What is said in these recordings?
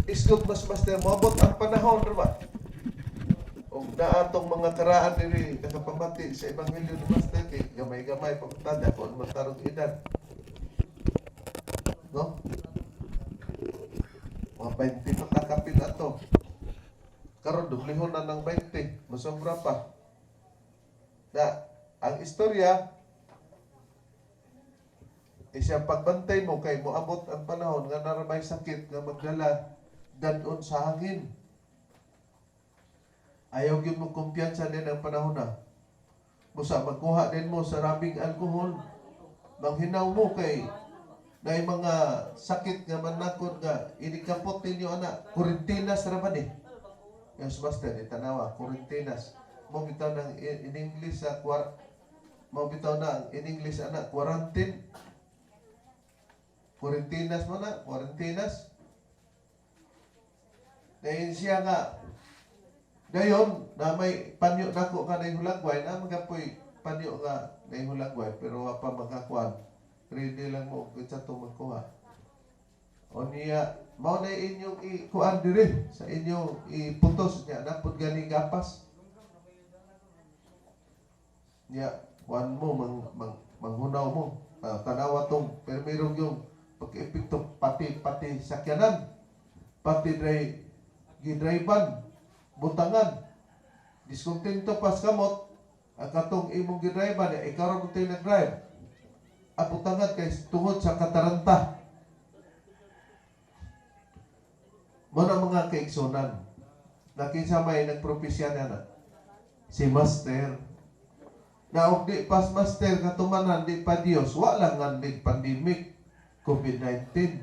Isgot mas master, moabot ang panahon, diba? Og naatong mga karaan diri nakapamati sa ebanghelyo ni Master kay gamay-gamay pagtada kung matarong edad. No? Mga 20 pa kakapil ato. Karon dublihon na ng 20, mosobra pa. Na ang istorya isang pagbantay mo kay moabot ang panahon nga naramay sakit nga magdala dadon sa hangin. Ayaw gyud mo kumpiyansa din ang panahon na. Busa magkuha din mo sa rabing alkohol. Manghinaw mo kay na mga sakit nga manakod nga inikapot ninyo ana, kurintinas ra ba ni? Yes, master, itanawa, kurintinas. Mo bitaw ng in English sa kwar mo bitaw na ang in English ana quarantine. Kurintinas mo na, kurintinas. Dahil siya nga dayon na may panyo nako nga nahulagway na magapoy panyo nga nahulagway pero wa pa makakuan. Ready lang mo kinsa to magkuha. O niya, mao na inyong ikuan diri sa inyong iputos niya napod gani gapas. Niya, kuan mo mang, mang manghunaw mo. Tanawa tong permirong yung pagka-epekto pati pati sakyanan, pati dry gidriban, butangan diskontento pas kamot ang katong imong gidriban niya, ikaw ra mo nag-drive ang butangan kay tungod sa kataranta mo na. Mga kaigsunan, na kinsa may nagpropesya niya na si Master na og di pas Master katumanan, di pa Dios, wa lang nga nig pandemic COVID-19,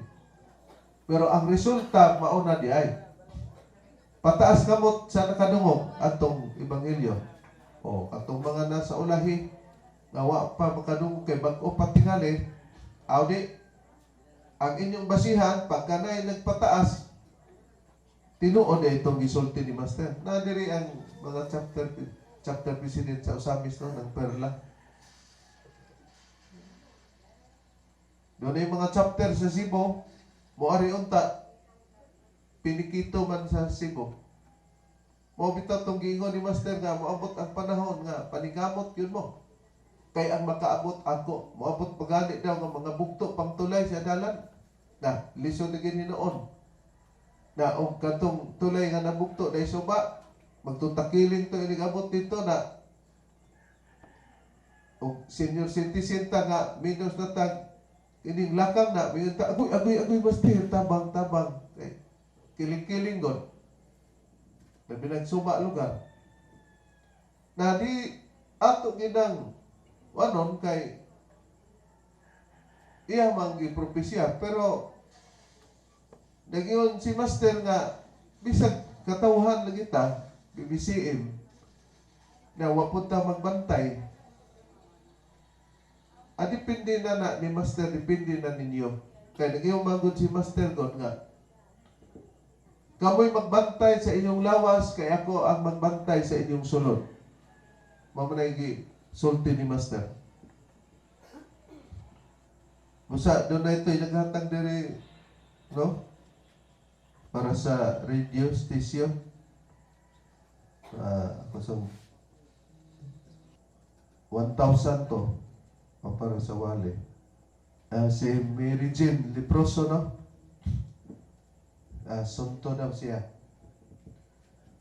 pero ang resulta mauna di ay pataas kamot sa nakadungog atong ebanghelyo o atong mga nasa ulahi nga wa pa makadungog kay bag-o pa tingali. Awdi ang inyong basihan pagka naay nagpataas, tinuod ay itong gisulti ni Master na diri ang mga chapter chapter president sa Osamis, no, ng Perla. Doon ay mga chapter sa Cebu, moari unta pinikito man sa Cebu. Mao bitaw tong giingon ni Master nga moabot ang panahon nga panigamot yun mo. Kay ang makaabot ako, moabot pagani daw nga mga bugto pang tulay sa dalan. Na lisod na gid hinuon. Na og katong tulay nga nabugto dahil suba, magtutakiling to inig abot dito na og senior citizen ta nga minus na tag ining lakang na mingon ta, "Agoy, agoy, agoy, master, tabang, tabang," kay kiling-kiling god labi nagsuba lugar na di ato ginang anon kay iya mang gipropesya, pero nagyon si Master nga bisag katawhan lagi ta BBCM na wa pud ta magbantay, depende na na ni Master, depende na ninyo. Kay nagyong manggod si Master god nga kamoy magbantay sa inyong lawas kay ako ang magbantay sa inyong sulod. Mao man ay sulti ni Master. Busa doon na ito'y naghatag diri, no? Para sa radio station. Kusog 1,000 to o para sa wale. Si Mary Jane Leproso, no? Sunto daw siya.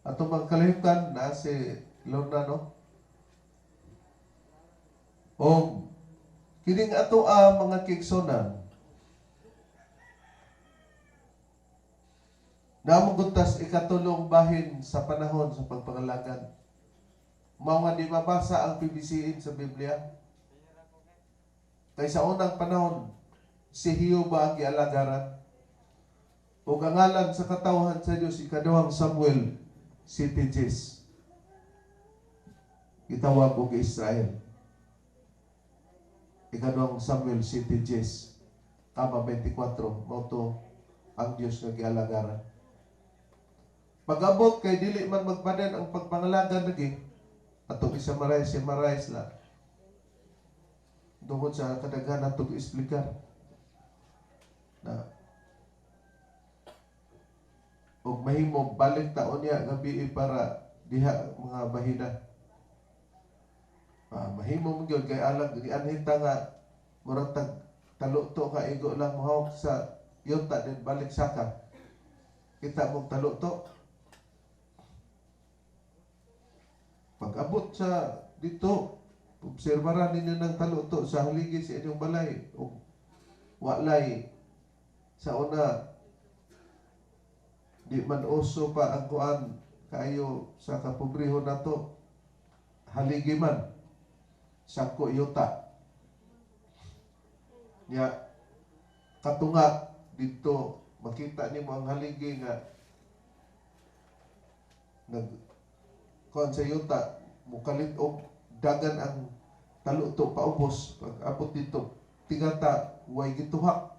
Ato mga kalihukan na si Lorna, no? O kining ato mga kigsonan namuguntas ikatulong bahin sa panahon sa pagpangalagan. Mao nga di mabasa ang PBCM sa Biblia. Kay sa unang panahon, si Jehova ang gialagaran. Ug ang ngalan sa katawhan sa Dios, ikaduhang Samuel, 7:10. Gitawag og Israel. Ikaduhang Samuel 7:10. Kama 24, mao to ang Dios nga gialagaran. Pag-abot kay dili man magpadan ang pagpangalagan lagi, atong isa-summarize, summarize lang. Tungod sa kadaghan atong explicar. Na Ug mahimo balik ta unya gabi para diha mga bahina. Ah, mahimo man gyud kay alag gianhin ta nga murag tag taluto ka igo lang mohawk sa yuta, then balik saka. Kita mong taluto. Pag-abot sa dito, obserbaran ninyo ng taluto sa haligi sa inyong balay. O walay sa una, di man uso pa ang kuan kayo sa kapobrehon nato, haligi man sangko yuta nya katunga dito, makita nimo ang haligi nga nag kuan sa yuta, mukalit og dagan ang taluto paubos. Pag abot dito, tigata, way gituhak.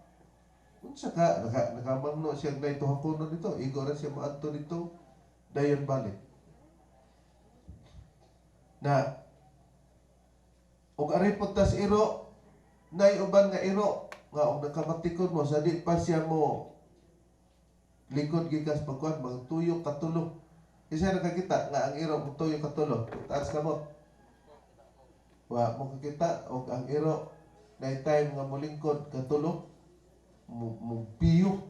Unsa ka nakamangno siya na ituhakonon dito, igo ra siya moadto dito, dayon balik na. Og ari pod tas iro, nay uban nga iro nga og nakamatikon mo sa di pa siya mo likod gikas pagkuan, magtuyok katulo. Isa nakakita nga ang iro mutuyok katulo? Taas kamot. Wa mo kakita og ang iro na time nga molingkod katulo, mo biyo.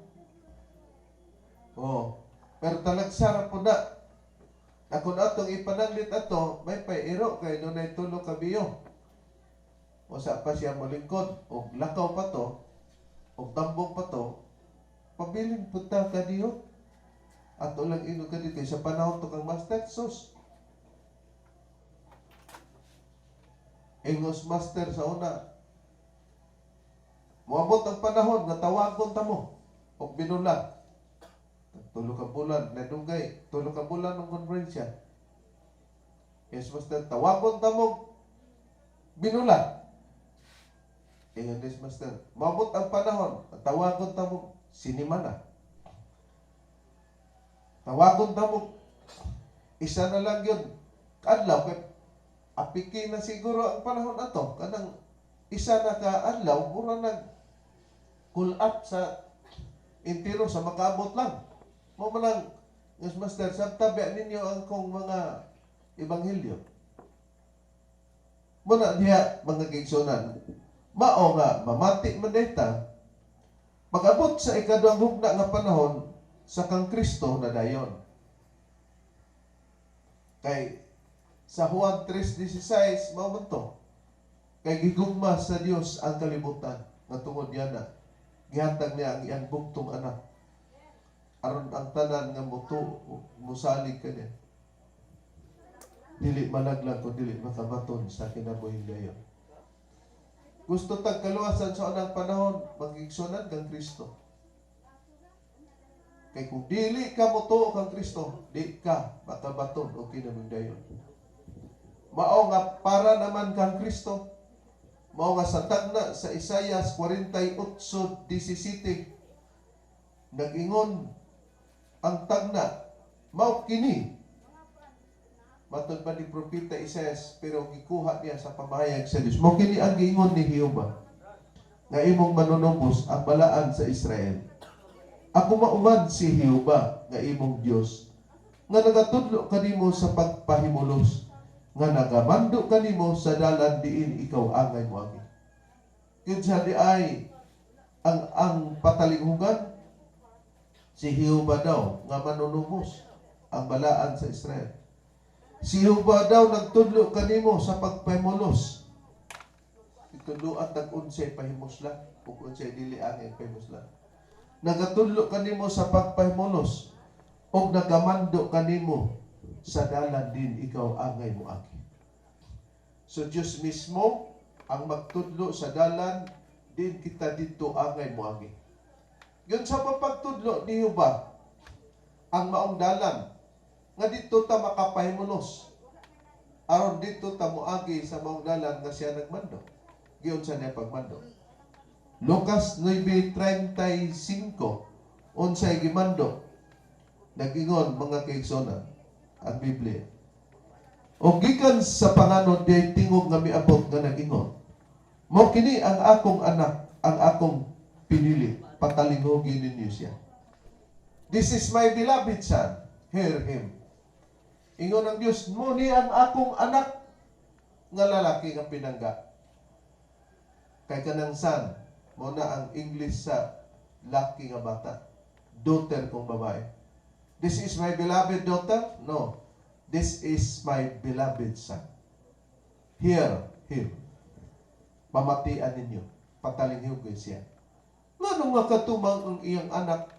Oh, pero talagsa ra po na. Akon atong ipananglit ato, may pay iro kay dunay tulo ka biyo. Usa pa siya molingkod og lakaw pa to og tambok pa to, pabilin pud ta kadiyo. Ato lang ino kadiyo kay sa panahon to kang master sus. Ingos master sa una. Moabot ang panahon nga tawagon ta mo og binulan. 3 ka bulan, nadugay, 3 ka bulan ng konferensya. Yes, master, tawagon ta mo binulan. Ingon this master, moabot ang panahon, tawagon ta mo sinimana. Tawagon ta mo isa na lang yun. Adlaw kay apiki na siguro ang panahon ato, kanang isa na ka adlaw mura nag cool up sa intiro sa makaabot lang. Mo man lang, yes master, sabta ba ninyo ang kong mga ebanghelyo. Muna diha, mga kaigsuonan, mao nga mamati man data pag-abot sa ikaduhang hugna nga panahon sa kang Kristo na dayon. Kay sa Juan 3:16, mao man to. Kay gigugma sa Dios ang kalibutan nga tungod niya gihatag niya ang iyang bugtong anak aron ang tanan nga mutuo, musalig kaniya, dili malaglag kun dili makabaton sa kinabuhing dayon. Gusto tag kaluwasan sa unang panahon, magigsunan kang Kristo. Kay kung dili ka motuo kang Kristo, di ka makabaton og kinabuhing dayon. Mao nga para naman kang Kristo, mao nga sa tagna sa Isaias 48:17, nag-ingon ang tagna, mao kini matod pa ni Propeta Isaias, pero gikuha niya sa pamahayag sa Dios. Mao kini ang giingon ni Jehova nga imong manunubos, ang Balaan sa Israel. Ako mauman si Jehova nga imong Dios nga nagatudlo kanimo sa pagpahimulos, nga nagamando kanimo sa dalan diin ikaw angay moagi. Kinsa di ay ang patalinghugan? Si Jehova daw nga manunubos, ang Balaan sa Israel. Si Jehova daw nagtudlo kanimo sa pagpahimulos. Itudloan tag unsay pahimusla ug unsay dili angay pahimusla. Nagatudlo kanimo sa pagpahimulos ug nagamando kanimo sa dalan din ikaw angay moagi. So Diyos mismo ang magtudlo sa dalan din kita didto angay moagi. Yun sa pagtudlo ni Jehova ang maong dalan nga didto ta makapahimulos aron didto ta moagi sa maong dalan nga siya nagmando. Giunsa niya pagmando? Lucas 9:35, unsay gimando? Nag-ingon, mga kaigsonan, ang Biblia. O gikan sa panganod diay tingog nga miabot nga nag-ingon, "Mao kini ang akong anak, ang akong pinili, patalinghugi ninyo siya." "This is my beloved Son, hear him." Ingon ang Dios, "Mao ni ang akong anak nga lalaki nga pinangga." Kay kanang son, mao na ang English sa laki nga bata. Daughter kung babae. "This is my beloved daughter?" No. "This is my beloved son. Hear him." Pamatian ninyo. Patalinghugin siya. Ngano nga katumang ang iyang anak,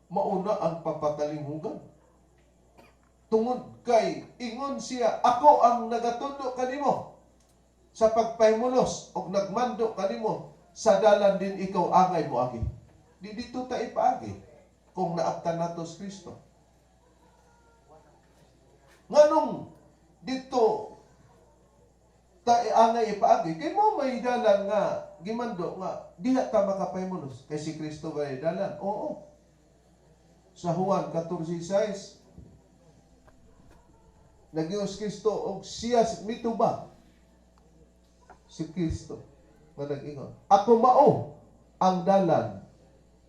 mao na ang papatalinghugan? Tungod kay ingon siya, "Ako ang nagatudlo kanimo sa pagpahimulos og nagmando kanimo sa dalan din ikaw angay moagi." Di didto ta ipaagi kung naabtan nato si Kristo. Nganong didto ta angay ipaagi? Kay mao may dalan nga gimando nga diha ta makapahimulos. Kay si Kristo ba dalan? Oo. Sa Juan 14:6, nag-ingon si Kristo og siya mitubag, si Kristo nga nag-ingon, "Ako mao ang dalan,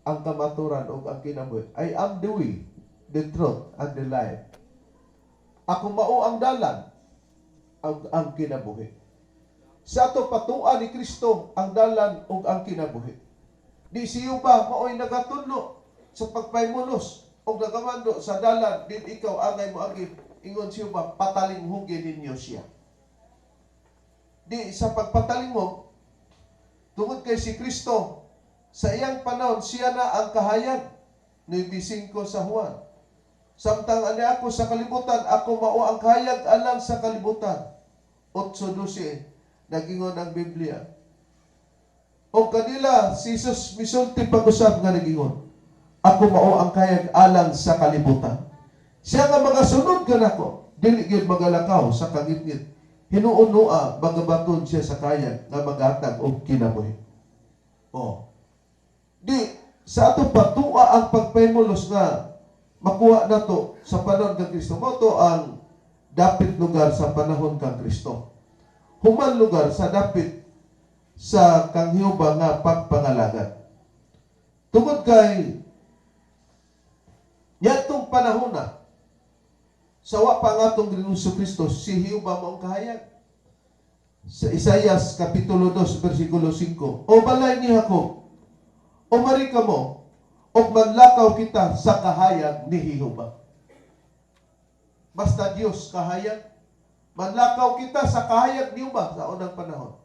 ang kamaturan ug ang kinabuhi." "I am the way, the truth, and the life." Ako mao ang dalan, ang kinabuhi. Sa ato patuan ni Kristo ang dalan ug ang kinabuhi. Di siyo ba mao'y nagatudlo sa pagpahimulos ug nagamando sa dalan din ikaw angay moagi? Ingon siyo ba, "Patalinghugi ninyo siya." Di sa pagpatalinghug, tungod kay si Kristo sa iyang panahon, siya na ang kahayag. 9:5 sa Juan. "Samtang ani ako sa kalibutan, ako mao ang kahayag alang sa kalibutan." 8:12, nagingon ang Biblia. O kanila, si Jesus misulti pag-usab nga nagingon, "Ako mao ang kahayag alang sa kalibutan. Siya nga magasunod kanako, dili gyud magalakaw sa kangitngit. Hinuon-nua, magabaton siya sa kahayag nga magahatag og kinabuhi." Oh. Di sa ato patua ang pagpahimulos nga makuha nato sa panahon kang Kristo. Mao to ang dapit lugar sa panahon kang Kristo. Human lugar sa dapit sa kang Jehova nga pagpangalagad. Tungod kay yatong panahon na sa wa pa nga atong Ginoong Kristo, si Jehova mao ang kahayag. Sa Isayas kapitulo 2 bersikulo 5, "O balay ni Jacob, umari kamo ug manlakaw kita sa kahayag ni Jehova." Basta Dios kahayag, manlakaw kita sa kahayag ni Jehova sa unang panahon.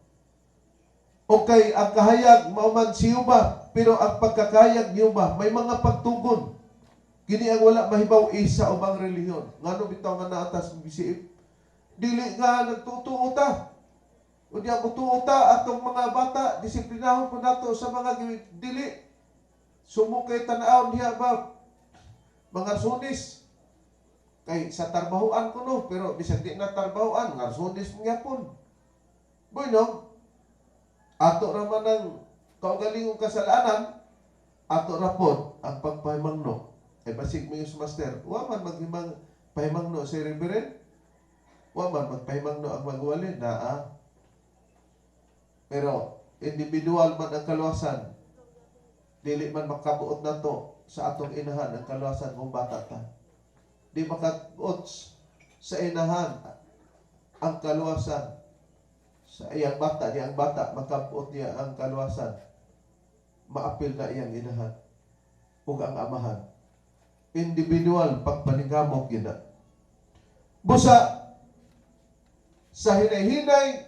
Okay, ang kahayag mao man si Jehova, pero ang pagkakahayag ni Jehova may mga pagtugon. Kini ang wala mahibaw isa ubang relihiyon. Ngano bitaw nga naa ta sa BCF? Dili nga nagtutuo ta. Unya mutuo ta atong mga bata, disiplinahon po nato sa mga dili. Sumo kay tan-awon diha ba mga sunis kay sa tarbahuan ko no, pero bisag di na tarbahuan, ngarsunis mo gyapon. Bueno, ato ra man ang kaugalingong kasalanan, ato ra pod ang pagpahimangno. Ay basig mo yung master, wa man maghimang pahimangno si reverend, wa man magpahimangno ang magwali, naa. Pero individual man ang kaluwasan, dili man makabuot nato sa atong inahan ang kaluwasan kung bata ta. Di makabuot sa inahan ang kaluwasan sa iyang bata, niya ang bata makabuot niya ang kaluwasan. Maapil na iyang inahan ug ang amahan. Individual pagpaningkamot gina. Busa sa hinay-hinay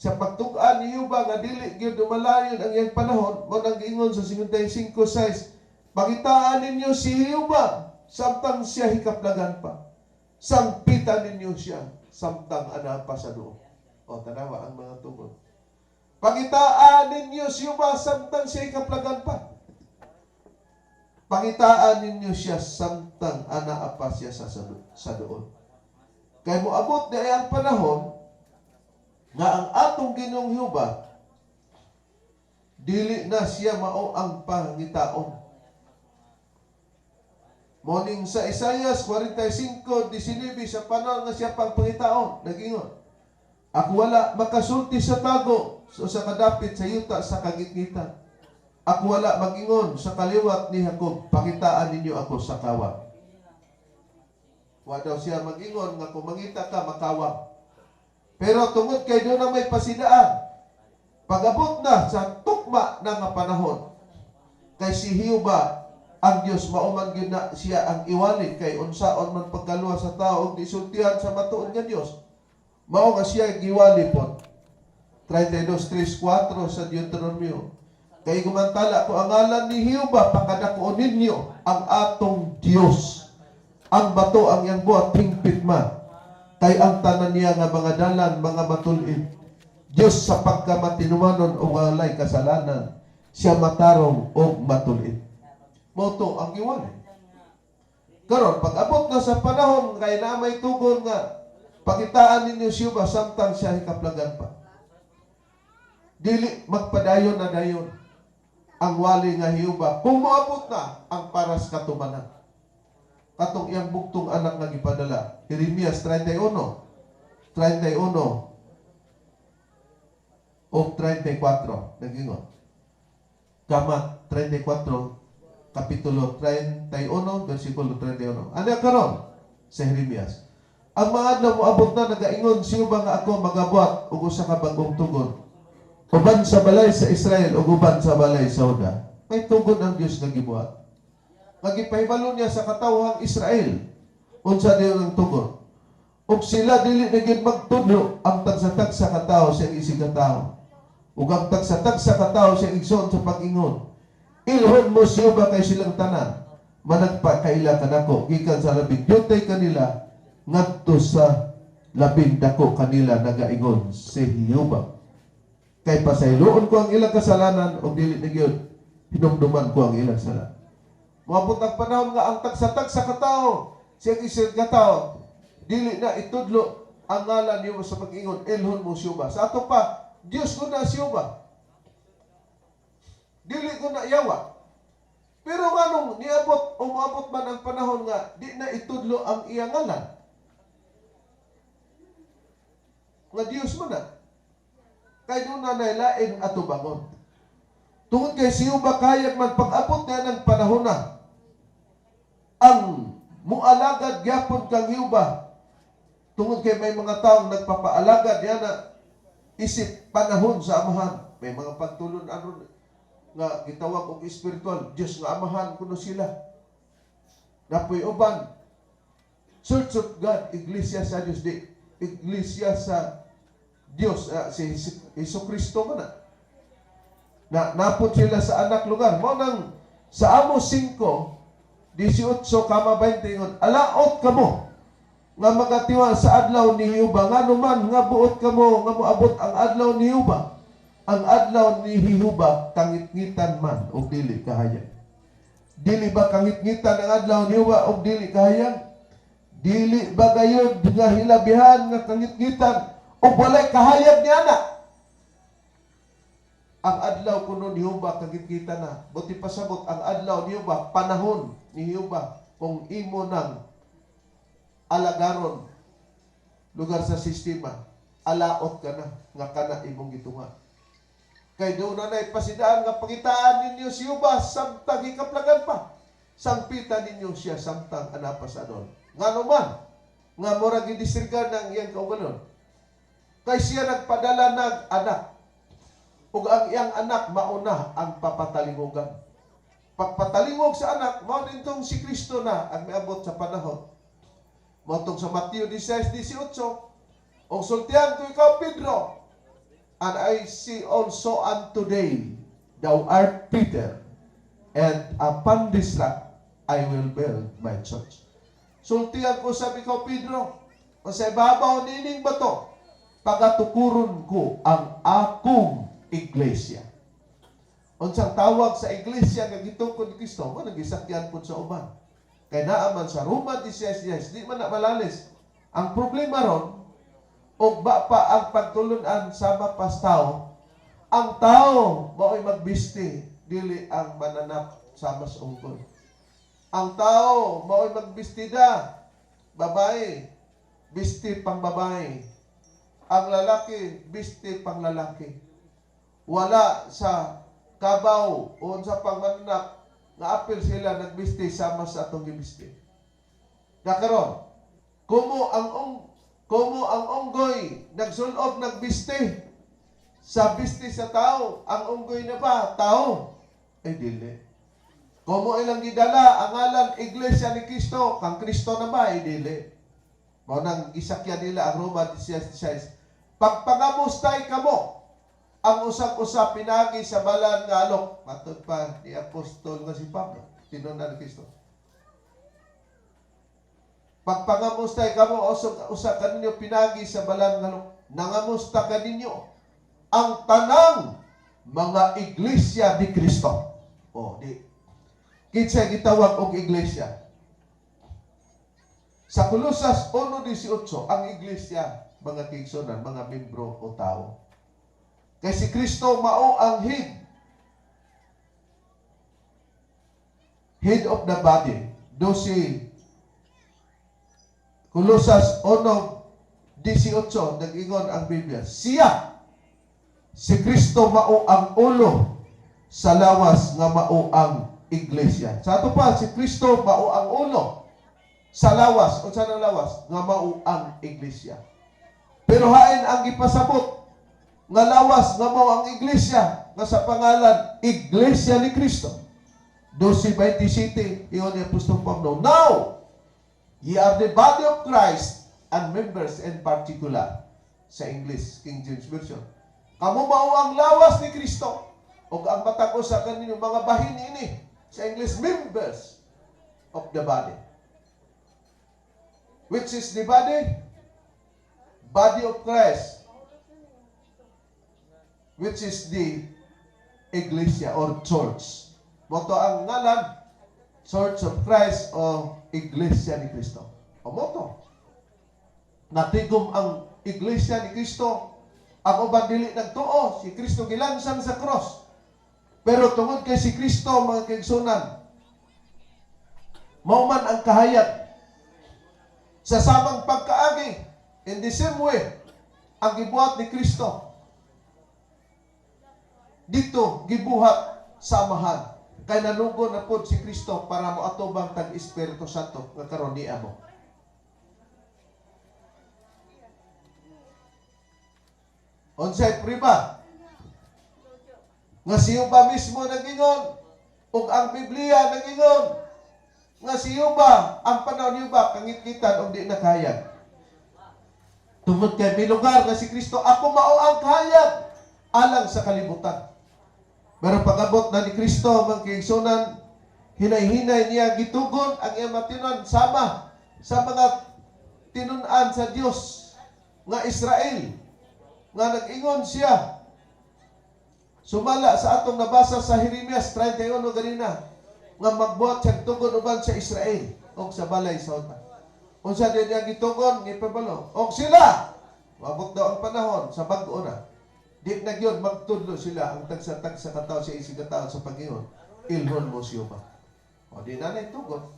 sa pagtug-an ni Yuba nga dili gyud dumalayon ang iyang panahon, mao nang giingon sa 55:6, "Pangitaan ninyo si Jehova samtang siya hikaplagan pa. Sangpitan ninyo siya samtang ana pa sa duol." O, tanawa ang mga tugon. Pangitaan ninyo si Jehova samtang siya hikaplagan pa. Pangitaan ninyo siya samtang anaa pa siya sa duol. Kay moabot na ang panahon nga ang atong Ginoong Jehova, dili na siya mao ang pangitaon. Morning sa Isaias 45:19, sa panahon nga siya pang pangitaon, nagingon, "Ako wala makasulti sa tago so sa kadapit sa yuta sa kagitngitan." Ako wala mag-ingon sa kaliwat ni Jacob, "Pakitaan ninyo ako sa kawang." Wa daw siya mag-ingon nga kung mangita ka, makawang. Pero tungod kay duna may pasidaan, pag-abot na sa tukma na nga panahon, kay si Jehova ang Dios, mao man gyud na siya ang iwali, kay unsaon man pagkaluwas sa tao og di sultihan sa matuod nga Dios. Mao nga siya giwali pod. 32:3-4 sa Deuteronomio. "Kay gumantala ko ang ngalan ni Jehova, pakadakuon ninyo ang atong Dios. Ang bato ang iyang buhat, hingpit man. Kay ang tanan niya nga mga dalan, mga matul-id. Dios sa pagkamatinumanon o walay kasalanan, siya matarong o matul-id." Mao to ang giwali. Karon, pag abot na sa panahon, kay na may tugon nga, "Pakitaan ninyo siya ba samtang siya hikaplagan pa." Dili magpadayon na dayon ang wali nga Jehova kung moabot na ang paras katumanan. Katong iyang bugtong anak nga gipadala. Jeremias 31, 31 o 34 nagingon. Kama 34, kapitulo 31, versikulo 31. Ano karon sa Jeremias? "Ang mga adlaw moabot na, nagaingon siya ba, nga ako magabuhat og usa ka bag-ong tugon uban sa balay sa Israel ug uban sa balay sa Juda." May tugon ang Dios nga gibuhat. Nga gipahibalo niya sa katawhang Israel unsa diay ang tugon. Ug sila dili na gyud magtudlo ang tagsa-tagsa ka tawo sa isig ka tawo, ug ang tagsa-tagsa ka tawo sa igsoon sa pag-ingon, 'Ilhon mo siya ba,' kay silang tanan managpakaila kanako, gikan sa labing dyutay kanila ngadto sa labing dako kanila, nagaingon si Jehova. Kay pasayloon ko ang ilang kasalanan ug dili na gyud hinumduman ko ang ilang sala." Moabot ang panahon nga ang tagsa-tagsa ka tawo siyang isig ka tawo dili na itudlo ang ngalan niyo sa pag-ingon, "Ilhon mo siya ba." Sa ato pa, Diyos ko na siya ba. Dili ko na yawa. Pero nganong niabot o moabot man ang panahon nga di na itudlo ang iyang ngalan? Nga Diyos mo na. Kay duna na laing atubangon. Tungod kay siyo ba kayag man pag-abot niya ng panahon na ang mualagad gyapon kang Jehova, tungod kay may mga taong nagpapaalagad niya na isip panahon sa Amahan. May mga pagtulon aron nga gitawag og espiritual, Diyos nga Amahan kuno sila. Napoy uban Church of God, Iglesia sa Diyos, di Iglesia sa Diyos, si Hesus Kristo man na. Na napod sila sa anak lugar. Mao nang sa Amos 5, 18 kama 20 ingon, "Alaot kamo nga magatiwa sa adlaw ni Jehova, ngano man nga buot kamo nga moabot ang adlaw ni Jehova? Ang adlaw ni Jehova kangitngitan man og dili kahayag. Dili ba kangitngitan ang adlaw ni Jehova og dili kahayag? Dili ba gayud nga hilabihan nga kangitngitan og walay kahayag niya na?" Ang adlaw kuno ni Jehova kangitngitan na. Buti pasabot, ang adlaw ni Jehova, panahon ni Jehova, kung imo nang alagaron lugar sa sistema, alaot ka na nga kana imong gitunga. Kay duna na pasidaan nga, "Pangitaan ninyo si Jehova samtang hikaplagan pa. Sangpita ninyo siya samtang ana pa sa adon." Ngano man nga mura gidisregard ng iyang kaugalon? Kay siya nagpadala ng anak. Ug ang iyang anak mauna ang papatalingugan. Pagpatalingog sa anak, mao nitong si Kristo na ang miabot sa panahon. Mao tong sa Mateo 16:18, "Og sultihan ko ikaw, Pedro, and I say also unto thee, thou art Peter, and upon this rock I will build my church." Sultihan ko sabi ko, Pedro, o sa ibabaw nining bato, pagatukuron ko ang akong iglesia. Unsang tawag sa iglesia nga gitungkod ni Kristo, mo nagisakyan pud sa uban. Kay naa man sa Roma 16, di man na malalis. Ang problema ron, og ba pa ang pagtulunan sama pas tao, ang tao mao'y magbisti, dili ang mananap sama sa unggoy. Ang tao mao'y magbistida, babae, bisti pang babae. Ang lalaki, bisti pang lalaki. Wala sa Kabaw o unsa pang mananap nga apil sila nagbisti sama sa atong gibisti. Nakaron, kumo ang unggoy nagsulob, nagbisti sa bisti sa tao, ang unggoy na ba tao? Ay, dili. Kumo ilang gidala ang ngalan Iglesia ni Cristo, kang Kristo na ba? Ay, dili. Mao nang gisakyan nila ang Roma 16:16. Pagpangamustay kamo ang usag-usa pinagi sa balaan nga alok. Matod pa ni Apostol nga si Pablo, tinunan ni Kristo. Pagpangamustay kamo usag usa kaninyo pinagi sa balaan nga alok. Nangamusta kaninyo ang tanang mga iglesia ni Kristo. O, di. Kinsa gitawag og iglesia? Sa Kolosas 1:18, ang iglesia, mga kaigsuonan, mga membro o tao. Kay si Kristo mao ang head. Head of the body. 12 Kolosas 1:18, nag-ingon ang Biblia. Siya, si Kristo, mao ang ulo sa lawas nga mao ang iglesia. Sa ato pa, si Kristo mao ang ulo sa lawas. Unsa nang lawas? Nga mao ang iglesia. Pero hain ang gipasabot nga lawas nga mao ang iglesia nga sa pangalan Iglesia ni Kristo? 12:27, ingon ni Apostol Pablo, "Now, ye are the body of Christ and members in particular." Sa English, King James Version. Kamo mao ang lawas ni Kristo ug ang matag usa kaninyo mga bahin ini. Sa English, members of the body. Which is the body? Body of Christ. Which is the Iglesia or church. Mao to ang ngalan, Church of Christ o Iglesia ni Cristo. O mao to. Natigom ang Iglesia ni Cristo. Ang uban dili nagtuo, si Kristo gilansang sa cross. Pero tungod kay si Kristo, mga kaigsuonan, mao man ang kahayag sa samang pagkaagi, in the same way, ang gibuhat ni Kristo, dito gibuhat sa Amahan. Kay nanugo na pod si Kristo para mo atubang tag Espiritu Santo nga karon niya mo. Unsay priba? Nga siyo ba mismo nagingon ug ang Biblia nagingon nga siyo ba ang panahon niyo ba kangitngitan og di na kahayag. Tungod kay may lugar nga si Kristo, "Ako mao ang kahayag alang sa kalibutan." Pero pag-abot na ni Kristo, mga kaigsuonan, hinay-hinay niya gitugon ang iyang matinunan sama sa mga tinun-an sa Dios nga Israel nga nag-ingon siya sumala sa atong nabasa sa Jeremias 31 ganina nga magbuhat siya tugon uban sa Israel o sa balay sa Juda. Unsa din niya gitugon gipabalo og sila moabot daw ang panahon sa bag-o na di na gyud magtudlo sila ang tagsa-tagsa ka tawo sa isig ka tawo sa pag-ingon, "Ilhon mo si Jehova." O di na tugon.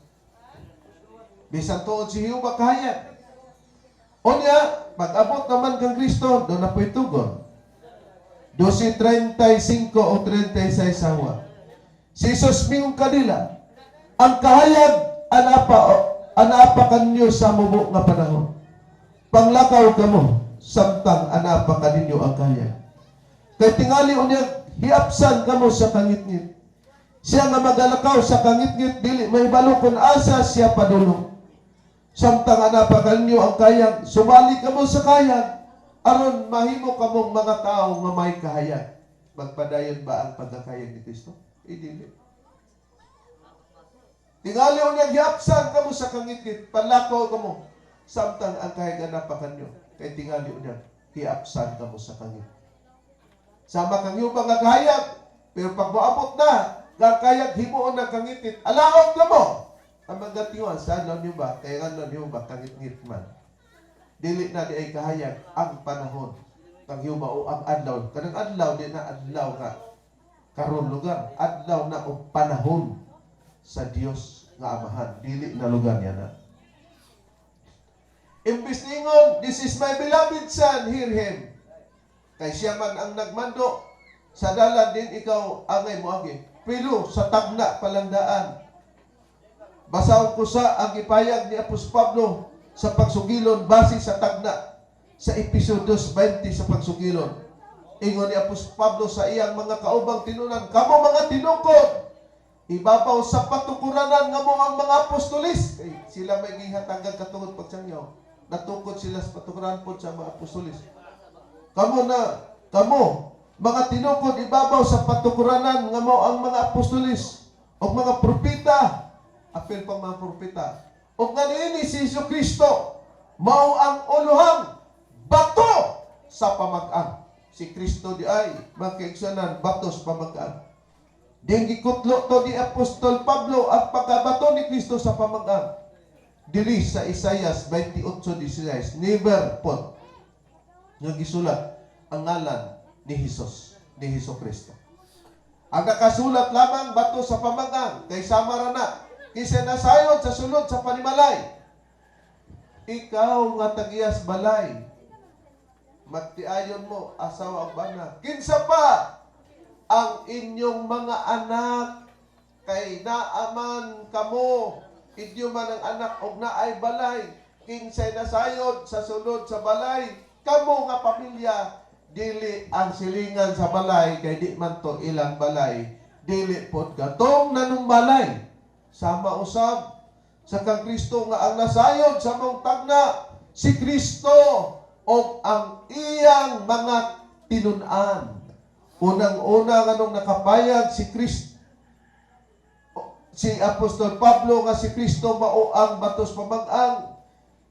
Bisan tuod si Jehova kahayag. Unya, pag-abot naman kang Kristo, duna po'y tugon. 12.35 o 36 sa Juan. Si Jesus mingon kanila, "Ang kahayag anaa pa kanyo sa mubo nga panahon. Panglakaw kamo samtang anaa pa kaninyo ang kahayag. Kay tingali unya hiapsan kamo sa kangitngit. Siya nga magalakaw sa kangitngit dili mahibalo kung asa siya padulong. Samtang anaa pa kanyo ang kahayag, sumali kamo sa kahayag, aron mahimo kamong mga tao nga may kahayag." Magpadayon ba ang pagkakahayag ni Kristo? Eh, dili. Tingali unya hiapsan kamo sa kangitngit, panlakaw kamo samtang ang kahayag anaa pa kanyo. Kay tingali unya hiapsan kamo sa kangit. Sama kang yuba nga kahayag, pero pag moabot na, nga kahayag himuon ng kangitngit, alaot kamo. Ang mga tiwan, sa adlaw niyo ba, kaya nga niyo ba, kangitngit man. Dili na di ay kahayag ang panahon. Kang yuba o ang adlaw. Kanang adlaw, di na adlaw nga karon lugar. Adlaw na o panahon sa Dios nga Amahan. Dili na lugar niya na. Imbis ningon, "This is my beloved Son, hear him." Kay siya man ang nagmando. Sa dalan din ikaw angay moagi. Pero sa tagna palang daan. Basahon ko sa ang gipayag ni Apostol Pablo sa pagsugilon base sa tagna sa Episodo 20 sa pagsugilon. Ingon ni Apostol Pablo sa iyang mga kaubang tinunan, "Kamo mga tinukod, ibabaw sa patukuranan nga mao ang mga apostolis." Kay sila may gihatagag katungod pagsangyaw. Natukod sila sa patukuran po sa mga apostolis. "Kamo na, kamo, mga tinukod ibabaw sa patukuranan nga mao ang mga apostolis o mga propeta," apil pang mga propeta, "ug nga niini si Hesus Kristo mao ang uluhang bato sa pamag-ang." Si Kristo di ay, mga kaigsuonan, bato sa pamag-ang. Ding gikutlo to ni Apostol Pablo ang pagkabato ni Kristo sa pamag-ang. Diri sa Isaias 28:16, never pod nga gisulat ang ngalan ni Jesus, ni Hesus Kristo. Ang nakasulat lamang bato sa pamag-ang kay sama ra na kinsa nasayod sa sulod sa panimalay. Ikaw nga tagiyas balay, magtiayon mo asawa ug bana. Kinsa pa ang inyong mga anak kay naaman kamo, inyo man ang anak og naay balay, kinsay nasayod sa sulod sa balay, kamo nga pamilya, dili ang silingan sa balay kay di man to ilang balay, dili pod katong nanumbalay. Sama usab sa kang Kristo nga ang nasayod sa mong tagna si Kristo o ang iyang mga tinun-an. Unang-una nganong nakapayag si Kristo, si Apostol Pablo nga si Kristo mao ang batos pamag-ang,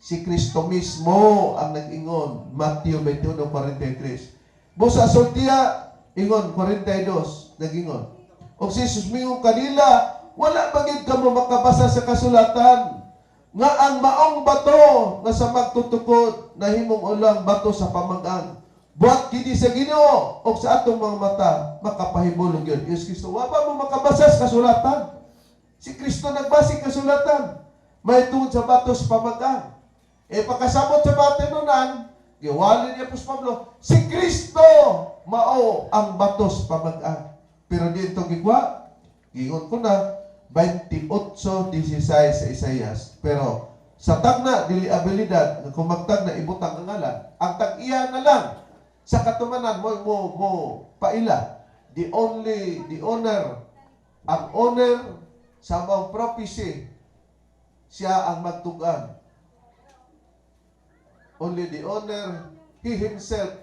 si Kristo mismo ang nag-ingon, Matthew 21:43. Busa sultiya, ingon 42, nag-ingon. Og si Jesus mingon kanila, "Wala ba gid kamo makabasa sa kasulatan nga ang maong bato nga sa magtutukod nahimong ulang bato sa pamag-ang? Buhat kini sa Ginoo og sa atong mga mata makapahibulog yun." Yesus Kristo, wa ba mo makabasa sa kasulatan? Si Kristo nagbasi kasulatan. May tungod sa bato sa pamag-ang. E pagkasabot sa mga tinunan, giwali ni Apostol Pablo, si Kristo mao ang bato sa pamag-ang. Pero dito gigwa, gingon ko na, 28:16 sa Isaias. Pero sa tagna, dili abilidad, nga kung magtagna, ibutang ang ngalan. Ang tag-iya na lang, sa katumanan mo paila. The only, the owner, ang owner sa mga prophecy, siya ang magtugan. Only the owner, he himself,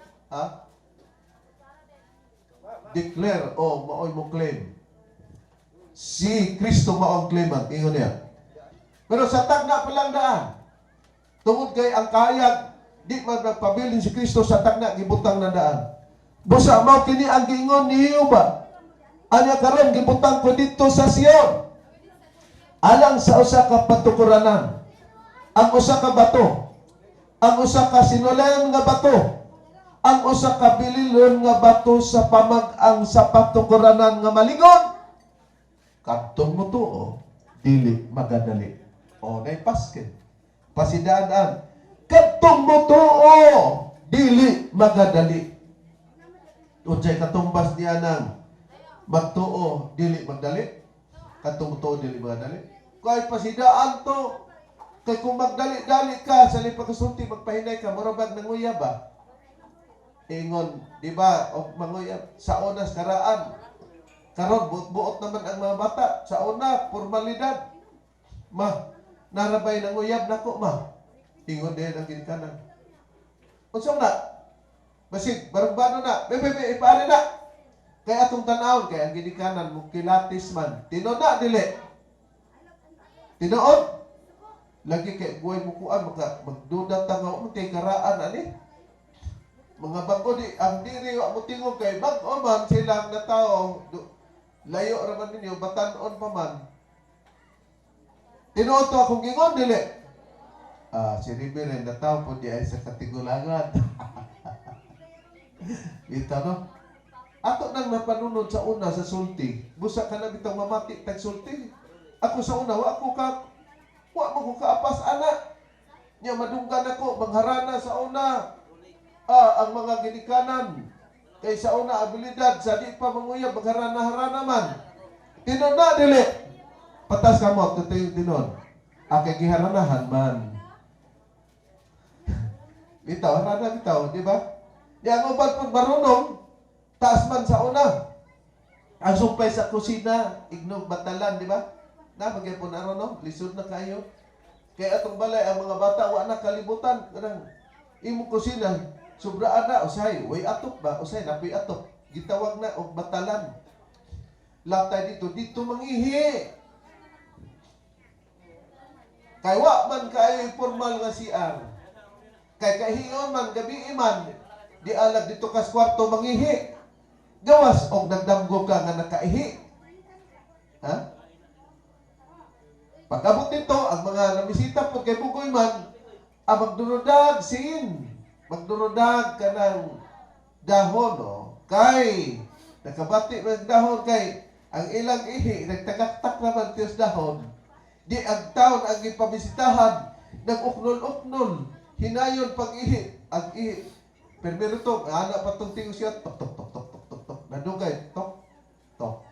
declare o maoy mo claim. Si Kristo mao ang claimant, ingon niya. Pero sa tagna pa lang daan, tungod kay ang kayag, di man nagpabilin si Kristo sa tagna, gibutang na daan. Busa mao kini ang giingon ni Jehova. Anya karon gibutang ko dito sa Sion alang sa usa ka patukuranan, ang usa ka bato, ang usa ka sinulayan nga bato, ang usa ka bililon nga bato sa pamag-ang sa patukuranan nga malingon. Kadtong mo tuo, dili magadali. O, nay paskin. Pasidaan. Kadtong mo tuo, dili magadali. Unsay katumbas niya ng magtuo, dili magdali? Kadtong mo tuo, dili magadali. Kahit pasidaan to, kay kung magdali-dali ka sa pagkasulti, magpahinay ka, mura bag nanguyab ba? Ingon, di ba, o manguyab, sa onas karaan. Karon buot-buot naman ang mga bata. Sa una, formalidad. "Ma, narabay nanguyab nako, ma." Ingon din ang ginikanan. "Unsa na? Basig, barugbano na. Be, be, be, ipaali na." Kay atong tanawon, kay ang ginikanan mo kilatis man. Tinuod na, dili? Tinuod? Lagi kay buhay mo kuan maka magduda ta nga mo kay karaan ani. Mga bago di ang diri wa mo tingog kay bag-o man silang natao. Layo ra man ninyo, batan-on pa man. Tinuod to akong gingon, dili? Ah, si Reverend nataw po di ay sa katigulangan. Ito no? Ato nang napanunod sa una sa sulti. Busa ka na bitong mamati tag sulti. Ako sa una, wa mo ko kaapas ana. Nya madunggan ako, mangharana sa una. Ah, ang mga ginikanan. Kay sa una abilidad sa di pa manguyab, magharana-harana man. Tinuod na dili? Patas kamot totoo yung tinuod. Kay giharanahan man. Bitaw, harana bitaw, di ba? Di ang uban pud marunong, taas man sa una. Ang sumpay sa kusina, ignog batalan, di ba? Na magyapon aron, no? Lisod na kayo. Kaya atong balay ang mga bata wa na kalibutan kanang imong kusina sobra ana, usay way atop ba, usay napoy atop, gitawag na og batalan. Latay dito dito mangihi. Kay wa man kaayo formal nga CR. Kay kahiyon man, gabi man, di alag dito kas kwarto mangihi. Gawas og nagdamgo ka nga nakaihi. Ha? Pag-abot nito, ang mga namisita po kay bugoy man, ang magdurudag sin, magdurudag ka ng dahon, no? Kay, nakabati man dahon kay, ang ilang ihi, nagtagaktak naman tiyos dahon, di ang taon ang gipabisitahan, nag-uknol-uknol, hinayon pag-ihi, ang ihi, pero to, ana pa tong tingog siya, tok, tok, tok, tok, tok, tok, tok, nadugay, tok, tok,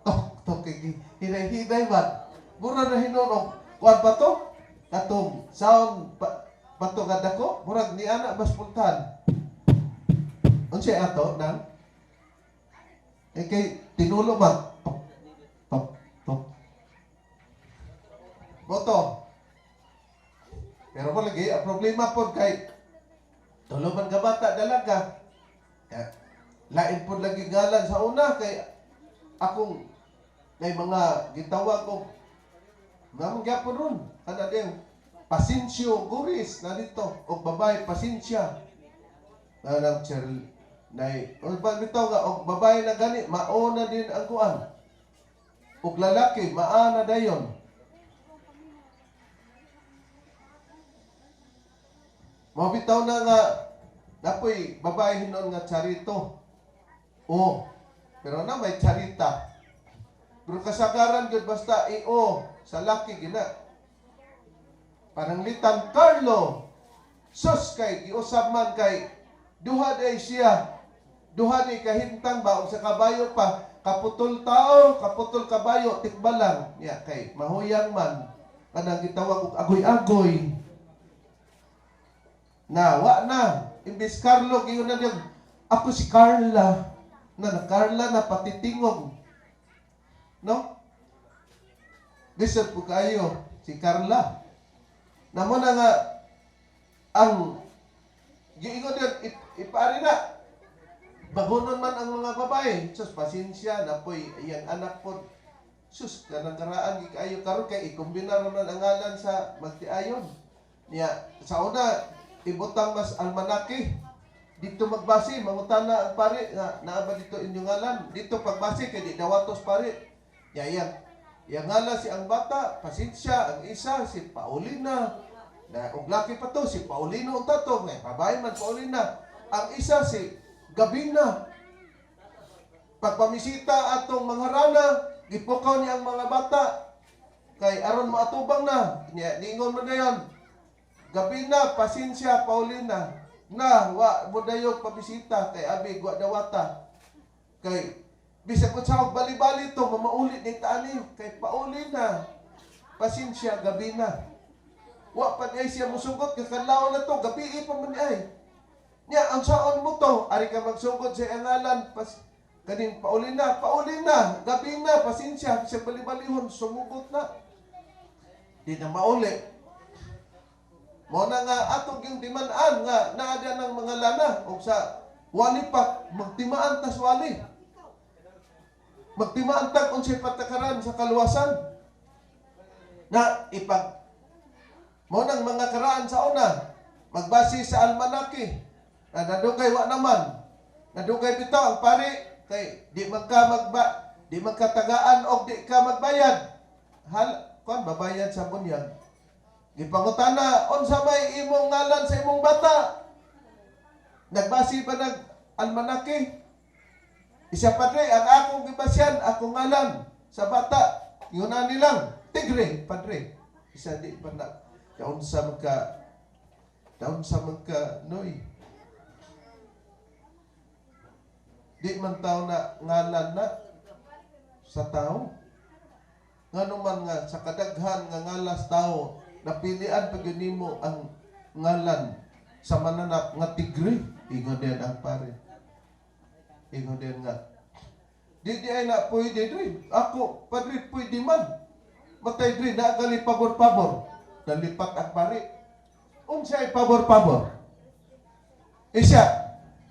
tok, tok, kay hinay-hinay man, mura na hinunog, kuan pa to, katong sound, pa, pato nga dako, murag ni ana mas puntahan. Unsay ato nang? Eh kay tinulo man, tok, tok, tok. Boto. Pero mo lagi, ang problema po kay tulo man ka bata dalaga. Kaya, lain po lagi ngalan sa una kay akong may mga gitawag og namang gyapon ron kana diyang Pasensyo Guris na dito og babae Pasensya na nang chair nay o ba bitaw nga og babae na gani mauna din ang kuan og lalaki maana dayon. Mao bitaw na nga napoy babae hinon nga Charito. Oh, pero na may Charita. Pero kasagaran gyud basta io sa laki gina. Pananglitan Carlo. Sus kay giusab man kay duha day siya. Duha day kahintang ba og sa kabayo pa kaputol tao, kaputol kabayo tikbalang niya kay mahuyang man kanang gitawag og agoy-agoy. Na wa na imbis Carlo giyon na niyang ako si Carla na na Carla na patitingog, no? Lisod po kayo si Carla na mo na nga ang giingon din ipaari na bagunon man ang mga babae. Sus, pasensya na po'y iyang anak po. Sus, kanang karaan gi kaayo karon kay ikombina man ang ngalan sa magtiayon niya. Sa una ibutang mas almanake dito magbase, mangutana ang pare nga naa ba dito inyong ngalan dito, pagbase kay di dawatos pare ya yang yang ngalan si ang bata Pasensya, ang isa si Paulina na og laki pa to si Paulino unta to ngay babae man Paulina, ang isa si Gabina. Pagpamisita atong mangharana, gipukaw niya ang mga bata kay aron maatubang na niya. Niingon mo dayon, Gabina, Pasensya, Paulina na wa mo dayog pabisita kay abi wa dawata kay bisag kun sa bali-bali to mamauli ni taani kay Paulina, Pasensya, Gabina. Wa pa di ay siya musugot kay kadlawon na to, gabi pa man ay niya. Ang saon mo to ari ka magsugod sa iyang ngalan pas kaning Paulina, Paulina, Gabina, Pasensya, bisag bali-balihon sumugot na di na mauli. Mao na nga atong yung timan-an nga naa diyan ng mga lana og sa wali pa magtimaan tas wali. Magtimaan tag unsay patakaran sa kaluwasan. Na ipag mao nang mga karaan sa una magbase sa almanake na nadugay wa naman. Nadugay bitaw ang pari kay di man ka magba di man ka tagaan og di ka magbayad. Hal kon babayad sa bunyag. Gipangutana, unsa may imong ngalan sa imong bata? Nagbasi ba nag almanake? Isa padre, ang akong gibasyan, akong ngalan sa bata. Yun na nilang, Tigre, padre. Isa di pa na, daon sa magka, noy. Di man tao na ngalan na sa tao. Ngano man nga sa kadaghan nga ngalas tao, napilian pag yun nimo ang ngalan sa mananap nga tigre. Ingon din ang pare. Ingon din nga, di di ay na pwede dre. Ako, padre, pwede man. Matay dre, na gali pabor-pabor. Nalipat ang pare. Unsay pabor-pabor? Isya,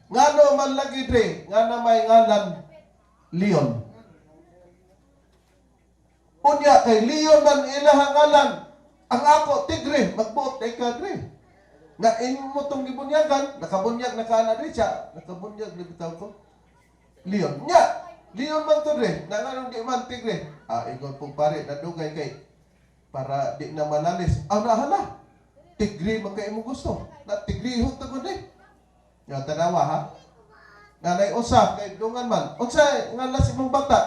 ngano man lagi dre, nga na may ngalan Leon. Unya kay Leon man ilahang ngalan, ang ako tigre, magbuot ay ka dre. Nga imo tong gibunyagan, nakabunyag na ka na dre siya, nakabunyag na bitaw ko. Leon. Nya, Leon man to dre, na nganong di man tigre. Ah, ingon pong pare, nadugay kay para di na malalis. Ah, nahala. Tigre man kay imong gusto. Na tigre hon ta gud eh. Nga tanawa ha. Nanay usa kay dungan man. Unsa ngalan sa imong bata?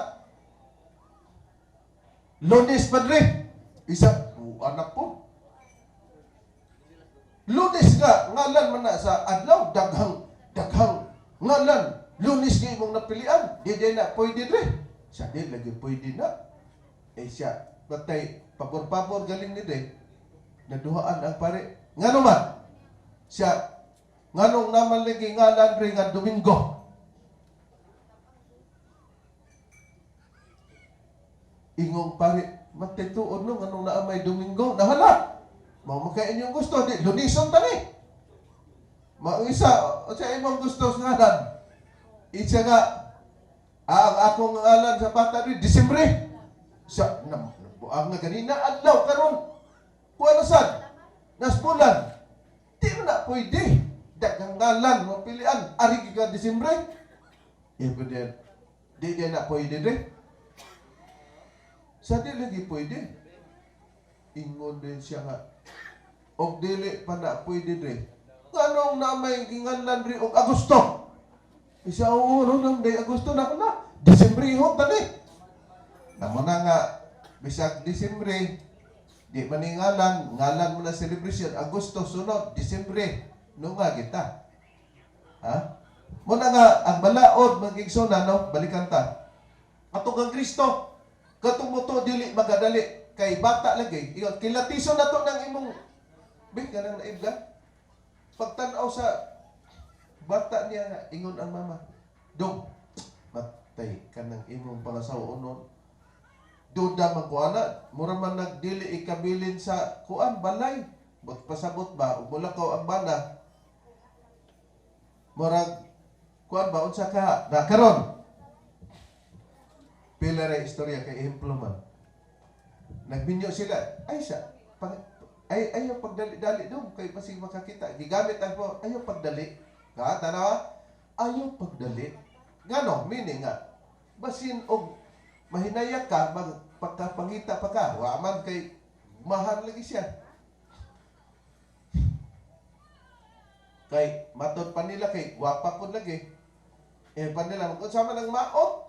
Lunes, padre. Isa, oh, anak po. Lunes nga, ngalan man na sa adlaw, daghang, daghang, ngalan. Lunes nga imong napilian. Di di na pwede dre. Siya di lagi pwede na. Eh siya, batay, pabor-pabor galing ni dre. Naduhaan ang pare. Ngano man? Siya, nganong naman lagi ngalan dre nga Domingo. Ingong pare, matituod no, nganong naamay Domingo, nahala. Mao man kay inyong gusto, di, lunison tani. Mao isa, o sa imong gusto sa ngalan. Isa nga, ang akong ngalan sa bata di, Disembre. Sa, na, buang nga ganina, adlaw, karon kuha na sad, nasbulan. Di mo na pwede. Daghang ngalan, mapilian, ari ka Disembre. Eh, pwede, di di na pwede di. Sa di lagi pwede. Ingon din siya nga, og dili pa na pwede dre. Nganong na may ginganlan dre og Agosto? Isa oo no nang day Agosto na na. Disembre ho tani. Namo na nga bisag Disembre di maningalan, ngalan mo na celebration Agosto sunod Disembre no nga kita. Ha? Muna nga ang balaod magigsona no balikan ta. Atong kang Kristo katong moto dili magadali kay bata lagi. Ingon kilatison na to ng imong bi kanang naibga. Pagtan-aw sa bata niya nga ingon ang mama. Dong matay kanang imong pangasawa unon. Duda man ko ana, mura man nagdili ikabilin sa kuan balay. But pasabot ba ug mulakaw ang bana. Murag kuan ba unsa ka? Na karon. Pila ra istorya kay ehemplo man. Nagminyo sila. Ay sa pag, ay ayaw pagdali-dali dong kay basig makakita. Gigamit ang po ayaw pagdali. Ka tanawa? Ayaw pagdali. Ngano meaning nga basin og mahinayak ka magpagkapangita pa ka wa man kay mahal lagi siya. Kay matod pa nila kay gwapa pud lagi. Eh pa nila unsa man ang maot.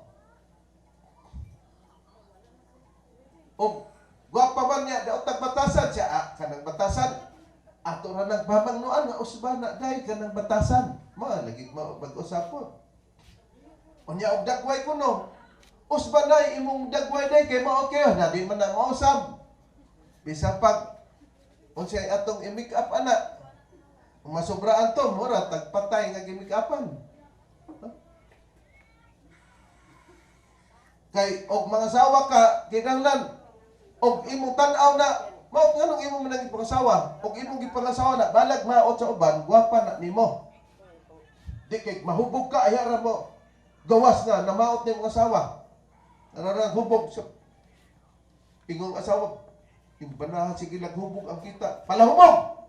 Og gwapa man niya daot tag batasan siya ah, kanang batasan. Ato ra nang pamangnuan nga usba na day kanang batasan. Mao lagi mag-usap po. Unya og dagway kuno. Usba nay imong dagway day kay mao kayo na di man na mausab. Bisan pag unsay atong i-make up ana. Masobraan to mura tagpatay nga gi-make upan. Kay og mga sawa ka kinahanglan og imong tan-aw na mao nganong imong manang ipangasawa og imong gipangasawa na balag maot sa uban gwapa na nimo. Di kay mahubog ka ay ra mo gawas na namaot nimong asawa. Nararang hubog sa ingong asawa yung banahan sige lang hubog ang kita palahubog.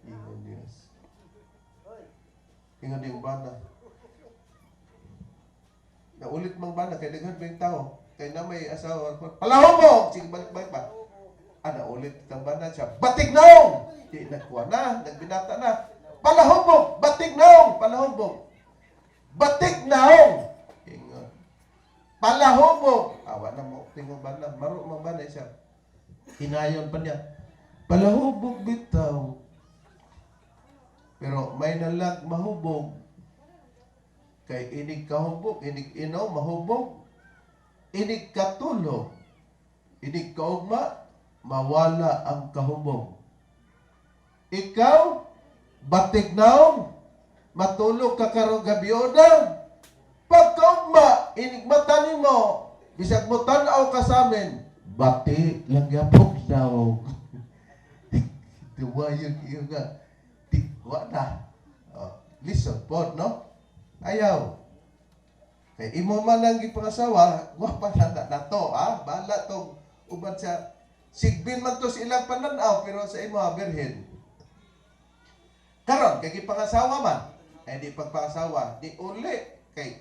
Ingon Dios. Ingon diyong bana. Naulit mang bana kay daghan ba yung tao kay na may asawa palahubog sige balik-balik ba. Ah, naulit kang bana siya batig naong di nagkuha na nagbinata na palahubog batig naong palahubog batig naong ingon palahubog awa na mo tingong bana maro mang bana siya hinayon pa niya palahubog bitaw pero may nalag mahubog Kay inig kahubog, inig inom, mahubog. Inig katulog, inig kaugma, mawala ang kahubog. Ikaw, batig naong, matulog ka karong gabi na. Pagkaugma, inig mata nimo, bisag mo tan-aw ka sa amin, bati lang yapok daw. Duwa yun iyo nga. Di, wa na. Oh, listen po, no? Ayaw. Kay imo man ang gipangasawa, wa pa na na nato, ah. Bahala tong uban sa sigbin man to sa ilang pananaw, pero sa imo ha, birhen. Karon kay gipangasawa man, ay di pagpangasawa, di uli kay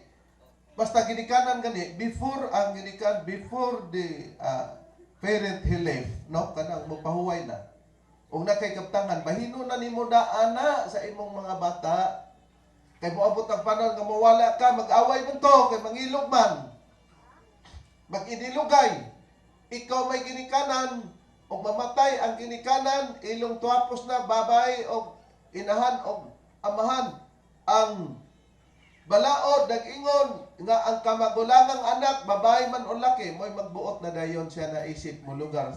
basta ginikanan gani before ang ginikan, before the parent he left, no, kanang mopahuway na. Ug na kay kaptangan, bahino na nimo daan na sa imong mga bata. Kay moabot ang panahon nga mawala ka, mag-away man to, kay mangilog man. Mag-inilugay. Ikaw may ginikanan, ug mamatay ang ginikanan, ilong tuwapos na babay og inahan og amahan. Ang balaod nag-ingon nga ang kamagulangang anak, babae man o laki, mo'y magbuot na dayon siya naisip mo lugar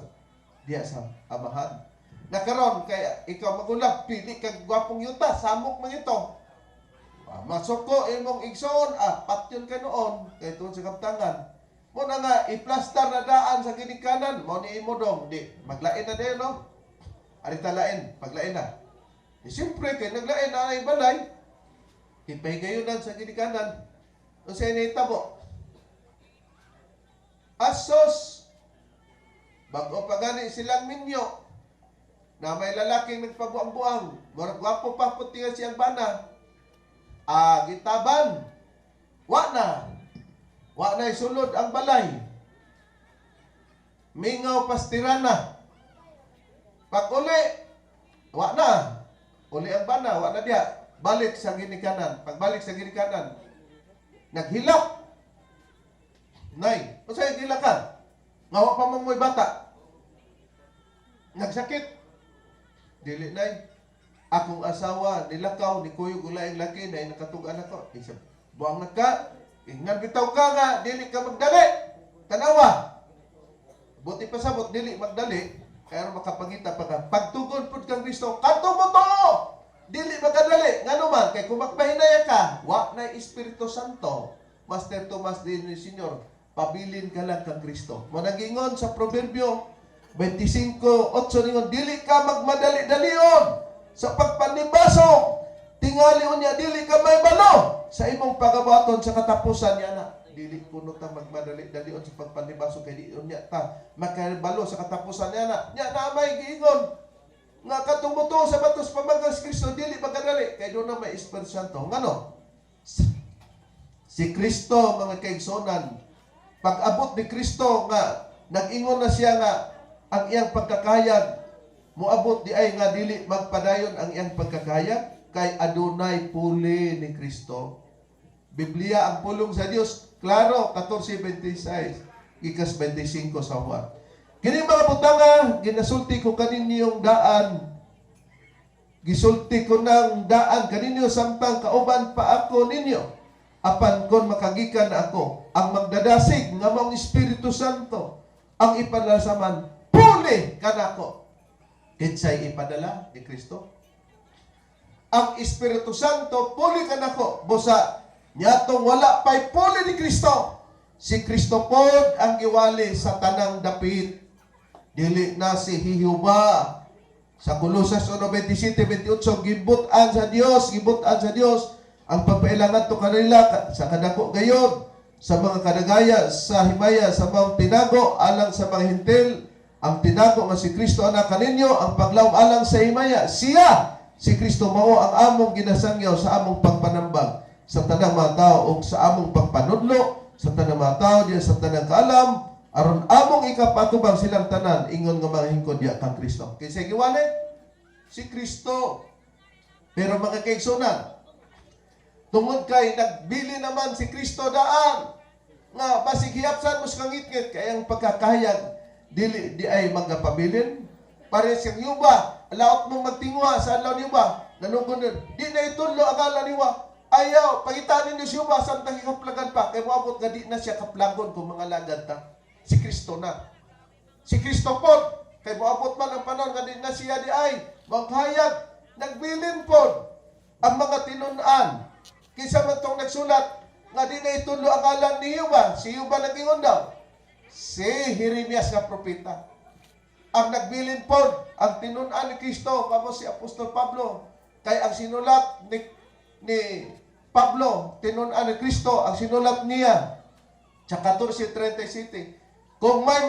diya sa amahan. Nakaron kay ikaw magulang, pili kag gwapong yuta, samok man ito. Ah, masuko imong igsoon, ah, patyon ka noon, kay tuon sa kaptangan. Mo na nga, iplastar na daan sa ginikanan, mo ni imo dong, di, maglain na din, no? Arita lain, paglain na. Di, siyempre, kay naglain na ay balay, ipahigayonan sa ginikanan. Unsa nahitabo? Asos, bago pa gani silang minyo, na may lalaking nagpabuang-buang, murag gwapo pa puti nga siyang bana, ah, gitaban, wa na, wa na isulod ang balay, mingaw pastirana, pag uli, wa na, uli ang bana, wa na diya, balik sa ginikanan, pagbalik sa ginikanan, naghilak, nay, unsay gilakan? Nga wa pa mo mo'y bata. Nagsakit. Dili, nay. Akong asawa nilakaw ni kuyog og laing laki na nakatug-an ako. Isa buang na ka. Ingnan bitaw ka nga dili ka magdali. Tanawa. Buti pa sabot dili magdali kaya makapangita pa ka. Pagtugon pud kang Kristo, kadto mo to. Dili magdali. Ngano man kay kung magpahinaya ka, wa na Espiritu Santo. Master Tomas din ni Senyor, pabilin ka lang kang Kristo. Mo nagingon sa Proverbio 25:8 ningon, dili ka magmadali-dalion sa pagpanibasok. Tingali unya dili ka may balo sa imong pagabuhaton sa katapusan niya na. Dili kuno ta magmadali-dalion sa pagpanibasok kay di unya ta makabalo sa katapusan niya na. Nya na may giingon nga katong mutuo sa batos pamanggang si Kristo dili magkadali kay doon na may Espiritu Santo. Ngano? Si Kristo, mga kaigsonan, pag-abot ni Kristo nga nag-ingon na siya nga ang iyang pagkakayag moabot di ay nga dili magpadayon ang iyang pagkakayag kay adunay puli ni Kristo. Biblia, ang pulong sa Dios, klaro, 14:26 gikas 25 sa Juan. Kini mga butanga ginasulti ko kaninyong daan, gisulti ko ng daan kaninyo samtang kauban pa ako ninyo. Apan kon makagikan na ako, ang magdadasig nga maong Espiritu Santo ang ipadala sa Amahan, puli kanako. Kinsay ipadala ni Kristo? Ang Espiritu Santo puli kanako. Busa nyatong wala pa'y puli ni Kristo. Si Kristo pod ang giwali sa tanang dapit. Dili na si Jehova. Sa Kolosas 1:27, 28, gibutan sa Dios, gibutan sa Dios ang pagpailangan to kanila sa kadako gayod sa mga kadagaya sa himaya sa mga tinago alang sa mga Hentil, ang tinago nga si Kristo anak kaninyo, ang paglawom alang sa himaya. Siya, si Kristo, mao ang among ginasangyaw sa among pagpanambag sa tanang mga tao ug sa among pagpanudlo sa tanang mga tao diya sa tanang kaalam, aron among ikapatubang silang tanan ingon nga mga hingkod diya kang Kristo. Kinsa giwali? Si Kristo. Pero mga kaigsunan, tungod kay nagbili naman si Kristo daan nga basig hiyapsan mo sa kangitngit kay ang pagkakahayag dili di ay magapabilin. Parehas kang yuba, laot mong magtinguha sa adlaw ni yuba, nanugon din di na itudlo ang adlaw ni yuba. Ayaw, pangitaan ninyo si Jehova, samtang gikaplagan pa, kay moabot nga di na siya kaplagon kung mga lagad ta. Si Kristo na. Si Kristo pod, kay moabot man ang panahon nga di na siya di ay, manghayag, nagbilin pod ang mga tinun-an. Kinsa man tong nagsulat nga di na itulo ang ngalan ni Jehova, si Jehova nagingon daw. Si Jeremias nga propeta. Ang nagbilin pod ang tinun-an ni Kristo kamo si Apostol Pablo, kay ang sinulat ni Pablo, tinun-an ni Kristo ang sinulat niya sa 14:37. Kung may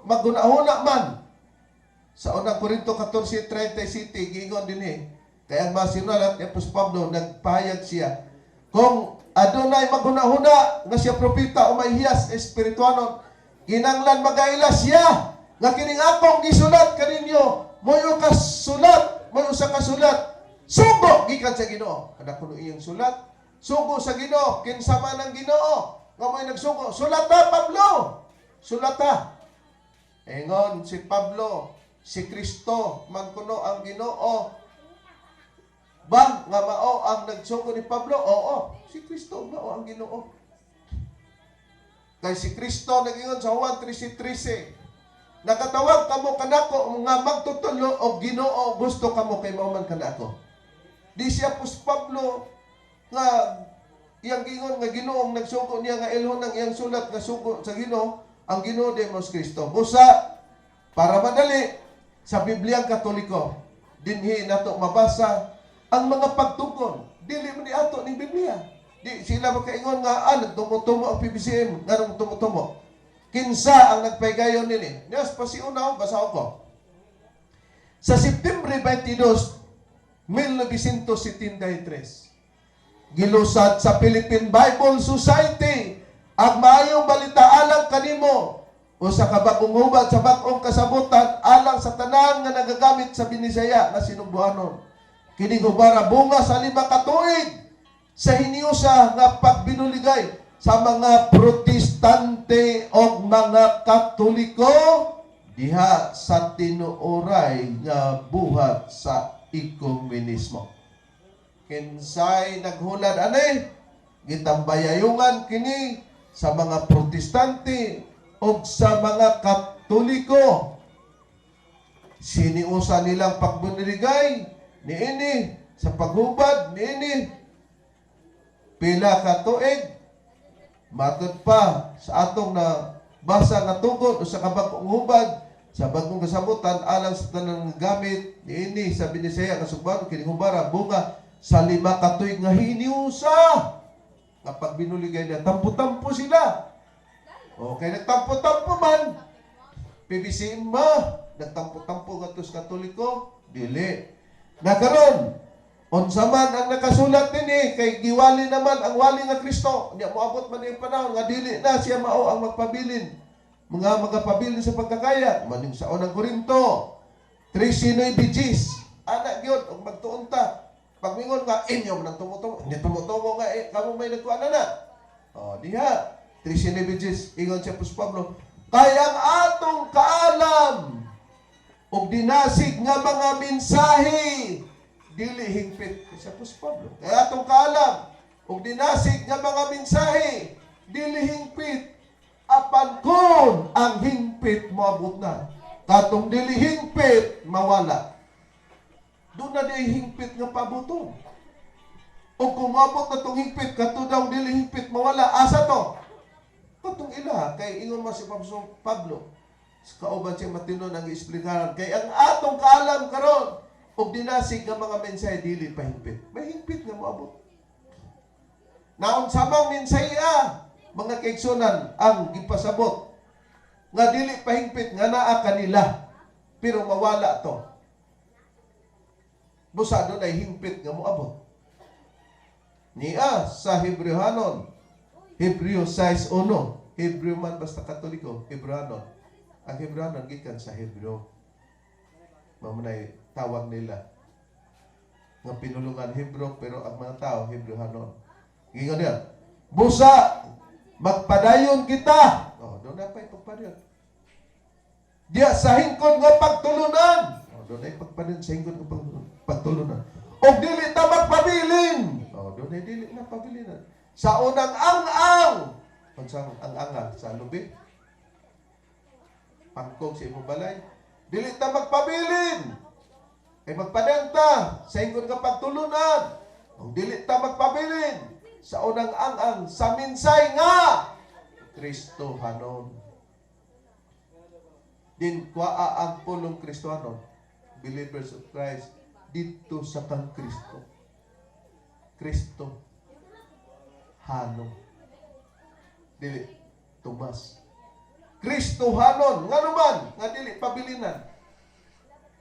maghuna-huna man sa Unang Korinto 14:37, giingon dinhi, kay ang mga sinulat ni Apostol Pablo, nagpahayag siya, kung adunay maghuna-huna nga siya propeta o may hiyas espirituanon, kinanglan magaila siya nga kining akong gisulat kaninyo mo'y ka sulat, mo'y usa ka sulat sugo gikan sa Ginoo. Kada kuno iyang sulat sugo sa Ginoo, kinsa man ang Ginoo nga mo'y nagsugo? Sulat ta, Pablo, sulat ta. Ingon si Pablo, si Kristo man kuno ang Ginoo ba nga mao ang nagsugo ni Pablo? Oo, si Kristo mao ang Ginoo. Kay si Kristo nagingon sa Juan 13:13, "Nakatawag kamo kanako nga magtutulo og Ginoo, gusto kamo kay mao man kanako." Di siya pus Pablo nga iyang gingon nga Ginoo ang nagsugo niya nga ilhon ang iyang sulat nga sugo sa Ginoo, ang Ginoo Demos Kristo. Busa para madali, sa Bibliang Katoliko dinhi nato mabasa ang mga pagtugon. Dili man ni ato ning Biblia. Di sila makaingon nga nagtumo-tumo ang PBCM, nganong tumo-tumo. Kinsa ang nagpaygayon nini? Nias pasiunaw, basa ko. Sa September 22, 1973, gilusad sa Philippine Bible Society ang Maayong Balita alang kanimo, o sa kabagong hubad sa bag-ong kasabutan alang sa tanan nga nagagamit sa Binisaya nga sinugbuanon. Kining hubara bunga sa 5 ka tuig sa hiniusa nga pagbinuligay sa mga Protestante o mga Katoliko diha sa tinuoray nga buhat sa ekumenismo. Kinsay naghulad ani? Gitambayayungan kini sa mga Protestante o sa mga Katoliko. Siniusa nilang pagbunuligay niini sa paghubad niini pila ka tuig. Matod pa sa atong na basa nga tugod o sa kabag-ong hubad sa bagong kasabutan alang sa tanang gamit niini sa Binisaya kasugban, kining hubara bunga sa 5 ka tuig nga hiniusa nga pagbinuligay niya. Tampo-tampo sila. Okay, nagtampo-tampo man PBCM ba nagtampo-tampo ngadto sa Katoliko? Dili na. Karon, unsa man ang nakasulat dinhi, kay giwali naman ang wali nga Kristo. Nya moabot man yung panahon nga dili na siya mao ang magpabilin. Mga magapabilin sa pagkakaya, maning sa Unang Korinto 13:9 Gis. Ana gyud og magtuon ta. Pagmingon nga inyo man ang tumutumo, hindi tumutumo nga eh, kamo may nagkuan na na. Oh, diha 13:9 Gis, ingon siya Apostol Pablo, "Kay ang atong kaalam ug dinasig nga mga mensahe dili hingpit." Sa Apostol Pablo. "Kaya atong kaalam ug dinasig nga mga mensahe dili hingpit, apan kun ang hingpit moabot na, katong dili hingpit mawala." Doon na di hingpit nga pabuton. O kung moabot na tong hingpit, kato daw dili hingpit mawala, asa to? Katong ila, kay ingon man si Pablo, Pablo sa kauban siya matinon ang giesplikaran, "Kay ang atong kaalam karon ug dinasig nga mga mensahe dili pa hingpit." May hingpit nga moabot. Naunsa mang mensahe mga kaigsunan, ang gipasabot nga dili pa hingpit nga naa kanila pero mawala to? Busa doon ay hingpit nga moabot. Niya sa Hebreohanon, Hebreo 6:1, Hebreo man basta Katoliko, Hebreohanon. Ang Hebreohanon gikan sa Hebreo. Mao man tawag nila nga pinulungan Hebreo, pero ang mga tao Hebreohanon. Gingon niya, "Busa magpadayon kita." Oh, doon na pa pagpadayon. Diya sa hingkon nga pagtulunan. Oh, doon ay pagpadayon sa hingkon nga pagtulunan. Og dili ta magpabilin. Oh, doon. Dunay dili na pabilinan. Sa unang ang-ang, unsang ang-anga sa lubi, pangkong sa imong balay, dili ta magpabilin. Kay magpadenta sa ingon nga pagtulunan. Kung dili ta magpabilin sa unang ang-ang sa minsay nga Kristohanon. Din kuaa ang pulong Kristohanon, believers of Christ, dito sa kang Kristo. Kristo. Hanon. Dili, Tomas. Kristohanon, nga naman, nga dili pabilinan.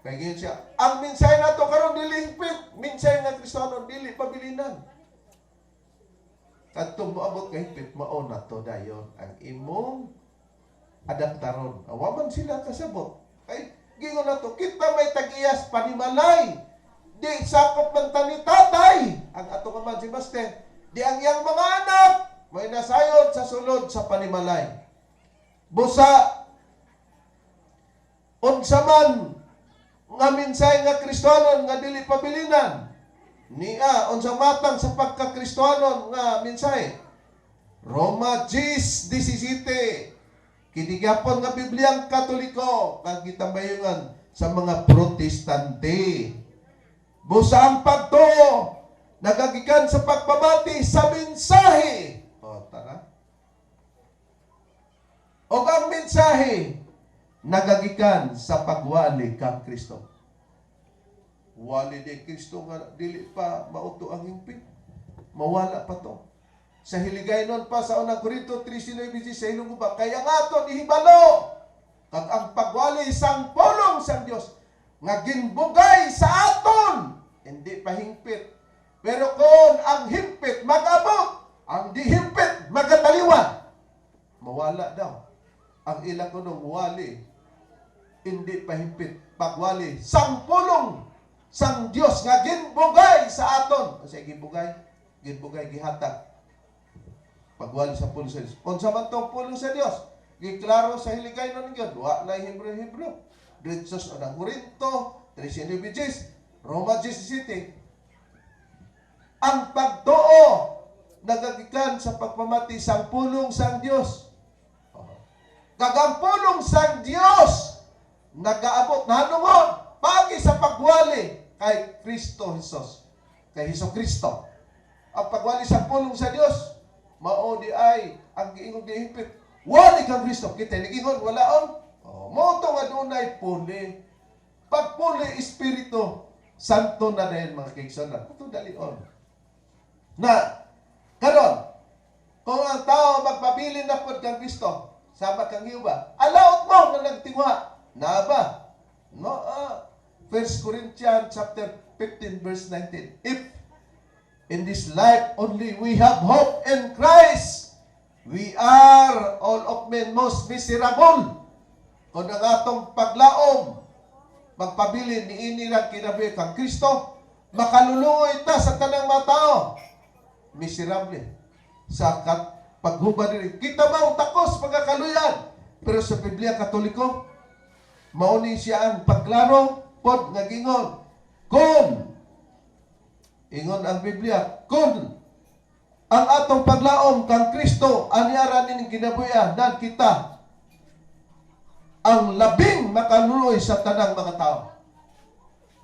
Kaya ngayon siya, ang minsay nato karon dili higpit, minsay nga Kristohanon dili pabilinan. Kadtong moabot ka higpit, mao na to dayon ang imong adaptaron. Awa man sila kasabot. Kay gingon na to, kita may tag-iyas panimalay. Di sakop man ta ni tatay. Ang ato nga man si Master. Di ang iyang mga anak may nasayod sa sulod sa panimalay. Busa unsa man nga minsay nga Kristohanon nga dili pabilinan, niya unsa matang sa pagka-Kristohanon nga minsay? Roma 10:17. Kini gyapon nga Bibliang Katoliko kag gitambayungan sa mga Protestante. Busa ang pagtuo nagagikan sa pagpamati sa mensahe. O, tara. O ang mensahe nagagikan sa pagwali kang Kristo. Wali ni Kristo nga dili pa mauto ang hingpit. Mawala pa to. Sa hiligaynon pa sa unang Korinto 3:19 sa ilong ba kaya nga aton ihibalo kag ang pagwali sang pulong sang Dios nga ginbugay sa aton hindi pa hingpit, pero kung ang hingpit mag-abot, ang di hingpit magataliwan, mawala daw ang ilang kunong wali. Hindi pa hingpit pagwali sang pulong sang Dios nga ginbugay sa aton. Kasi ginbugay, ginbugay, gihatag, pagwali sa pulong sa Dios. Unsa man tong pulong sa Dios? Giklaro sa hiligaynon gyud, wa na Hebreo-Hebreo. Diretso sa unang Korinto 3:9, Roma 17. Ang pagtuo nagagikan sa pagpamati sang pulong sang Dios. Kag ang pulong sang Dios nagaabot nahanungod pagi sa pagwali kay Kristo Jesus. Kay Hesus Kristo. Ang pagwali sa pulong sa Dios mao di ay ang giingong gihingpit. Wali kang Kristo. Kita nigingon walaon. Oh, mao to nga dunay puli. Pagpuli, Espiritu Santo na din, mga kaigsuonan. Ito dalion. Na karon kung ang tao magpabilin na pod kang Kristo, sama kang Jehova, alaot mo nga nagtinguha. Na ba? No, 1 Corinthians chapter 15 verse 19. If in this life only we have hope in Christ, we are all of men most miserable. Kung ang atong paglaom, magpabilin niini lang kinabuhi kang Kristo, makaluluoy ta sa tanang mga tao. Miserable. Sa kat paghubad diri. Kita maong takos pagkakaluyan. Pero sa Biblia Katoliko, mao ni siya ang pagklaro pod nga gingon. Kung ingon ang Biblia, kung ang atong paglaom kang Kristo ani ara nining kinabuhi, nan kita ang labing makaluloy sa tanang mga tao.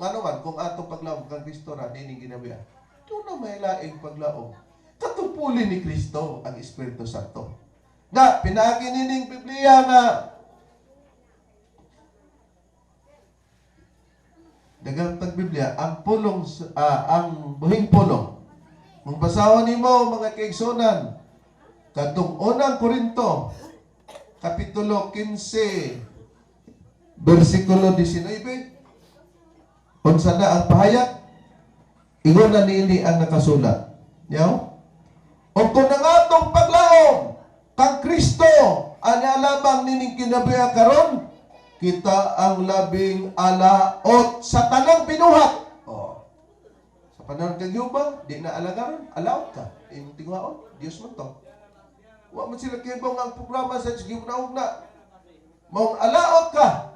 Ngano man kung atong paglaom kang Kristo ra nining kinabuhi? Doon na may laing paglaom. Katupuli ni Kristo ang Espiritu Santo. Na pinaagi nining Biblia nga daghang tag Biblia ang pulong ang buhing pulong. Kung basahon nimo, mga kaigsunan, kadtong unang Korinto kapitulo 15 bersikulo 19, unsa na ang pahayag? Ingon na niini ang nakasulat. Yaw? O kung ang atong paglaom kang Kristo anya lamang nining kinabuhi karon, kita ang labing alaot sa tanang binuhat. Oh. Sa panahon kang Yuba, di na alagaron, alaot ka. Imong tinguhaon, Dios man to. Wa man sila kibong ang programa sa gihugna-hugna. Maong alaot ka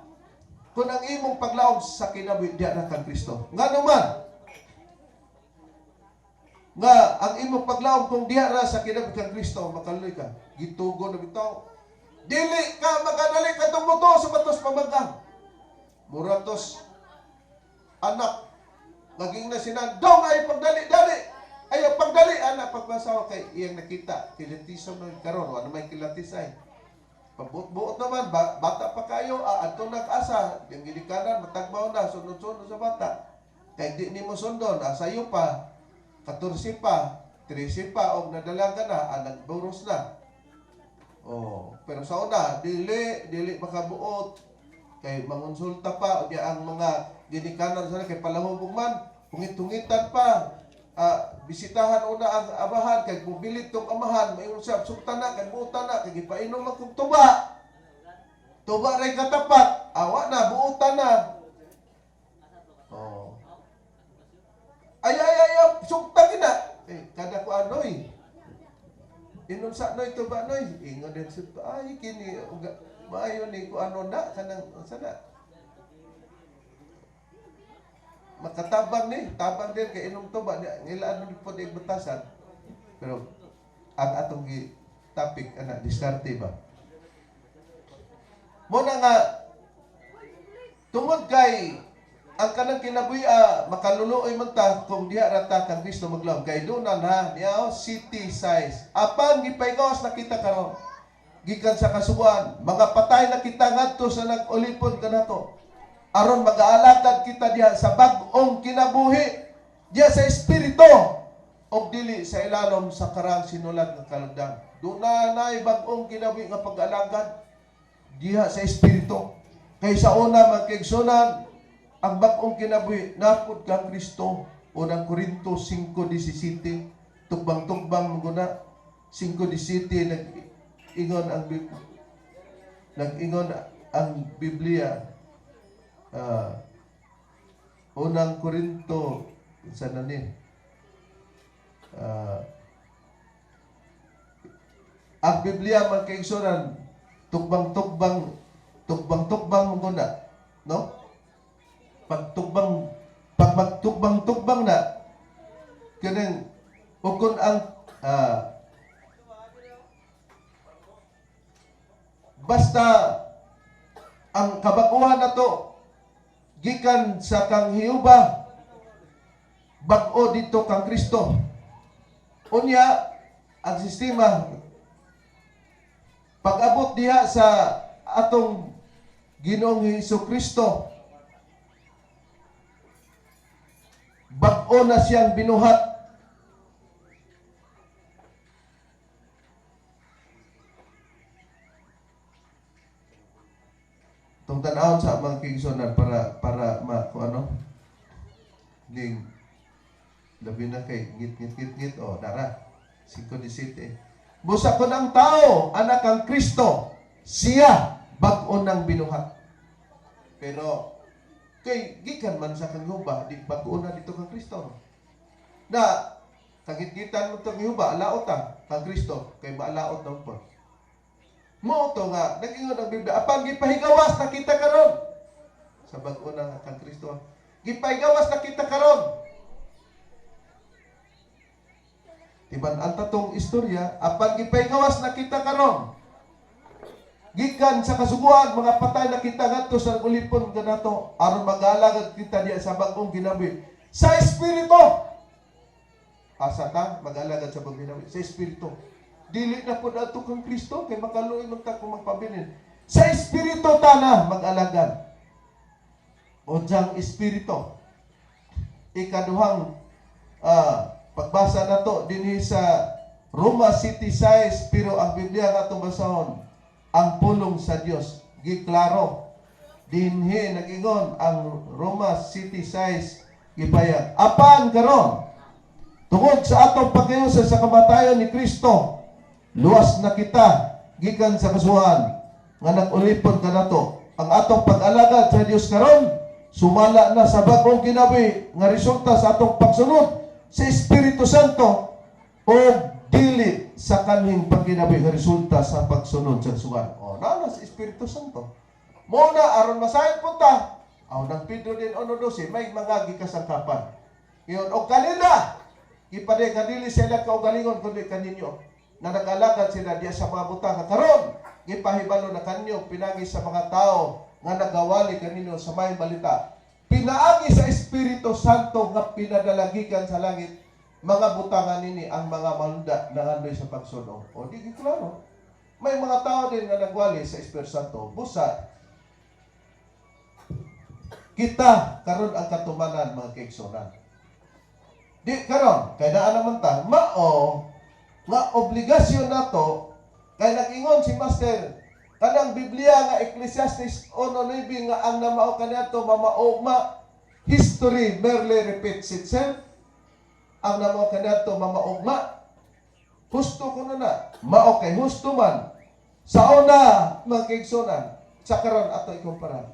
kung ang imong paglaom sa kinabuhi diya na kang Kristo. Ngano man? Nga ang imong paglaom kung diha ra sa kinabuhi kang Kristo, makaluoy ka. Gitugo na bitaw. Dili ka makadali katong buto sa batos pamangkang. Mura tos anak naging na sinandong ay pagdali-dali. Ay pagdali anak pagpasawa kay iyang nakita kilatisom na karon wa may kilatis ay. Pabuot-buot naman ba, bata pa kayo adto nag-asa yang gilikanan matagbaw na sunod-sunod sa bata. Kay di nimo sundon sayo pa 14 pa 13 pa og nadalaga na nagburos na. Oh, pero sa una dili dili makabuot kay mangonsulta pa unya ang mga ginikanan sana kay palahubog man hungit-hungitan pa, bisitahan una ang amahan kay mubilit tong amahan maingon siya sukta na kay buotan na kay gipainom man kog tuba tuba ray katapat awa na buotan na. Oh, ay ay ay, ay sukta gina eh kada ko anoy inom sa noy tuba noy ingon din siya ay kini uga, maayo ni ko ano na kanang sana makatabang ni tabang din kay inom tuba ni ngilaan mo po di batasan. Pero ang atong gi topic ana diskarte ba mo na nga tungod kay ang kanang kinabuhi makaluluoy man ta kung diha ra ta kang Kristo maglaom kay doon ha niya oh, city size apan gipaygawas na kita karon gikan sa kasuguan mga patay na kita ngadto sa nag-ulipon kanato aron mag-aalagad kita diha sa bag-ong kinabuhi diha sa espiritu og dili sa ilalom sa karang sinulat nga kalagdan. Doon na nay bag-ong kinabuhi nga pag-alagad diha sa espiritu. Kay sa una magkaigsunan ang bag-ong kinabuhi napod kang Kristo. Unang Korinto 5:17, tugbang-tugbang mo na 5:17, nag-ingon ang Biblia, Unang Korinto sa nani, ang Biblia magkaigsunan tugbang-tugbang tugbang-tugbang mo na, no? Pag tugbang pag magtugbang-tugbang na kanang ukon ang basta ang kabaguhan na to gikan sa kang Jehova bag-o dito kang Kristo. Unya ang sistema pag-abot diha sa atong Ginoong Hesus Kristo, bag-o na siyang binuhat. Tong tan-awon sa mga kaigsuonan para ma kung ano ning labi na kay ngit ngit ngit ngit oh dara 5:17. Busa kon ang tao anak ang Kristo, siya bag-o nang binuhat. Pero kay gikan man sa kang Jehova, di bag-o na dito kang Kristo. Na kagitgitan mo tong Jehova, alaot ta kang Kristo kay maalaot na po. Mo to nga nag-ingon ang Biblia apan gipahigawas na kita karon sa bag-o na kang Kristo. Gipahigawas na kita karon. Tiban ang tatong istorya apan gipahigawas na kita karon. Gikan sa kasuguan mga patay na kita ngadto sa ulipon kanato aron mag-alagad kita diha sa bag-ong kinabuhi sa espiritu. Asa ta mag-alagad sa bag-ong kinabuhi sa espiritu. Dili na pud adto kang Kristo kay makaluoy man ta kung magpabilin. Sa espiritu ta na mag-alagad. Unsang espiritu? Ikaduhang pagbasa nato dinhi sa Roma City size, pero ang Biblia nga atong basahon ang pulong sa Dios giklaro dinhi nag-ingon ang Roma City size gipayag apan karon tungod sa atong pagkayusa sa kamatayon ni Kristo luwas na kita gikan sa kasuhan nga nag-ulipon kanato. Ang atong pag-alagad sa Dios karon sumala na sa bag-ong kinabuhi nga resulta sa atong pagsunod sa Espiritu Santo o dili sa kanhing pagkinabuhi nga resulta sa pagsunod sa kasuhan. O naa na sa Espiritu Santo. Mo na aron masayod punta. Aw nang Pedro din 1:12 may mga gikasangkapan. Ngayon og kanila Gipadayag nga dili sila kaugalingon kundi kaninyo na nag-alagad sila diya sa mga butang nga karon gipahibalo na kanyo pinagi sa mga tao nga nagawali kaninyo sa may balita. Pinaagi sa Espiritu Santo nga pinadalagikan sa langit, mga butangan nini ang mga malunda nangandoy sa pagsunog. O di klaro. May mga tao din nga nagwali sa Espiritu Santo. Busa, kita karon ang katumanan, mga kaigsunan. Di karon kay naa naman ta mao nga obligasyon nato kay nag-ingon si Master kanang Biblia nga Ecclesiastes 1:9 nga ang namao kaniadto mamaugma. History merely repeats itself. Ang namao kaniadto mamaugma, husto kuno na mao kay husto man sa una, mga kaigsunan, sa karon ato ikumpara.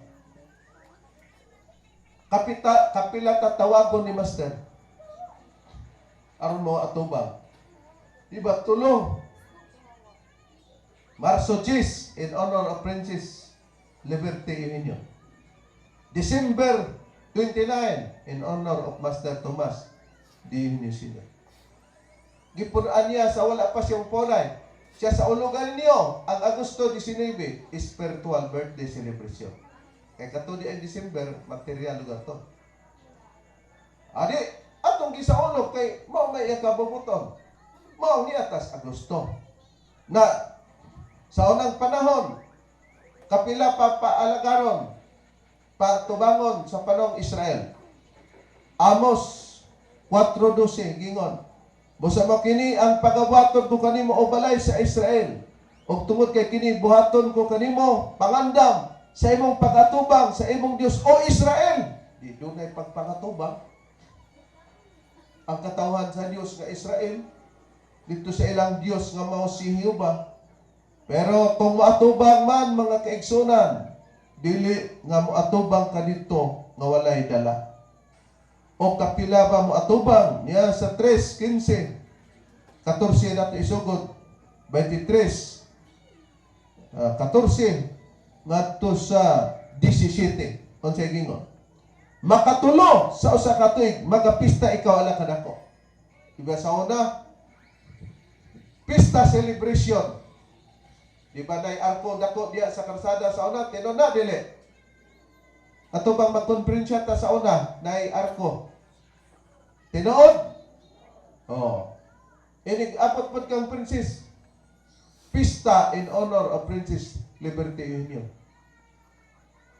Kapita kapila ta tawagon ni Master aron mo atubang? Di ba tulo? Marso 10, in honor of Princess Liberty Eugenio. December 29, in honor of Master Tomas D. Eugenio Sr. Gipunan niya sa wala pa siyang polay. Siya sa ulugan niyo, ang Agosto 19, spiritual birthday celebration. Kay kato di ang December, material lugar to. Adi, atong gisaulog kay mao may iya kabubuton. Mao ni atas Agosto. Na sa unang panahon, kapila pa paalagaron, patubangon sa panong Israel. Amos 4:12 gingon, "Busa mo kini ang pagabuhaton ko kanimo, o balay sa Israel. Ug tungod kay kini buhaton ko kanimo, pangandam sa imong pagatubang sa imong Dios, o Israel." Di dunay pagpangatubang ang katawhan sa Dios nga Israel dito sa ilang Dios nga mao si Jehova. Pero kung moatubang man, mga kaigsunan, dili nga moatubang ka dito nga walay dala. O kapila ba moatubang niya sa 3:15, 14 nato isugod, 23, 14 ngadto sa 17, unsay gingon? "Makatulo sa usa ka tuig magapista ikaw ala kanako." Diba sa una pista celebration? Di ba nay arko dako diya sa karsada sa una? Tinuod na dili? Ato bang magkonferensya ta sa una, nay arko? Tinuod? Oh. Inig abot pod kang princess. Pista in honor of Princess Liberty Union.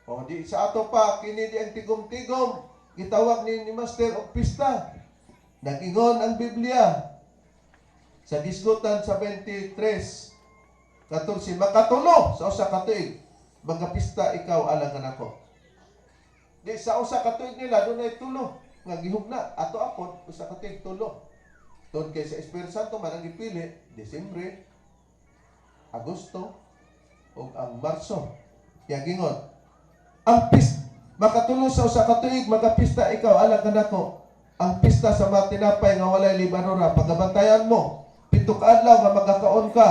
O di sa ato pa kini di ang tigom-tigom gitawag ni Master og pista. Nag-ingon ang Biblia sa gisgutan sa 23:14, "Makatulo sa usa ka tuig magapista ikaw alang kanako." Di sa usa ka tuig nila dunay tulo nga gihugna, ato apod usa ka tuig tulo. Tungod kay sa Espiritu Santo man ang gipili, Desembre, Agosto ug ang Marso. Kaya gingon, ang pis makatulo sa usa ka tuig magapista ikaw alang kanako. Ang pista sa mga tinapay nga walay libanura, pagabantayan mo 7 ka adlaw nga magakaon ka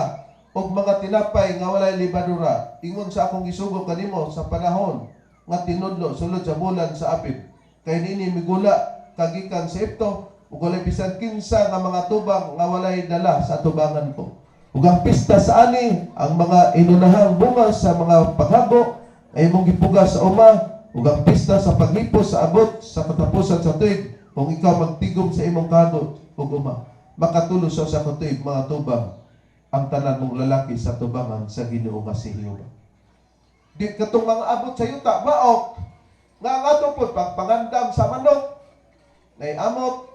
og mga tinapay nga walay libanura ingon sa akong gisugo kanimo sa panahon nga tinudlo sulod sa bulan sa Abib. Kay niini migula kagikan sa Ehipto ug walay bisan kinsa nga mga tubang nga walay dala sa tubangan ko. Ug ang pista sa ani, ang mga inunahang bunga sa mga paghago ay imong gipugas sa uma, ug ang pista sa paghipos sa abot sa katapusan sa tuig kung ikaw magtigom sa imong kahago ug uma. Makatulo sa usa ka tuig mga tubang ang tanan mong lalaki sa tubangan sa Ginoo nga si Jehova." Di katong mga abot sa yuta maok nga ang ato pod pagpangandam sa manok, nay amot,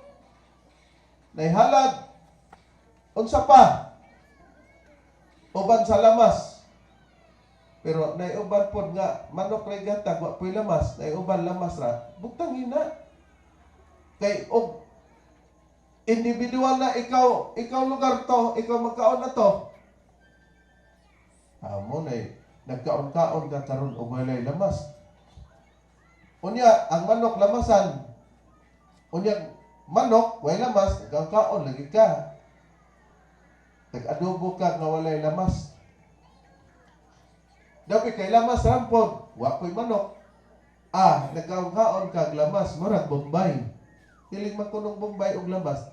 nay halad, unsa pa uban sa lamas. Pero nay uban pod nga manok ray gatag, wa po'y lamas, nay uban lamas ra. Butang hina kay og individual na ikaw, ikaw lugar to, ikaw magkaon na to. Amo nay nagkaon-kaon ka karon og walay lamas. Unya ang manok lamasan. Unya manok walay lamas, nagkaon lagi ka. Nag-adobo ka nga walay lamas. Dapat kay lamas rampon, wa ko'y manok. Ah, nagkaon-kaon kag lamas, murag Bombay. Piling man kunong Bombay og lamas.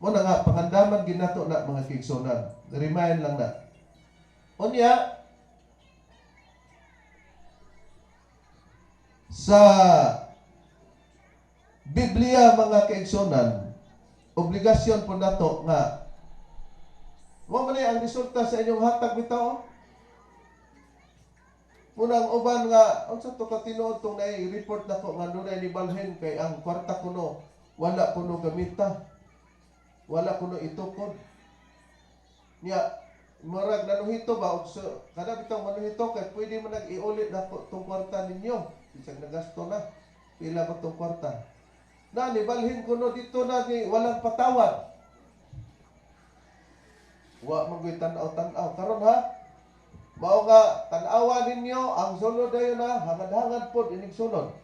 Mao na nga pangandaman ginato na, mga kaigsuonan. Remind lang na. Unya, sa Biblia, mga kaigsuonan, obligasyon po nato nga mao man ni ang resulta sa inyong hatag bitaw. Munang uban nga unsa to ka tinuod tong nai-report nako nga dunay nibalhin kay ang kwarta kuno wala kuno gamita. Wala kuno itukod. Nya murag nanuhito ba og so, kada bitaw manuhito kay pwede man nag-iulit nako tong kwarta ninyo. Bisag nagasto na. Pila ba tong kwarta? Na nibalhin kuno dito na ni walang patawad. Wa man gyud tan-aw-tan-aw karon ha. Mao nga tan-awa ninyo ang sulod dayon na hangad-hangad pod inig sulod.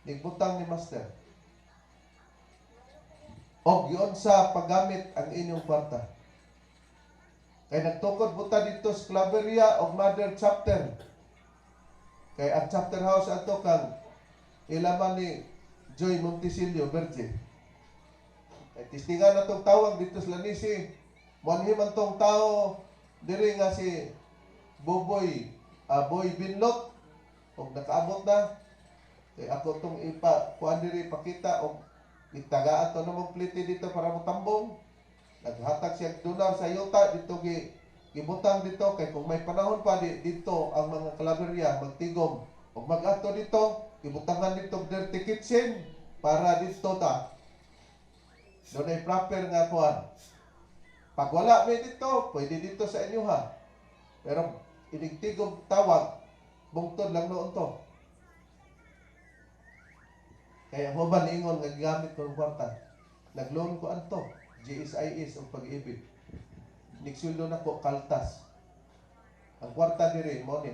Nigbutang ni Master. Og yun sa paggamit ang inyong kwarta. Kay nagtukod buta dito sa Claveria og Mother Chapter. Kay ang chapter house ato kang ilaman ni Joy Montesilio Berge. Kay tistingan na tong tawag dito sa Lanisi. Muanhi man tong tao diri nga si Boboy Boy Binlot og nakaabot na kay ako tong ipa kuan diri pakita og itagaan to namong plite dito para motambong. Naghatag siya donar sa yuta dito, gi gibutang dito kay kung may panahon pa di, dito ang mga Claveria magtigom og mag-ato dito, gibutangan dito og dirty kitchen para dito ta dunay proper nga kuan. Pag wala may dito, pwede dito sa inyo ha. Pero inigtigom tawag, bungtod lang noon to. Kaya ang uban ingon nga gigamit ko ng kwarta. Nagloan ko anto, GSIS og Pag-IBIG. Nigsuldo na ko kaltas. Ang kwarta diri mo ni.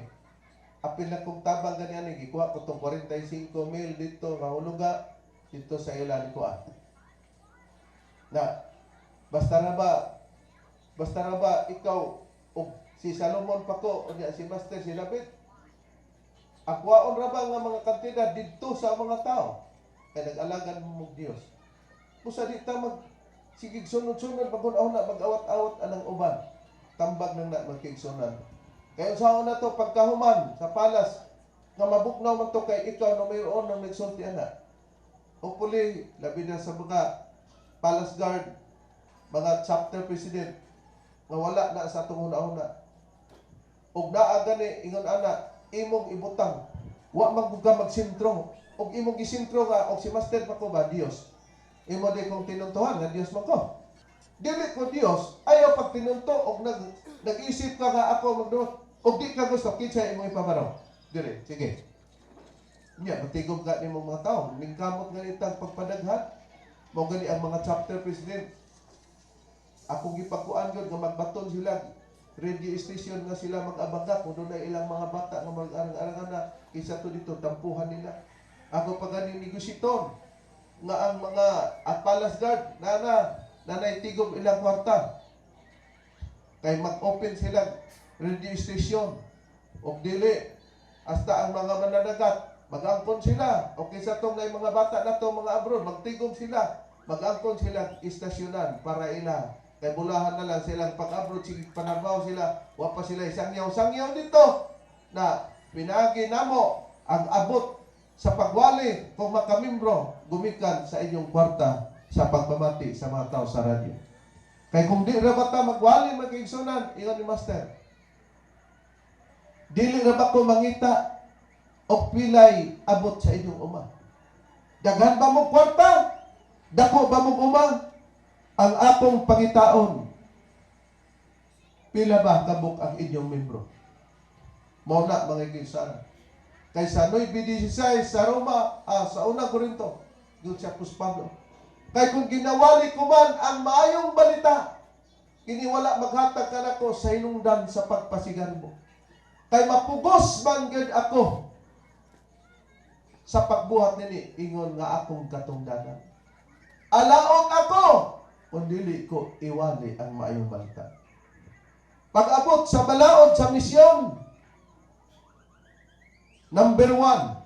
Apil na kong tabang gani ani, gikuha ko tong 45 mil dito nga huluga dito sa ila ni kuha. Na basta ra ba ikaw og si Salomon pa ko unya si Master si David, akwaon ra ba nga mga kantidad didto sa mga tao kay nag-alagad mo og Dios? Busa di ta mag sigig sunod-sunod pag na mag-awat-awat anang uban. Tambag nang na magkigsunan. Kay unsaon na to pagkahuman sa palas nga mabugnaw man to kay ikaw na mayroon ng nagsulti ana. Hopefully, labi na sa mga palace guard, mga chapter president, nga wala na sa atong una-una. Og naa gani ingon ana, imong ibutang. Wa man gud ka magsentro. Og imong gisentro nga og si Master pa ko ba Dios. Imo di kong tinuntuhan nga Dios man ko. Dili ko Dios, ayaw pag tinunto og nag-isip ka nga ako magduot. Og di ka gusto kinsa imong ipabaraw. Dire, sige. Nya, matigom ka nimong mga tao. Ningkamot nga itang pagpadaghan. Mao gani ang mga chapter president. Akong gipakuan gyud nga magbaton sila radio station nga sila mag-abaga kung doon ilang mga bata nga mag-arang-arangan na kaysa to dito tampuhan nila. Ako pa gani negositon nga ang mga at palace guard nana nanay tigom ilang kwarta kay mag-open sila radio station. Og dili hasta ang mga mananagat mag-angkon sila o kaysa tong nay mga bata na to mga abroad magtigom sila, mag-angkon sila istasyonan para ila kay bulahan na lang silang pag-abroad, sige panarbaho sila, wa pa sila isangyaw-sangyaw dito na pinagi namo ang abot sa pagwali kung makamimbro gumikan sa inyong kwarta sa pagpamati sa mga tao sa radyo. Kay kung di ra ba ta magwali, magigsunan, ingon ni Master, dili ra ba ko mangita og pilay abot sa inyong uma? Daghan ba mong kwarta? Dako ba mong uma? Ang akong pangitaon, pila ba kabuk ang inyong membro? Mao na, mga iglesia. Kay sa 9:16 sa Roma, sa unang Korinto, doon si Apostol Pablo. Kay kung ginawali ko man ang maayong balita, kini wala maghatag kanako sa hinungdan sa pagpasigarbo. Kay mapugos man gyud ako sa pagbuhat nini ingon nga akong katungdanan. Alaot ako kung dili ko iwali ang maayong balita. Pag-abot sa balaod sa misyon, number 1,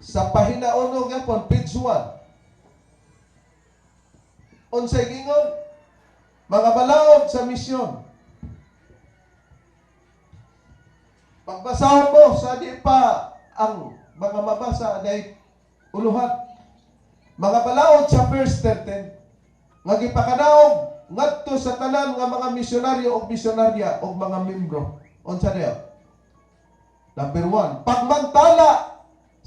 Sa pahina 1 gyapon, page 1. Unsay gingon? Mga balaod sa misyon. Pagbasahon mo sa di pa ang mga mabasa day uluhan. Mga balaod sa verse 13 nga gipakanaog ngadto sa tanan nga mga misyonaryo ug misyonarya ug mga membro. Unsa dayo? Number 1, pagmantala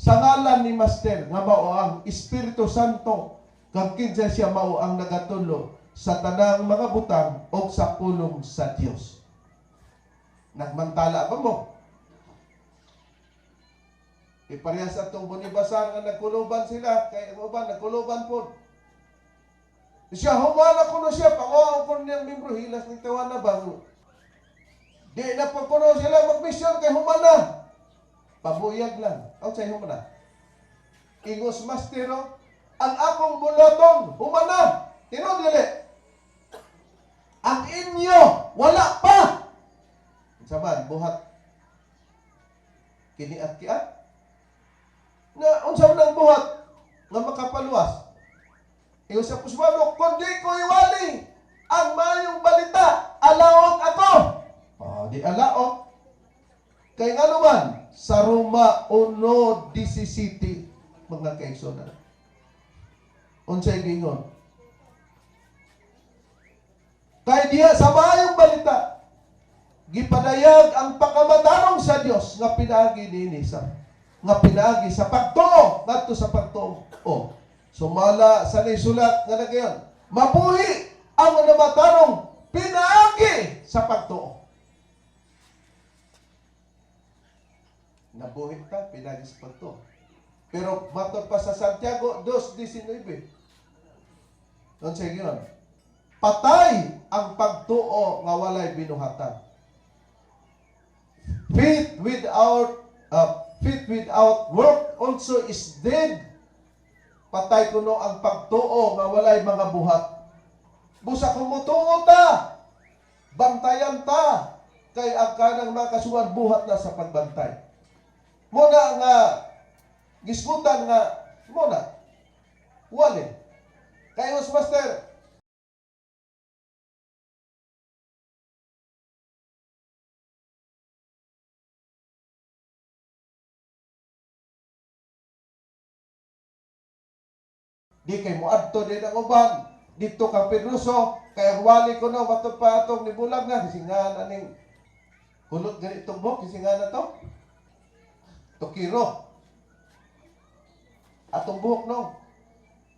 sa ngalan ni Master nga mao ang Espiritu Santo kag kinsa siya mao ang nagatulo sa tanang mga butang o sa pulong sa Dios. Nagmantala ba mo? Iparehas atong Bonibasar nga nagkuluban sila, kay ang uban nagkuluban pod. Siya humana kuno siya, panguha ko niyang membro, hilas ng tawa na ba? Di na pa kuno sila magmisyon kay humana. Pabuyag lang. Aw say humana. Ingos mastero, ang akong buluton, humana. Tinuod dili. Ang inyo, wala pa. Unsa man, buhat kiniat-kiat. Na unsa man ang buhat nga makapaluwas? Ingon sa Pablo, kundi ko iwali ang mayong balita, alaot ako. Oh, di alaot. Kay nga naman, sa Roma 1:17, mga kaigsunan. Unsay gingon? Kay diha sa maayong balita, gipadayag ang pagkamatarong sa Dios nga pinaagi niini sa nga pinaagi sa pagtuo ngadto sa pagtuo. O, sumala sa nisulat nga nagayon, mabuhi ang namatarong pinaagi sa pagtuo. Nabuhi ta pinaagi sa pagtuo. Pero matod pa sa Santiago 2:19. Unsay giyon? Patay ang pagtuo nga walay binuhatan. Faith without work also is dead. Patay kuno ang pagtuo nga walay mga buhat. Busa kung mutuo ta, bantayan ta, kay ang kanang makasuan buhat na sa pagbantay. Muna nga gisgutan nga muna wali. Kay us master, di kay moadto din ang uban dito kang Pedroso, kay ang wali ko no matod pa atong nibulag na kisingan aning kulot ganitong buhok, kisingan na to Tokiro atong buhok no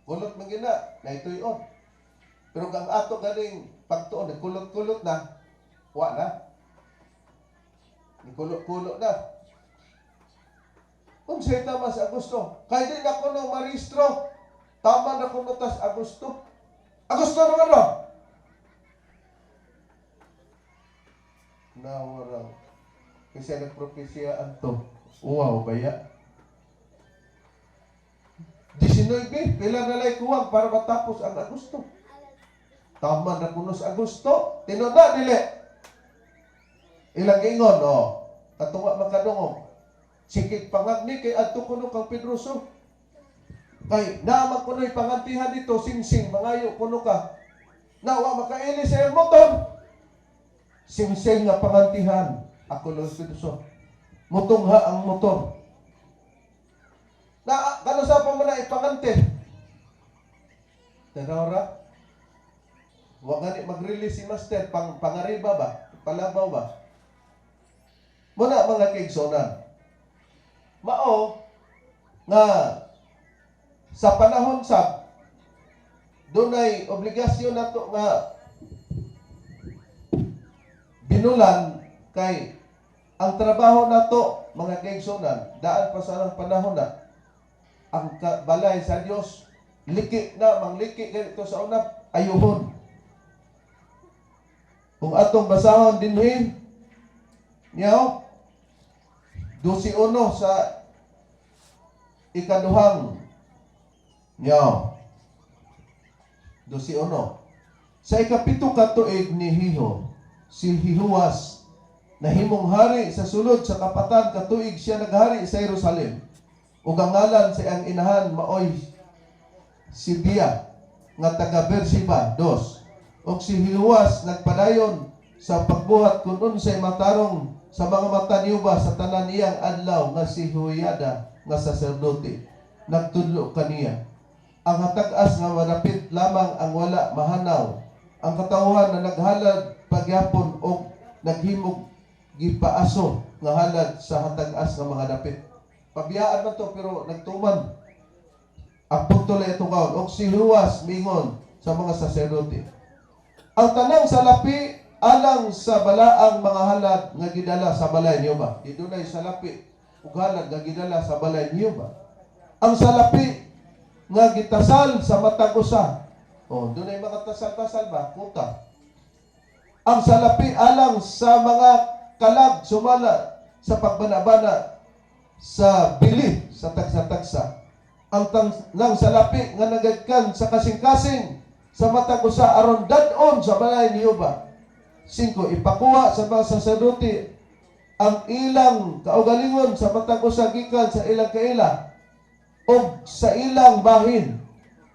kulot man gina naituyon, pero kang ato ganing pagtuon nagkulot-kulot na, wa na nikulot-kulot na. Unsay tama sa Agosto? Kay di na kuno marehistro. Tama na kuno tas Agosto. Agosto naman no? Nawaraw. Kasi nagpropesya anto. Uwaw ba ya? 19, pila na lay kuwang para matapos ang Agosto. Tama na kuno sa Agosto. Tinuod na, dili. Ilang ingon, oh. Katunga makadungog. Sikig pangagni kay adto kuno kang Pedroso. Kay naman kuno'y pangantihan dito, singsing, mangayo kuno ka. Nawa makaili sa iyang motor. Singsing nga pangantihan. Ako lang Pedroso. Mutungha ang motor. Na, kano sa pa mo na ipangante? Tanawra? Wa gani mag-release si Master, pangariba ba? Palabaw ba? Muna mga kaigsonan. Mao nga sa panahon sab dunay obligasyon nato nga binulan kay ang trabaho nato mga kaigsonan daan pa sa ang panahon na ang balay sa Dios liki na mangliki ganito sa una ayuhon. Kung atong basahon dinhi niyaw 12:1 sa ikaduhang niyaw 12:1 sa 7 ka tuig ni Hiho, si Hihuas nahimong hari sa sulod sa 4 ka tuig siya naghari sa Jerusalem. Ug ang ngalan sa iyang inahan maoy Sibia nga taga Beersheba. Dos. Ug si Jehoas nagpadayon sa pagbuhat kung unsay matarong sa mga mata ni Jehova sa tanan niyang adlaw nga si Jehoiada nga saserdote nagtudlo kaniya. Ang hatag-as nga madapit lamang ang wala mahanaw. Ang katawhan na naghalad pagyapon og naghimog gipaaso nga halad sa hatag-as nga mga dapit. Pabiyaan man to, pero nagtuman. Ang punto lang itong kaon. Og si Jehoas mingon sa mga saserdote: "Ang tanang salapi alang sa balaang mga halad nga gidala sa balay niyo ba?" Di dunay salapi ug halad nga gidala sa balay niyo ba? Ang salapi nga gitasal sa matag usa. Oh, dunay mga tasal-tasal ba? Kuta. Ang salapi alang sa mga kalag sumala sa pagbanabana sa bili sa tagsa-tagsa. Ang tanang salapi nga nagagkan sa kasing-kasing sa matag usa aron dad-on sa balay ni Jehova. Singko, ipakuha sa mga saserdote ang ilang kaugalingon sa matag usa gikan sa ilang kaila o sa ilang bahin.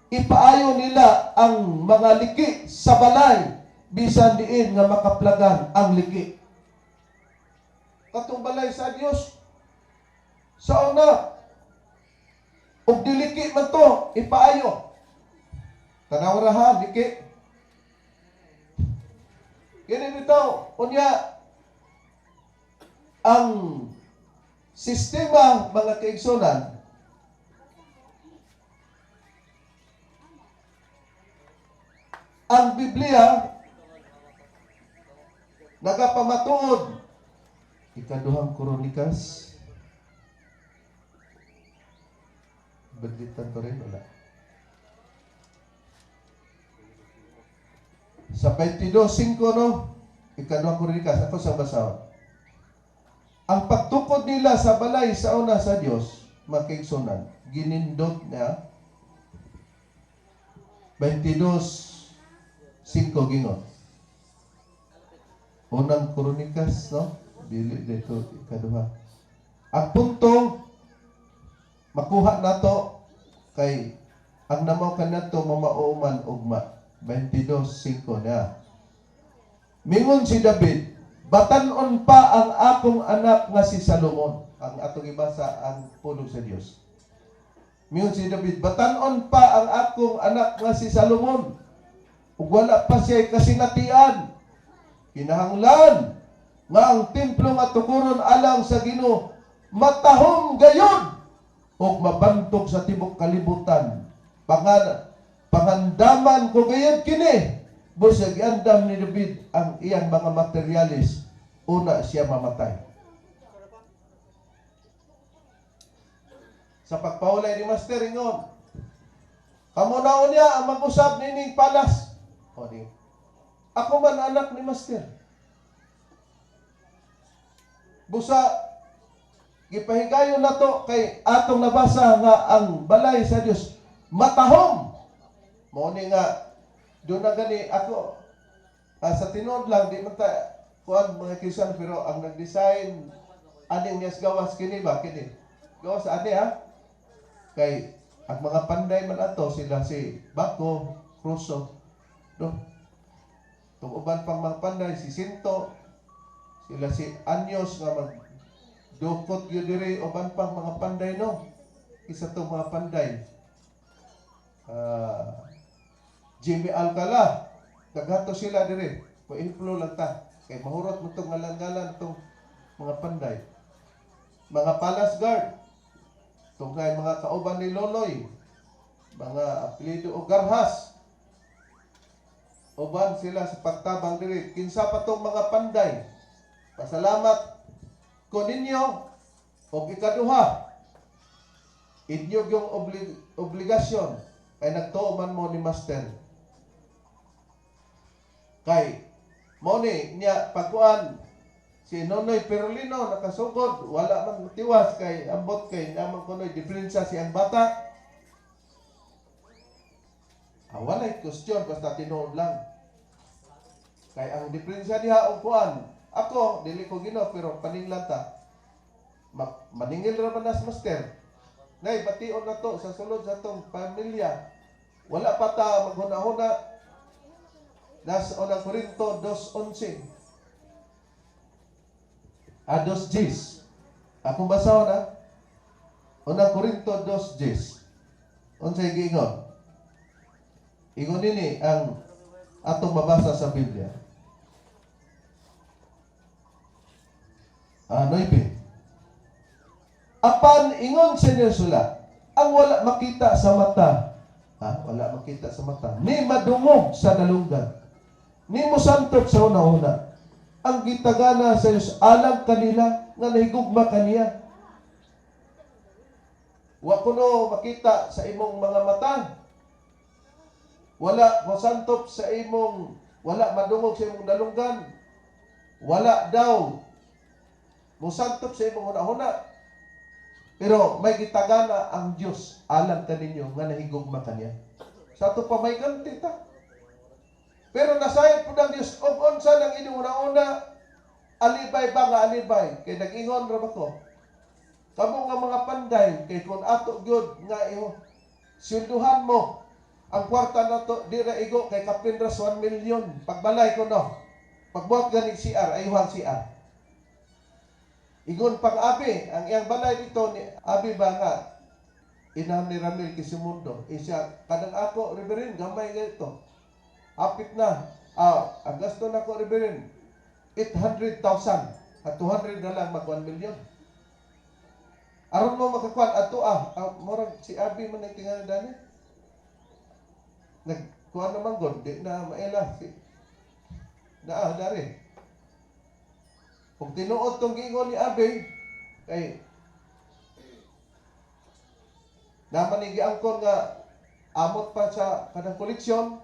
Ipaayo nila ang mga liki sa balay bisan diin nga makaplagan ang liki. Katong balay sa Dios sa una, ug diliki man to, ipaayo. Tanaw ra ha, liki. Kini bitaw, unya ang sistema, mga kaigsunan, ang Biblia nagapamatuod. Ikaduhang Kronikas. Badlitan ko rin, wala. Sa 22:5, no? Ikaduhang Kronikas, ako sa basahon. Ang pagtukod nila sa balay sa una sa Dios, mga kaigsunan, ginindot niya. 22:5 gingon. Unang Kronikas, no? Dili dito ikaduha. Ang punto makuha nato kay ang namaw kanato mamauman ugma. 22:5 na. Mingon si David, "Batan-on pa ang akong anak nga si Salomon." Ang atong ibasa ang pulong sa Dios. Mingon si David, "Batan-on pa ang akong anak nga si Salomon. Ug wala pa siya kasinatian. Kinahanglan nga ang templo nga tukuron alang sa Ginoo matahom gayud ug mabantog sa tibok kalibutan. Pangandaman ko gayud kini." Busa giandam ni David ang iyang mga materialis una siya mamatay. Sa pagpaulay ni Master ingon, "Kamo na unya ang mag-usab nining palas." O di. Ako man anak ni Master. Busa gipahigayon nato kay atong nabasa nga ang balay sa Dios matahom. Mao ni nga doon na gani ako sa tinuod lang di man ta kuan, mga kisan, pero ang nag-design aning niyas gawas kini ba kini. Gawas ani ha. Kay ang mga panday man ato sila si Baco, Cruso, no? Tung uban pang mga panday si Sinto, sila si Anyos nga mag dukot gyud diri, uban pang mga panday, no. Isa tong mga panday. Jimmy Alcala, naghato sila diri. Paehemplo lang ta kay mahurot mo tong ngalan-ngalan tong mga panday. Mga palace guard, tungkay mga kauban ni Loloy, mga apelyido o Garhas. Uban sila sa pagtabang diri. Kinsa pa tong mga panday. Pasalamat ko ninyo og ikaduha. Inyo yung obligasyon kay nagtuo man mo ni Master. Kay mo ni niya pagkuan si Nonoy Perolino nakasugod, wala man tiwas kay ambot kay naman kunoy diferensya siyang bata. Ah, walay question basta tinuod lang. Kay ang diferensya diha og kuan, ako dili ko Ginoo pero paninglan ta. Maningil ra man nas Master. Nay, bation na to sa sulod sa atong pamilya. Wala pa ta maghuna-huna. Nasa Unang Korinto 2:11. Ah, 2:10. Akong basahon na. Unang Korinto 2:10. Unsay giingon? Ingon nini ang atong mabasa sa Biblia. Ah, 9. Apan ingon sa inyo sulat, ang wala makita sa mata, ha, wala makita sa mata, ni madungog sa dalunggan, ni mosantot sa una-una, ang gitagana sa Diyos alang kanila nga nahigugma kaniya. Wa kuno makita sa imong mga mata. Wala mosantop sa imong, wala madungog sa imong dalunggan. Wala daw mosantop sa imong huna-huna. Pero may gitagana ang Dios alang kaninyo nga nahigugma kaniya. Sa ato pa may ganti ta. Pero nasayod pud ang Dios og unsa nang inyong una-una, alibay ba nga alibay kay nag-ingon ra ba ko? Kamo nga mga panday, kay kung ato gyud nga iho swelduhan mo ang kwarta nato, di ra igo kay kapin ra 1 million pagbalay ko no. Pagbuhat gani CR, ayuhan CR. Ingon pang abi, ang iyang balay dito ni abi ba nga inahan ni Ramil Quisimundo. Isya kadang ako, Reverend, gamay ganito. Hapit na. Ah, ang gasto na ko, Reverend, 800,000. At 200 na lang mag 1 million. Aron mo makakuan adto murag si Abi man nagtingali dani. Nagkuan naman god, di na maila si naa dari. Kung tinuod tong giingon ni Abi kay naman ni giangkon nga amot pa sa kanang koleksyon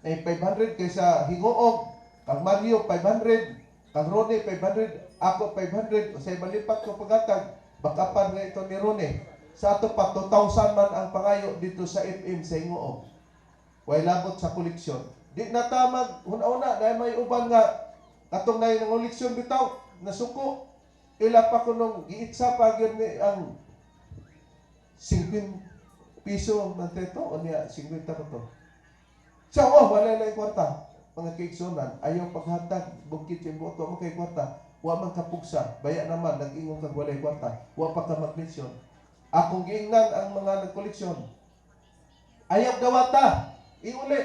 ay 500 kaysa Hinguog, kang Mario 500, kang Ronnie 500, ako 500, usay malipat ko pagatag, bakapan nga ito ni Ronnie. Sa ato pa 2,000 man ang pangayo dito sa FM sa Hinguog. Way labot sa koleksyon. Di na ta mag una-una dahil may uban nga katong nay ng koleksyon bitaw nasuko. Ila pa kunong giitsa pa gyud ni ang 50 piso man teto o niya 50 pa to. Siya, oh, wala na yung kwarta. Mga kaigsunan, ayaw paghatag, bukid sa buot, wa man kay kwarta, wa man kapugsa, baya naman, nag-ingon kag walay kwarta, wa pa ka mag-mission. Akong giingnan ang mga nagkoleksyon. Ayaw dawata, iuli.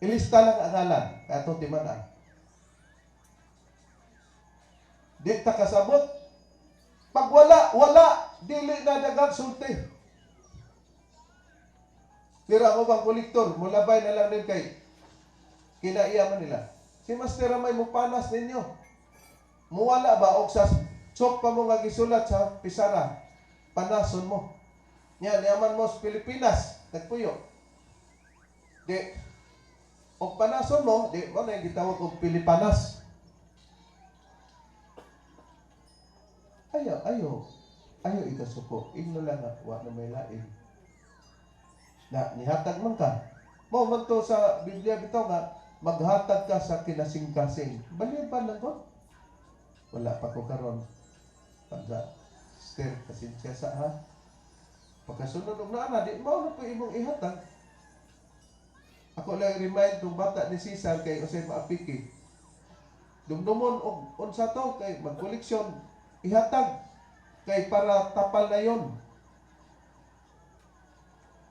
Ilista lang ang ngalan, kaya itong timanan. Di ta kasabot. Pag wala, wala, dili na dagang sulti. Pero ako bang kolektor, mulabay na lang din kay kinaiya man nila. Si Master Ramay mupanas ninyo. Muwala ba og sa chok pa mo nga gisulat sa pisara, panason mo. Nya niyaman mo sa Pilipinas, nagpuyo. Di og panason mo, di mo na yung gitawag og Pilipanas. Ayaw, ayaw, ayaw ikasuko. Ingno lang nga, wa na may lain. Na nihatag man ka. Mao man to sa Biblia bitaw nga maghatag ka sa kinasing-kasing. Baliban lang ko. Wala pa ko karon. Pagka still pasensya sa ha. Pagkasunod og naa di mao na po imong ihatag. Ako lang remind tong bata ni Cesar kay usay maapiki. Dumdumon og unsa to kay magkoleksyon, ihatag kay para tapal na yon.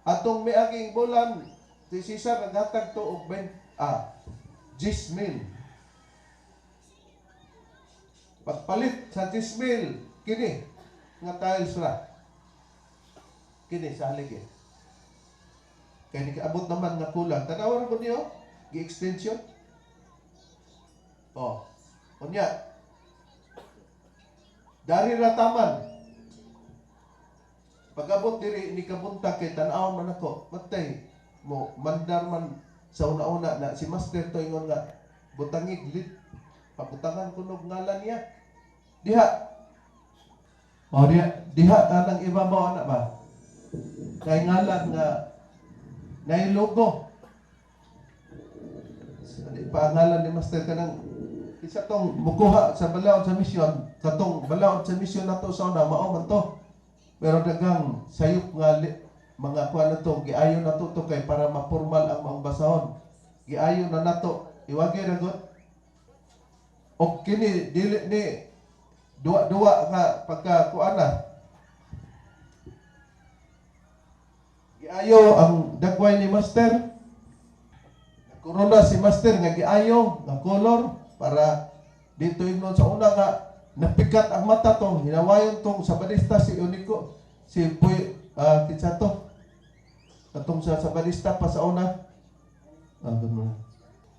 Atong miaging bulan si Cesar naghatag to og 10 mil. Pagpalit sa 10 mil kini nga tiles ra. Kini sa haligi. Kay nikaabot naman nga kulang. Tanawa ra ko niyo, gi-extension. Oh. Unya. Dari ra taman. Pag-abot diri ni kabuntag kay tan-awon man ako, matay mo mandar man sa una-una na si Master to ingon nga butangig lit pabutangan kunog ngalan niya. Diha. Oh, diha, diha kanang ibabaw na ba? Kay ngalan nga nay logo. Di pa ang ngalan ni Master kanang isa tong mukuha sa balaod sa misyon, katong balaod sa misyon nato sa una mao man to. Pero daghang sayop nga mga kuan na to, giayo na to to kay para mapormal ang maong basahon. Giayo na nato, iwagi ra gud. Og kini dili ni duwa-duwa nga pagka kuan na. Giayo ang dagway ni Master. Corona si Master nga giayo nga color para dito ingnon sa una nga napikat ang mata tong hinawayon tong Sabadista si Unico si Puy, kinsa to katong sa Sabadista pa sa una. Ganun.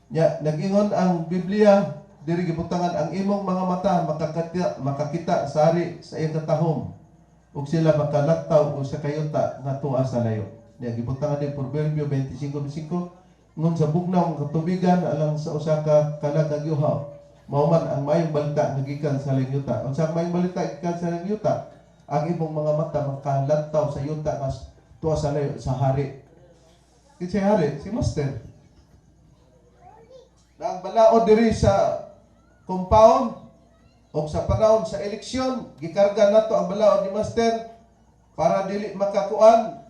Nya nag-ingon ang Biblia diri gibutangan ang imong mga mata makakita sa hari sa iyang katahom ug sila makalantaw og sa kayuta nga tuwa sa layo. Nya gibutangan din Proverbio 25:5 ngon sa bugnaw nga katubigan alang sa usa ka kalag yuhaw, mao man ang maayong balita nga gikan sa laing yuta. Unsa ang maayong balita gikan sa laing yuta? Ang imong mga mata makalantaw sa yuta nga tuwa sa layo sa hari. Kinsay hari? Si Master. Na ang balaod diri sa compound o sa panahon sa eleksyon, gikarga nato ang balaod ni Master para dili makakuan,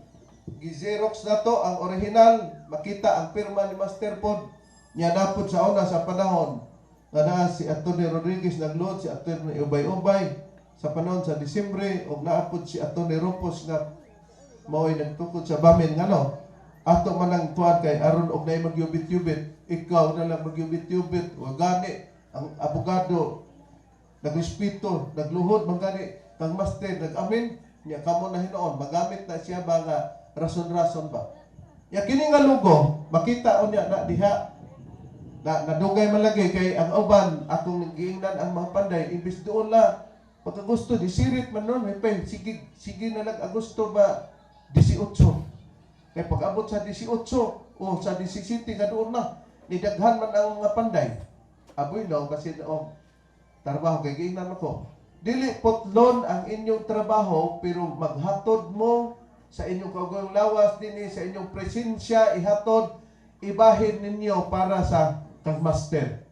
gi-xerox nato ang original, makita ang pirma ni Master pod. Nya napod sa una sa panahon nga naa si Atty. Rodriguez nagluod, si Atty. Ubay-Ubay sa panahon sa Disyembre, ug naapod si Atty. Rupos nga mao'y nagtukod sa bamin ngano ato man ang tuan kay aron og naay magyubit-yubit, ikaw na lang magyubit-yubit. Wa gani ang abogado nagrespeto, nagluhod man gani kang Master, nag-amin niya kamo na hinuon magamit na siya ba nga rason-rason ba. Ya kini nga logo makita unya na diha na nadugay man lagi kay ang uban akong giingnan ang mga panday imbis doon la pagkagusto di sirit man nun may pen sige sige na lang Agosto ba 18 kay pag-abot sa 18 o sa 17 nga doon na nidaghan man ang mga panday aboy no kasi og trabaho kay giingnan ako dili putlon ang inyong trabaho pero maghatod mo sa inyong kaugalingong lawas dinhi sa inyong presensya ihatod ibahin ninyo para sa kang Master.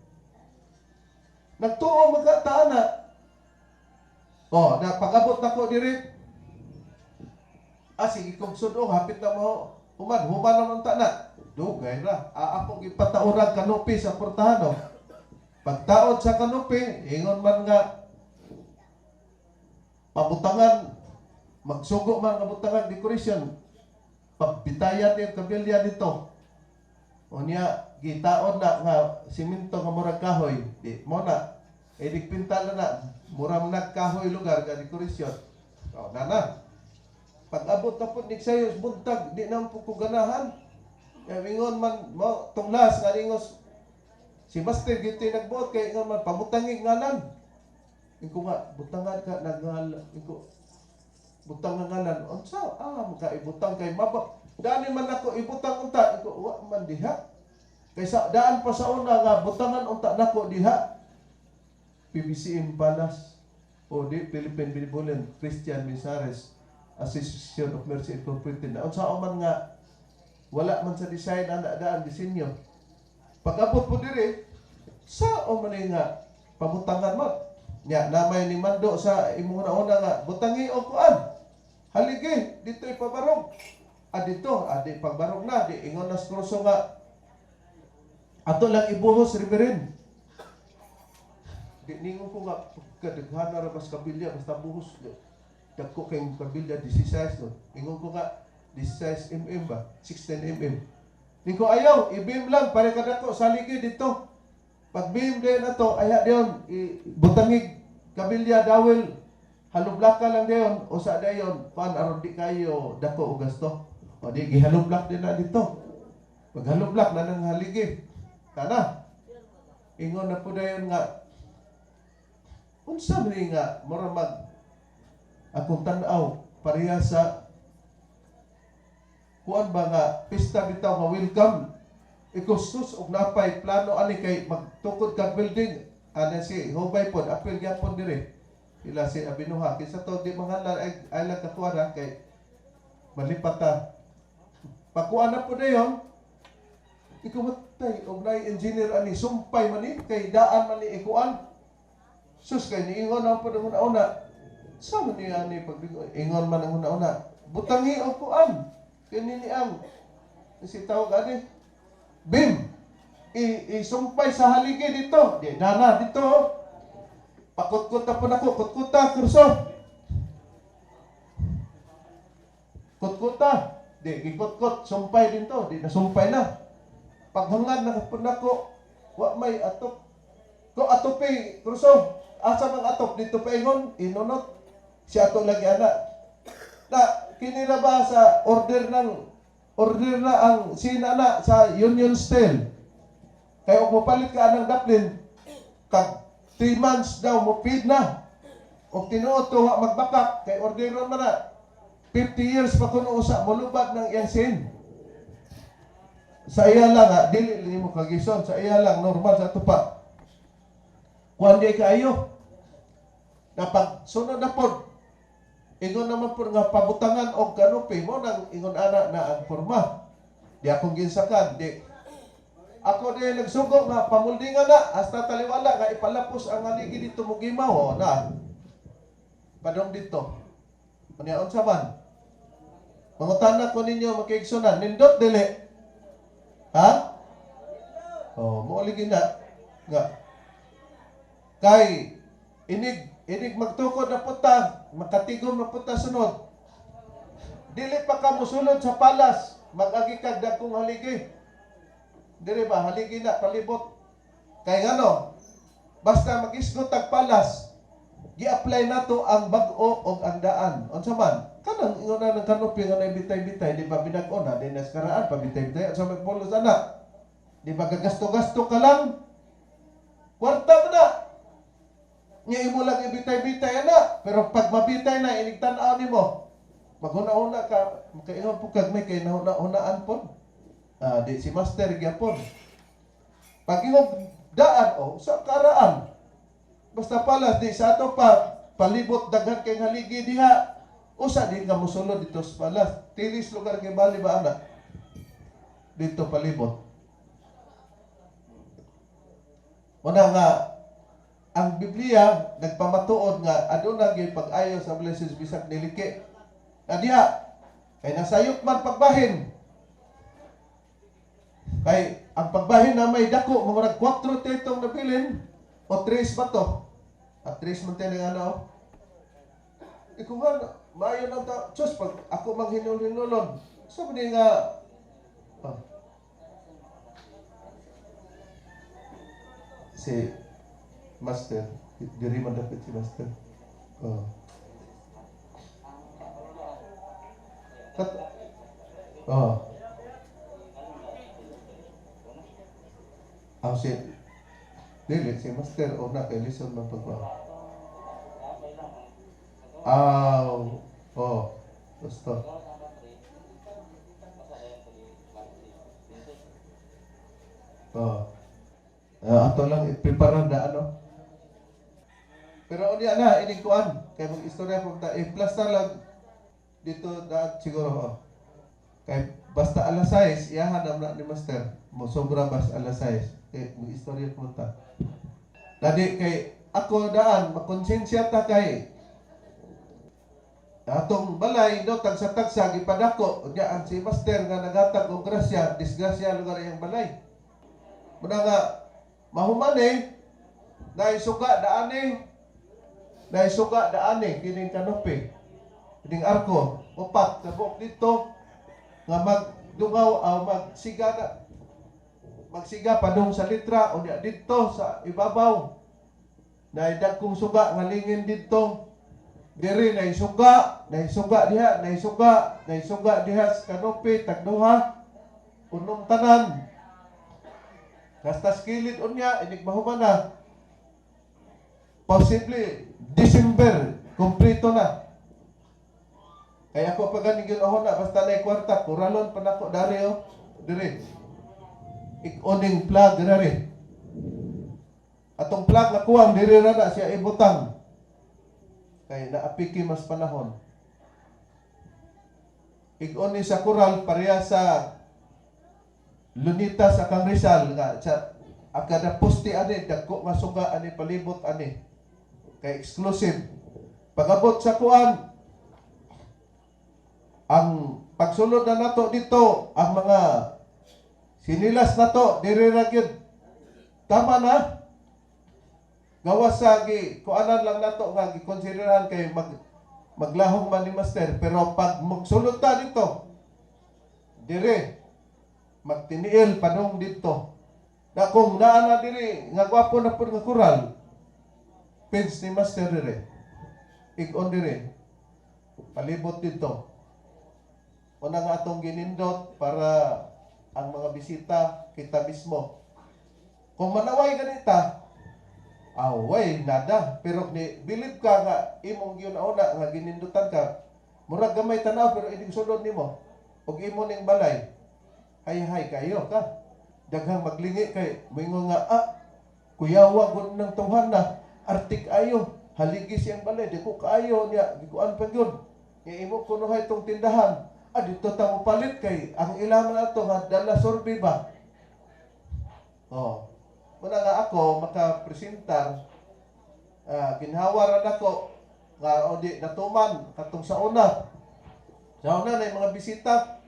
Nagtuo magkataan na. Oh, na pag-abot nako diri. Ah, sige kong sudong, hapit na mo. Human, human naman ta na. Dugay ra. Ah, ako gipataurag kanupi sa portahan, oh. Pagtaod sa kanupi, ingon man nga pabutangan, magsugo man nga butangan decoration. Pagbitayan yung kabilya dito. O niya, gitaon na nga simento nga murag kahoy. Di, mo na. E di pinta na na. Murag nagkahoy lugar nga decoration. O, na na. Pag-abot na po ni sayo, buntag, di na po ko ganahan. Kaya ingon man, mo, tunglas, nga ingos, si Master gito yung nagbuot, kaya ingon man, pabutangin ngalan. Inko nga, butangan ka, nagngal, inko, butang nga ngalan, unsa, maka ibutang kay maba, dani man ako ibutang unta, inko, wa man diha. Kaysa daan pa sa una nga, butangan unta nako diha. PBCM Palace, o di Philippine Benevolent Christian Missionaries Association of Mercy Incorporated. Na unsa man nga wala man sa design ang daan disenyo. Pag-abot po diri sa o man nga pabutangan mo. Nya namay ni mando sa imong una nga butangi og kuan. Haligi dito ipabarog. Ah dito, ah di pagbarog na di ingon na sa kruso nga ato lang ibuhos, Reverend. Di ningon ko nga pagkadaghan na ra bas kabilya basta buhos. Dagko kay kabilya 16 no. Ingon ko nga 16 mm ba? 16 mm. Niko ayaw, i-beam lang para kadako sa haligi dito. Pag beam din na to, aya diyon, butangig kabilya dawil halublaka lang diyon o sa dayon pan aron di kayo dako og gasto. O di gihalublak din na dito. Pag halublak na ng haligi. Kana. Ingon na po dayon nga unsa man ni nga mura mag akong tan-aw pareha sa kuan ba nga pista bitaw nga welcome. Ikusus og napay plano ani kay magtukod kag building ana si Hubay pod apil gyapon dire ila si Abinuha kinsa to di mangalan ay ay lang kakuan ha, kay malipat ta pakuan na po dayon. Ikaw matay og naay engineer ani sumpay man ni kay daan man ni ikuan sus kay niingon na po una una. Sa man niya ni pag ingon man ang una-una, butangi og kuan. Kini ni ang si tawag ani bim isumpay sa haligi dito. Di dana dito. Pakutkot na po nako, kutkuta kurso. Kutkuta. Di gikutkot, sumpay dito, di nasumpay na. Paghangad na po nako, wa may atop. Ko atopi kurso. Asa mang atop dito pa ingon, inunot. Si ato lagi ana. Na kini na ba sa order ng order na ang sina na sa Union Steel. Kaya kung mopalit ka anang daplin, kag 3 months daw mo feed na. Og tinuod to wa magbakak kay orderon man na. 50 years pa kuno usa molubad ng iyang sin. Sa iya lang ha, dili nimo kagison, sa iya lang normal sa ato pa. Kuan di kaayo. Na pag sunod na pod, ingon naman pod nga pabutangan og kanupi mo nang ingon ana na ang forma. Di akong ginsakan, di ako di nagsugo nga pamuldingan na hasta taliwala nga ipalapos ang haligi dito mo gimaw oh, na. Padong dito. Unya unsa man? Mangutana ko ninyo makiigsunan, nindot dili. Ha? Oh, mo lagi na nga. Kay inig inig magtukod na puta, makatigom na puta sunod. Dili pa ka mosulod sa palas, mag-agi kag dagkong haligi. Dili ba haligi na palibot. Kay ngano? Basta mag-isgot tag palas, gi-apply nato ang bag-o og ang daan. Unsa man? Kanang ingon na ng kanupi nga naibitay-bitay, di ba binag-o na, di naskaraan, pabitay-bitay, unsa may pulos ana? Di ba gagasto-gasto ka lang? Kwarta mo na. Nga imo lang ibitay-bitay ana, pero pag mabitay na inig tan-aw nimo, maghuna-huna ka, makaingon po kag may kay nahuna-hunaan pod. Ah, di si master gyapon. Pag ingong daan o sa karaan, basta palas di sa ato pa palibot daghan kay haligi diha. Usa din ka mosulod dito sa palas. Tilis lugar kay bali ba ana? Dito palibot. Muna nga ang Biblia nagpamatuod nga aduna gyud pag-ayo sa blessings bisag niliki. Na diha kay nasayop man pagbahin. Kay ang pagbahin na may dako mga 4 tetong nabilin o 3 ba to? At 3 man tayo nga oh. Ikaw nga, maayo lang ta. Diyos, pag ako manghinul-hinulon, sabi niya nga, oh. Si Master, diri man dapat si Master. Oh. Kat oh. Ah, si dili si Master o na kay lison man pagwa. Ah, oh. Gusto. Oh. Ato lang i-prepare na ano. Pero unya na ining kuan kay mag-istorya po ta i-plaster lang dito daan siguro oh. Kay basta alas 6 iyahan na ni Master. Mo sobra bas alas 6 kay mag-istorya po ta. Dadi kay ako daan makonsensya ta kay atong balay no tagsa-tagsa gipadako unya ang si Master nga nagatag og grasya disgrasya lugar iyang balay. Muna nga mahuman eh naisuga daane kining kanopi kining arko upat kabuok dito nga magdungaw aw magsiga na magsiga padung sa litra unya didto sa ibabaw naidagkong suga nga lingin didto diri naisuga diha naisuga diha sa kanopi tagduha unom tanan. Kastas kilid unya inig mahuman na. Posible December kompleto na. Kaya ako pa ganing ginoon na basta na kwarta kuralon pa nako dari oh diri. Ik-oning plug diri. Atong plug na kuwang diri ra na siya ibutang. Kay naapiki mas panahon. Ig-oni sa kural pareha sa Lunita sa Kang Rizal nga sa ang kada poste ani dagko nga suga ani palibot ani kay exclusive. Pag-abot sa kuan, ang pagsulod na nato dito, ang mga sinilas nato, diri ra gyud. Tama na. Gawas sa gi kuanan lang nato nga gikonsiderahan kay maglahong man ni Master, pero pag magsulod ta dito, dire magtiniil padung dito. Na kung naa na diri nga gwapo na pud nga kural, page ni Master dire. Ig-on dire. Palibot dito. Una nga atong ginindot para ang mga bisita kita mismo. Kung manaway ganita, away nada. Pero ni bilib ka nga imong giuna-una nga ginindutan ka, murag gamay tanaw pero inig sulod nimo ug imo ning balay. Hay hay kayo ka. Daghang maglingi kay moingon nga, "Ah, kuyawa gud ng tawhan na artik ayo, haligi siyang balay, di ko kaayo niya gikuan pa gyud." Nga imo kunuhay tong tindahan. Ah, dito ta mo palit kay ang ilang ato nga dala survey ba. Oh. Muna nga ako makapresentar, ginhawa ra nako nga o di natuman katong sa una. Sa una na yung mga bisita,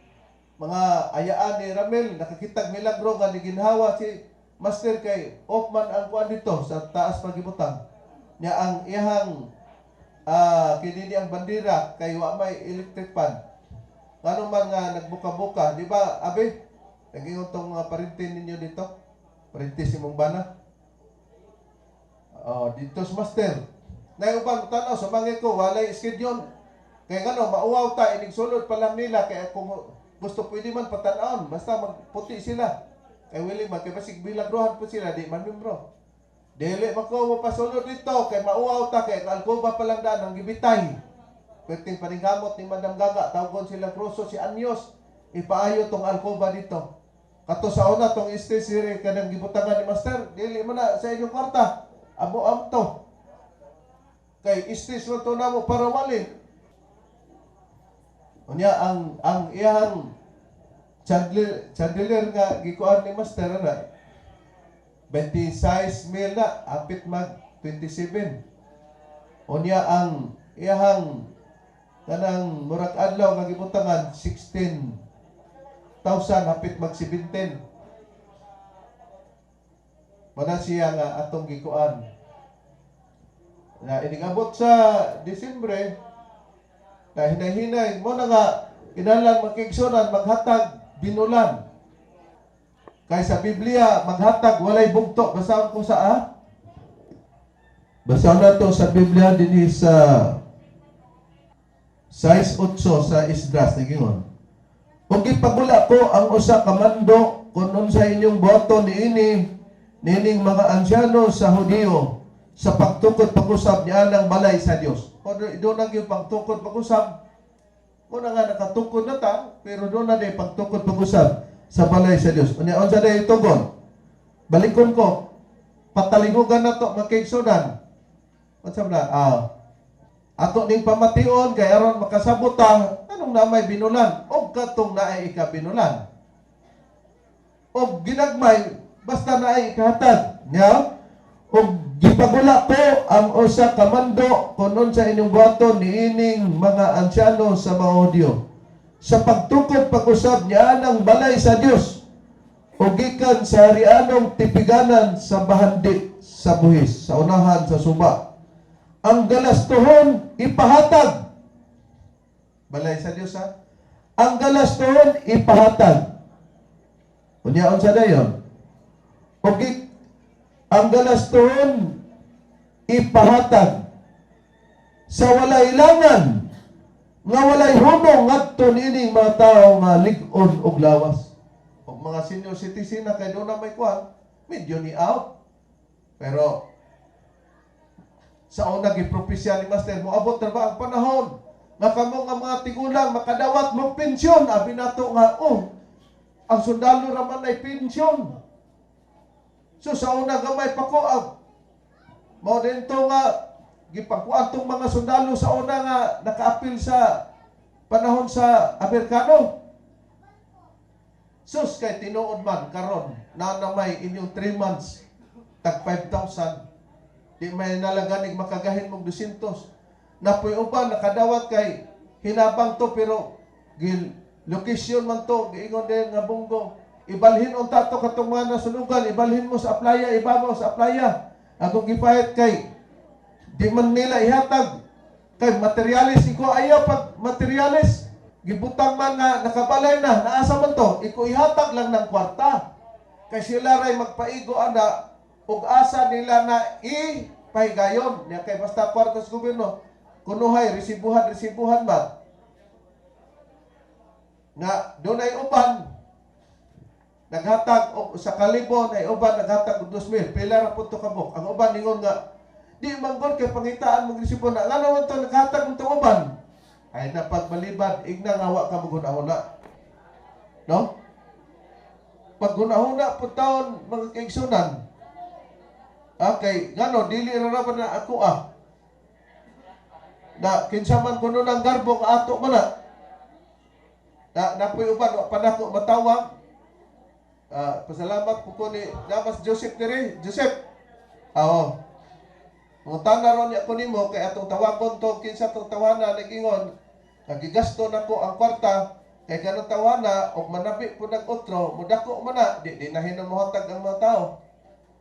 mga ayaan ni Ramel, nakakitag milagro nga ni ginhawa si Master kay off man ang kuan dito sa taas pagibutang. Nya ang iyahang kini ang bandera kay wa may electric fan. Ngano man nga nagbuka-buka, di ba, abe? Nagingon tong mga parente ninyo dito. Parente si mong bana. Oh, dito sa Master. Nay uban tanaw sa mga ko walay schedule. Kay ngano mauwaw ta inig sulod pa lang nila, kay kung gusto pwede man patan-awon basta magputi sila. Kay willing man kay basig bilagruhan po sila, di man membro. Dili man ko mapasulod dito kay mauwaw ta, kay alkoba pa lang daan ang gibitay. Perting paningkamot ni Madam Gaga, tawgon sila Kruso si Anyos, ipaayo tong alkoba dito. Kato sa una tong stage diri kanang gibutangan ni Master, dili man na sa inyong kwarta. Amo am to. Kay stage man to namo para wali. Unya ang iyang chandelier nga gikuan ni Master na 26 mil na, apit mag 27. Unya ang iyang kanang murag adlaw nga gibutangan, 16,000, hapit mag 17. Mana siya nga atong gikuan. Na inigabot sa Disyembre, na hinay-hinay, mo na nga, kinahanglan magkigsunan, maghatag, binulan. Kay sa Biblia, maghatag, walay bugto. Basahon ko sa ah? Basahon na to sa Biblia dinhi sa 6.8 sa Esdras, nagingon. "Ug gipagula ko ang usa ka mando kung unsa inyong buhaton niini niining mga ansyano sa Hudiyo sa pagtukod pag-usab niya ng balay sa Dios." O doon na yung pagtukod pag-usab. Muna nga nakatukod na ta, pero doon na din pagtukod pag-usab sa balay sa Dios. Unya unsa day tugon? Balikon ko. Patalingugan na to mga. Unsa man na? Ah, ato ning pamation kay aron makasabot ta anong namay binulan og katong naay ikabinulan. Og ginagmay basta naay ikahatag. Nya? "Ug gipagula ko ang usa ka mando kung unsa inyong buhaton niining mga ansyano sa mga Hudyo sa pagtukod pag-usab niya ng balay sa Dios o gikan sa harianong tipiganan sa bahandi sa buhis sa unahan sa suba. Ang galastuhon ipahatag." Balay sa Dios ha. "Ang galastuhon ipahatag." Unya unsa dayon? "Og ang galastuhon ipahatag sa walay langan nga walay hunong ngadto niining mga tawo nga lig-on og lawas." Og mga senior citizen na kay doon na may kuan, medyo ni out. Pero sa una gipropesya ni Master, moabot na ba ang panahon nga kamo nga mga tigulang makadawat mo pensyon? Abi nato nga, oh, ang sundalo raman ay pensyon. So sa una gamay pa ko, mao din to nga gipakuan tong mga sundalo sa una nga nakaapil sa panahon sa Amerikano. Sus, kay tinuod man karon na namay inyong 3 months tag 5,000, di may nalaganig makagahin mong 200. Napoy uban nakadawat kay hinabang to, pero gil location man to, giingon din nga bunggo. Ibalhin unta to katong mga nasunugan, ibalhin mo sa aplaya, ibabaw sa aplaya. Akong gipahit kay di man nila ihatag kay materialis. Iko ayaw pag materialis, gibutang man nga nakabalay na, naasa man to, iko ihatag lang ng kwarta kay sila ray magpaigo ana ug asa nila na ipahigayon niya, kay basta kwarta sa gobyerno kunuhay resibuhan resibuhan ba nga dunay uban naghatag og 1,000, na uban naghatag og 2,000, pila ra pud to kabuk. Ang uban ningon nga di man gud kay pangitaan mong resibo na, ngano man to naghatag og tong uban ay na pagbalibad igna nga wa ka maghuna-huna, no? Paghuna-huna pud taon, mga kaigsunan. Okay, ngano dili ra ra na ako na kinsa man kuno ng garbo nga ato man na na napoy uban wa pa nako matawag. Pasalamat po ko ni Damas Joseph diri. Joseph. Oo. Mangutana ron niya ko nimo kay atong tawagon to, kinsa tong tawana nag-ingon nagigasto nako ang kwarta kay kanang tawana og manabi po nag otro mudako man na di di na hinon mohatag ang mga tao.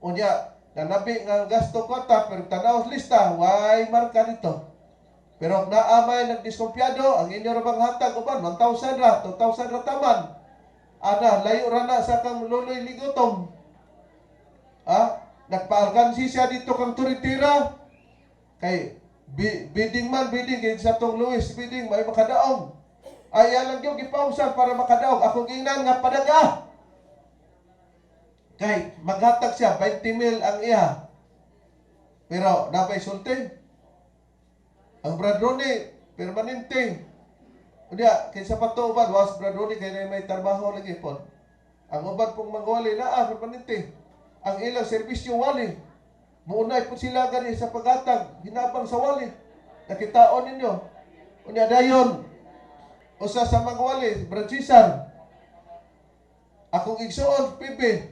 Unya nanabi nga gasto kwarta, pero tanaw lista, way marka dito. Pero naa may nagdiskumpiyado, ang inyo ra bang hatag uban 1,000 ra, 2,000 ra taman. Ana, layo ra na sa kang luloy ligutom. Nagpaalkansi siya dito kang turitira. Kay bidding man bidding kay sa tong Luis bidding may makadaog. Ay lang gyud gipausan para makadaog. Ako gingnan nga padaga. Kay maghatag siya 20 mil ang iya. Pero napay sulti. Ang Brad Ronnie, permanente. Unya, kaysa pa to uban, was Brad Ronnie kay na may trabaho lagi po. Ang uban pong mangwali na, permanente. Ang ilang serbisyo wali. Muunay po sila gani sa paghatag, hinabang sa wali. Nakitaon ninyo. Unya dayon, usa sa mangwali, Brad Cesar. Akong igsuon, PB,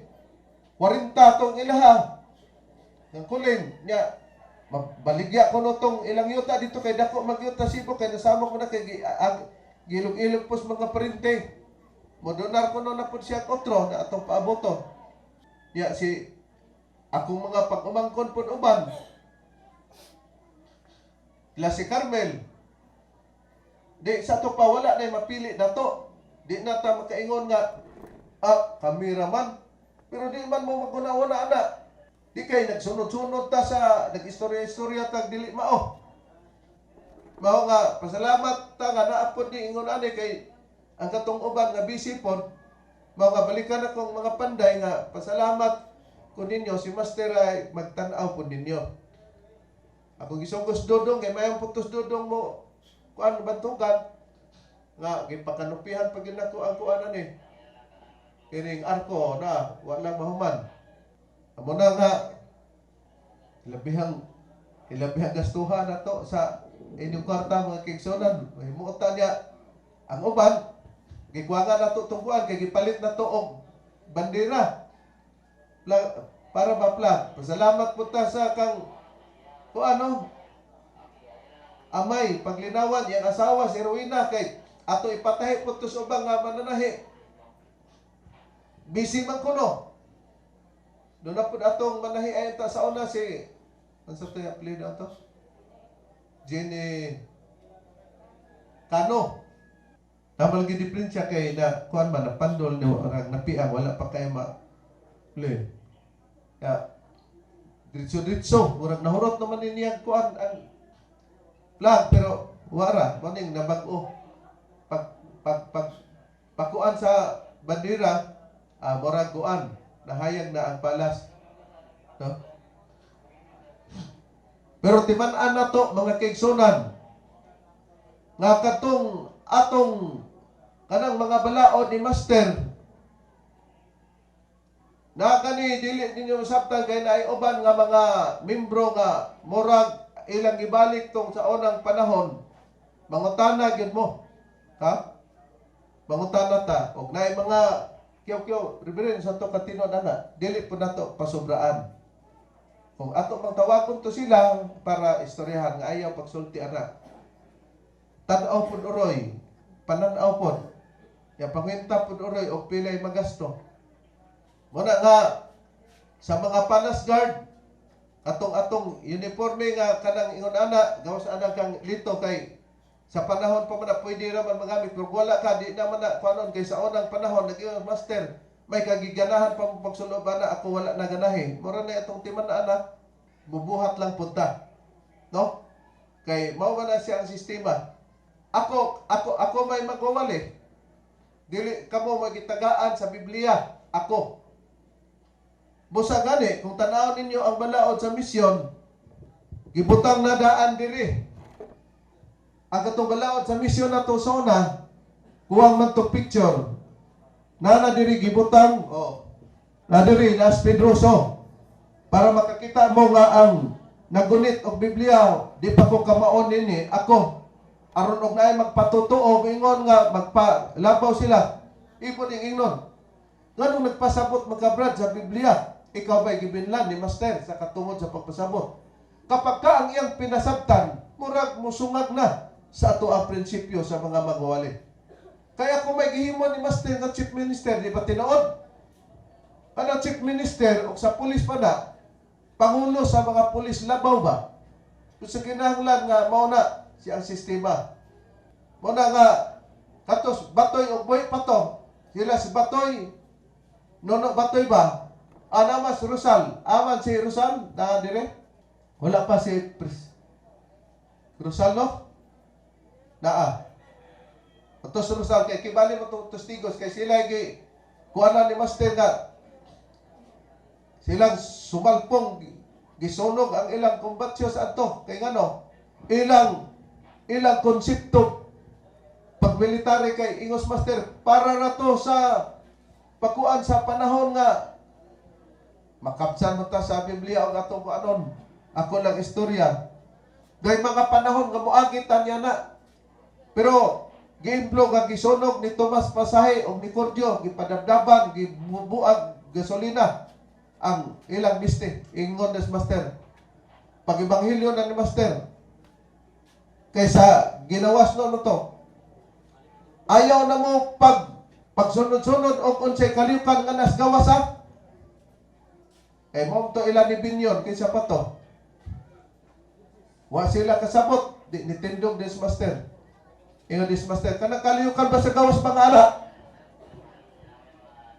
40 tong ilaha. Ng kuling, nya, mabaligya ko no tong ilang yuta dito kay dako magyuta Cebu kay nasama ko na kay gilog-ilog pos mga parente. Modonar ko no na pud siya otro na atong paaboto. Ya si akong mga pag-umangkon pud uban. La si Carmel. Di sa to pa wala na mapili na to. Di na ta makaingon nga kami ra man. Pero di man mo maguna-una ana. Di kay nagsunod-sunod ta sa nag-istorya-istorya tag dili mao. Mao nga pasalamat ta nga naa pod ni ingon ani kay ang katong uban nga busy pod. Mao nga balikan akong mga panday nga pasalamat ko ninyo, si Master ay magtan-aw pod ninyo. Ako gisugos dodong kay mayong putos dodong mo kuan bantukan nga gipakanupihan pag nako ang kuan ani kining arko na walang mahuman. Amo na nga ilabihang ilabihang gastuhan nato sa inyong kwarta, mga kaigsunan. Himuota niya ang uban gikuangan nato tong kuan kay gipalit nato og bandera para ba flag. Pasalamat po ta sa kang kuan no amay paglinawan iyang asawa si Rowena kay ato ipatahi po to sa ubang nga mananahi. Busy man kuno. Doon na po atong manahi ay ta sa una si ang sa to apelyido ato? Jenny Cano. Tama lagi diferensya kay na kuan man napandol ni orang napiang wala pa kay ma le. Ya diretso-diretso murag nahurot naman ni niya kuan ang flag, pero wara maning nabag-o pag pag pag pakuan sa bandera, murag kuan nahayag na ang palas, no? Pero timan-an na to, mga kaigsunan, nga katong atong kanang mga balaod ni Master na kani dili ninyo masabtan kay naay uban nga mga membro nga murag ilang gibalik tong sa unang panahon. Mangutana gyud mo, ha, mangutana ta og naay mga kiyaw-kiyaw, "Reverend, sa to katinon ana," dili po nato pasobraan. Kung ato mang tawagon to sila para istoryahan nga ayaw pagsulti ana. Tan-aw pud uroy, pananaw pod. Ya pangwenta pud uroy og pilay magasto. Muna nga sa mga palace guard, atong atong uniforme nga kanang ingon ana, gawas ana kang lito, kay sa panahon pa man na pwede ra man magamit, pero wala ka, di naman na kuanon, kay sa unang panahon nag master may kagiganahan pa mo pagsulob ana. Ako wala na ganahi. Mura na atong timan na ana, bubuhat lang punta, no? Kay mao man na siya ang sistema. Ako may magwawali, dili kamo magitagaan sa Biblia. Ako busa gani, kung tan-awon ninyo ang balaod sa misyon, gibutang na daan diri. Ang katong balaod sa misyon nato sa una, kuwang man to picture. Na diri gibutang, oh, na diri Las Pedroso. Para makakita mo nga ang nagunit og Biblia, di pa ko kamaon nini, ako. Aron og naay magpatotoo, ingon nga magpalabaw sila. Ipo ning ingnon. Nganong nagpasabot mga brad sa Biblia? Ikaw ba'y gibinlan ni Master sa katungod sa pagpasabot? Kapag ka ang iyang pinasabtan, murag musungag na sa ato ang prinsipyo sa mga magwawali. Kaya kung may gihimo ni Master nga chief minister, di ba tinuod? Kanang chief minister o sa pulis pa na, pangulo sa mga pulis labaw ba? Kung sa kinahanglan nga mao na siya ang sistema. Mao na nga katos Batoy og buhi pa to. Sila si Batoy, Nono Batoy ba? Ana mas Rosal, aman si Rosal na dire? Wala pa si Rosal, no? Naa. Atos Rosal kay kibali mo tong testigos kay sila gi kuan ni Master nga silang sumalpong, gisunog ang ilang kumbatsyo sa adto kay ngano ilang ilang konsepto pag military kay ingos Master para na to sa pakuan sa panahon nga makabsan mo ta sa Biblia og atong kuanon. Ako lang istorya kay mga panahon nga moagi tanya na, pero giimplo nga gisunog ni Tomas Pasaje og ni Cordio, gipadabdaban, gibubuag gasolina ang ilang miste. Ingon des Master, pag ebanghelyo na ni Master kaysa ginawas no to, ayaw na mo pag pagsunod-sunod og unsay kaliukan nga nas gawas ha. Eh mo to ila ni Binyon, kaysa pa to wa sila kasabot, di nitindog des Master. Ingon des Master, kanang kaliukan ba sa gawas, mga anak,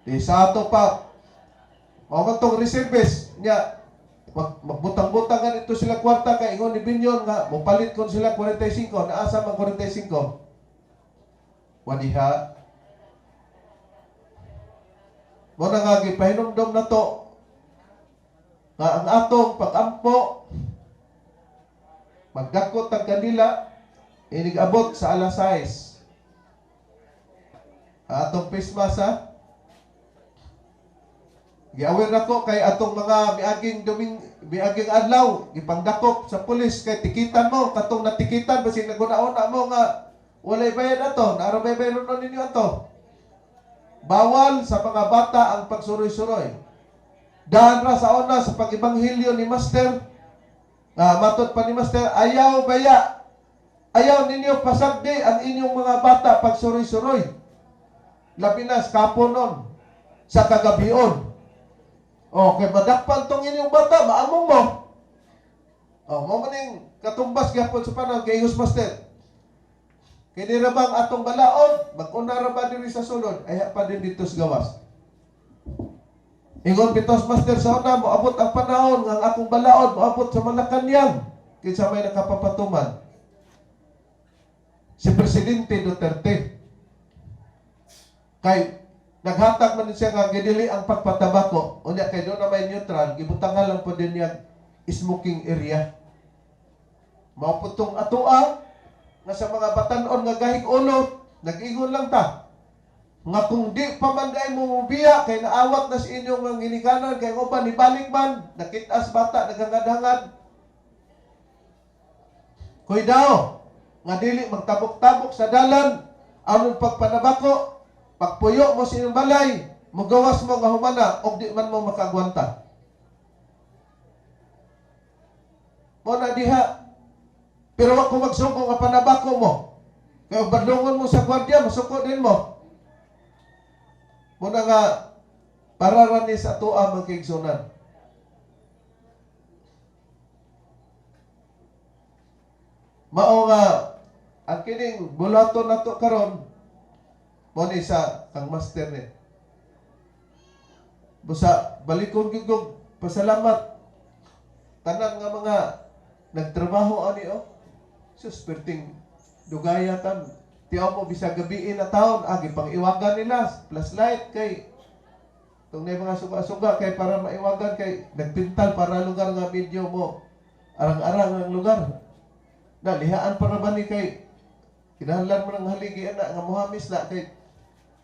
di sa ato pa mao man tong reservice niya, magbutang-butang ganito sila kwarta kay ingon ni Binyon nga mopalit kon sila 45. Naasa man 45? Wadiha. Mo na nga gipahinumdom na to nga ang atong pag-ampo, magdakot ang kandila inig abot sa alas 6. Ang atong Christmas ha. Giawir nako kay atong mga miaging duming, miaging adlaw, gipangdakop sa pulis kay tikitan mo. Katong natikitan, basig naguna-una mo nga walay bayad ato, naara bay bayad ninyo ato. Bawal sa mga bata ang pagsuroy-suroy. Daan ra sa una sa pag-ebanghelyo ni Master, matod pa ni Master, ayaw baya. Ayaw ninyo pasagdi ang inyong mga bata pagsuroy-suroy. Labi na sa kaponon, sa kagabion. O, kay madakpan tong inyong bata, maamong mo. O, mo maning katumbas gyapon sa panahon kay Ingos Master. Kini ra bang atong balaod, mag-una ra ba diri sa sulod, ay pa din dito sa gawas. Ingon bitos Master sa una, moabot ang panahon nga ang akong balaod moabot sa Malacanang. Kinsa may nakapapatuman? Si Presidente Duterte. Kay naghatag man din siya nga gidili ang pagpatabako. Unya kay doon na may neutral, gibutangan lang po din niya smoking area. Mao po tong atoa nga sa mga batanon nga gahig ulo, nag-ingon lang ta nga kung di pa man ay mo mubiya kay naawat na sa inyong mga ginikanan, kay ang uban nibalik man, nakit-as bata naghangad-hangad. Kuy daw nga dili magtabok-tabok sa dalan aron pagpanabako. Pagpuyo mo sa inyong balay, mugawas mo nga humana og di man mo makagwanta mo na diha. Pero wa ko magsugo nga panabako mo. Kaya badlongon mo sa gwardiya, masuko din mo. Muna nga, para ra ni sa atoa, mga kaigsunan. Mao nga ang kining bulaton nato karon mo ni sa kang master ni. Busa balikon gyud kog pasalamat tanan nga mga nagtrabaho ani, oh. Sus, perting dugaya tan. Tiyaw mo bisag gabi na taon, agi pang iwagan nila flashlight kay tung na mga suga-suga kay para maiwagan, kay nagpintal para lugar nga medyo mo arang-arang ang lugar. Na lihaan para ba ni kay kinahanglan mo ng haligi ana nga muhamis na kay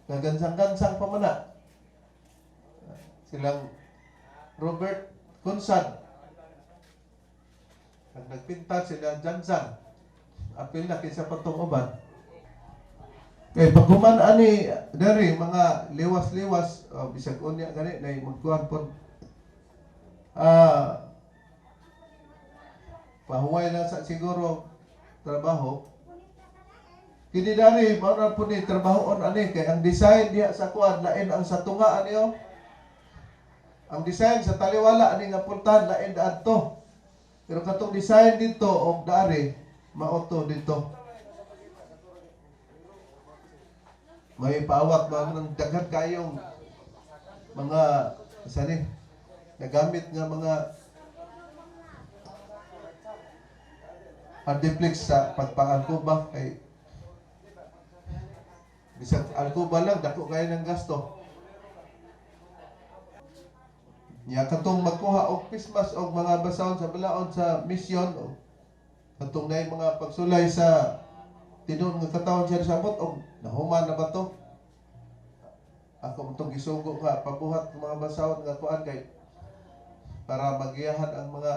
gagansang-gansang pa man na. Silang Robert Consad. Ang nagpintal sila Jansan. Apil na kinsa pa tong uban. Kay paghuman ani diri mga liwas-liwas, oh, bisag unya gani nay magkuan pod. Ah, pahuway lang sa siguro trabaho. Kini dari mao na po ni trabahoon ani kay ang design diha sa kuan lain ang sa tunga ani, oh. Ang design sa taliwala ani nga pultahan lain adto. Pero katong design dito og dari mao to dito. May paawat ba ng daghan kayong mga sani nagamit nga mga hardiplex sa pagpang-alkuba kay bisag alkuba lang dako kayo ng gasto. Nya katong magkuha og Christmas og mga basahon sa balaod sa mission og katong naay mga pagsulay sa tinuod nga katawhan siya sa abot og nahuman na ba to? Ako itong gisugo nga pabuhat ng mga basahon nga kuan kay para magiyahan ang mga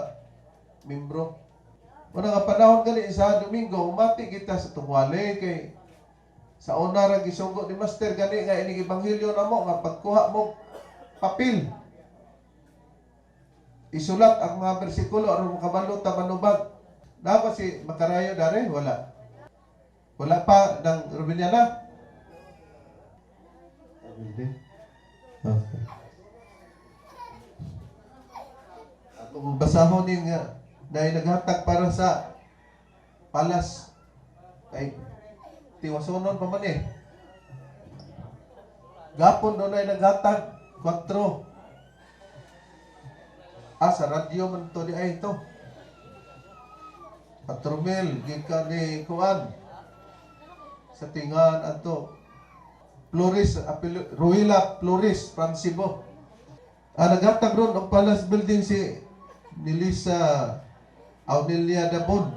membro. Una nga panahon gali sa Domingo, umati kita sa tungwali kay sa una ra gisugo ni Master gani nga ining ebanghelyo namo nga pagkuha mo papel, isulat ang mga bersikulo aron makabalo ta manubag. Dapat si Makarayo dare wala. Wala pa ng Rubiniana. Hindi. Okay. Atong basahon ni nga dahil naghatag para sa palas kay tiwasonon pa man eh. Gapon doon ay naghatag 4. Ah, sa radyo man to di ay ito. 4 mil, gikan ni Kuan. Sa tingan ato. Flores, Ruila Flores, from Cebu. Ah, naghatag ron og Palace Building si Nilisa Aunelia Dabon,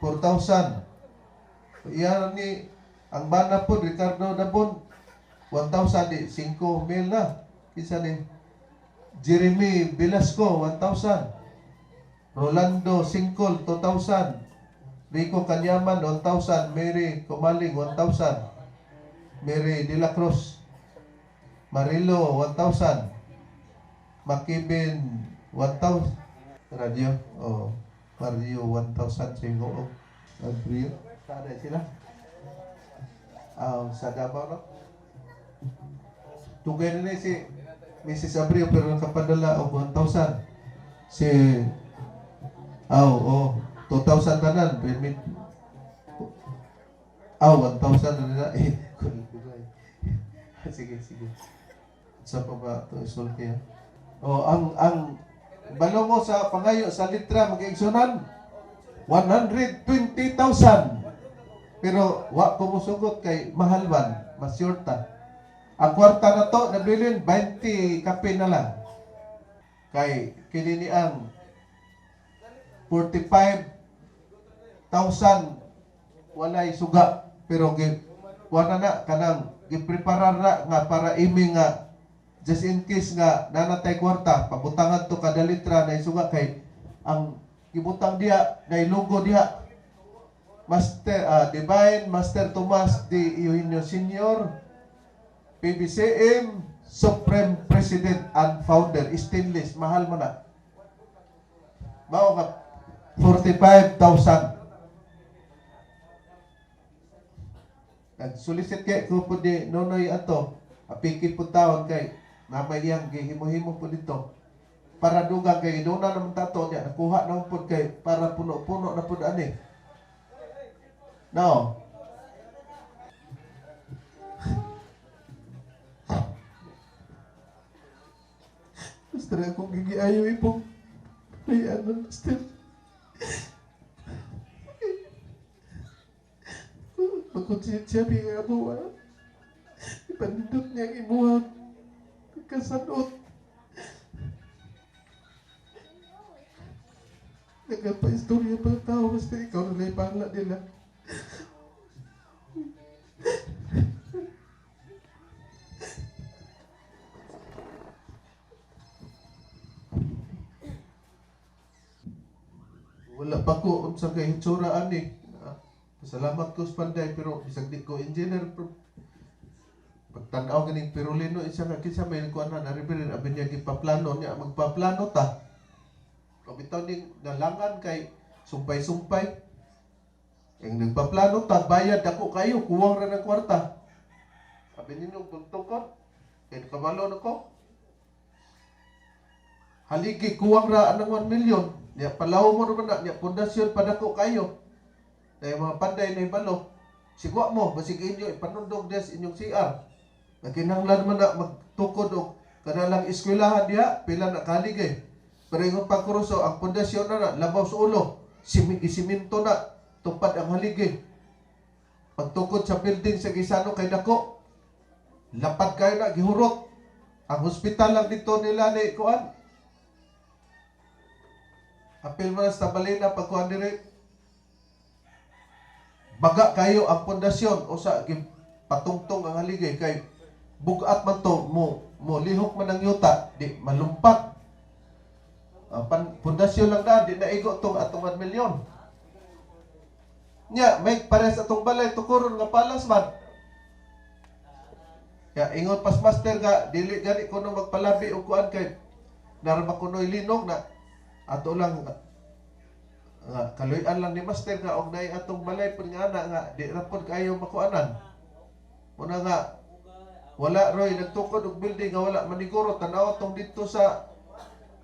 4,000. Iyan ni ang bana po, Ricardo Dabon, 1,000 di, 5 mil na. Isa ni Jeremy Velasco, 1,000. Rolando Singkol, 2,000. Rico Kanyaman, 1,000. Mary Kumaling, 1,000. Mary De La Cruz. Marilo, 1,000. Makibin, 1,000. Radio, oh. Mario, 1,000. Singo, oh. Agrio. Saan sila? Ah, sa Davao, no? Tugay na ni si Mrs. Abreu pero nakapadala og 1,000. Si aw, oh, 2,000 tanan. Permit. Aw, 1,000 na nila. Eh, kunin. Sige, sige. Sa pa ba ito isulti, ha? Oh, ang balongo sa pangayo sa litra, mga kaigsunan, 120,000. Pero wa ko musugot kay mahal man, mas ta. Ang kwarta na to nabilin 20 kape na lang. Kay kini ni ang 45,000 walay suga, pero gi kuha na na kanang gipreparar na nga para imi nga just in case nga nanatay kwarta, pabutangan to kada litra na suga kay ang gibutang diha na logo diha, Master Divine Master Tomas D. Eugenio Senior, PBCM Supreme President and Founder. Stainless, mahal mo na. Mao nga 45,000. Nagsolicit kay ko po di Nonoy ato. Apiki po taon kay mamay iyang gihimo-himo po dito. Para dugang kay iduna naman tato niya nakuha na po kay para puno-puno na po ani. No. Master, akong gigiayo ipong ano, Master. Magkonsensya biya nga buwa. Ipanindot niya ang imuhang kasanot. Nagpa-istorya pa ang tao, basta ikaw na lang bahala nila. Wala pa ko unsa kay hitsura ani. Ah, pasalamat ko sa Panday pero bisag di ko engineer pero pagtan-aw ganing Perolino isa nga kinsa may kuan na reverend abi niya gipaplano niya magpaplano ta. O bitaw ning nalangan kay sumpay-sumpay. Ang nagpaplano ta bayad ako kayo kuwang ra ng kwarta. Abi ninyo tugtokon kay kabalo na ko. Haligi kuwang ra anang 1 million. Niya palaw mo naman na niya pundasyon padako kayo. Na yung mga panday na ibalo. Sigwa mo basig inyo ipanundog des inyong CR. Nagkinahanglan man na magtukod og kanalang eskwelahan diha pila na kaligay. Pero ingon pagkuruso ang pundasyon na, na labaw sa ulo. Isiminto na tupad ang haligi. Pagtukod sa building sa Gisano kay dako. Lapad kayo na gihurot. Ang hospital lang dito nila ni kuan. Apil man sa Tabalina pagkuan diri. Baga kayo ang pundasyon o sa patungtong ang haligay kay bugat man to mo mo lihok man ang yuta di malumpat. Ang pundasyon lang daan di naigo tong atong 1 milyon. Nya may pares atong balay tukuron nga palas man. Ya ingon pas master nga dili gani kuno magpalabi og kuan kay narama kunoy linog na ato lang nga kaluy-an lang ni master nga og naay atong balay pud nga ana nga di ra pud kaayo makuanan. Una nga wala roy nagtukod og building nga wala maniguro tan-aw tong didto sa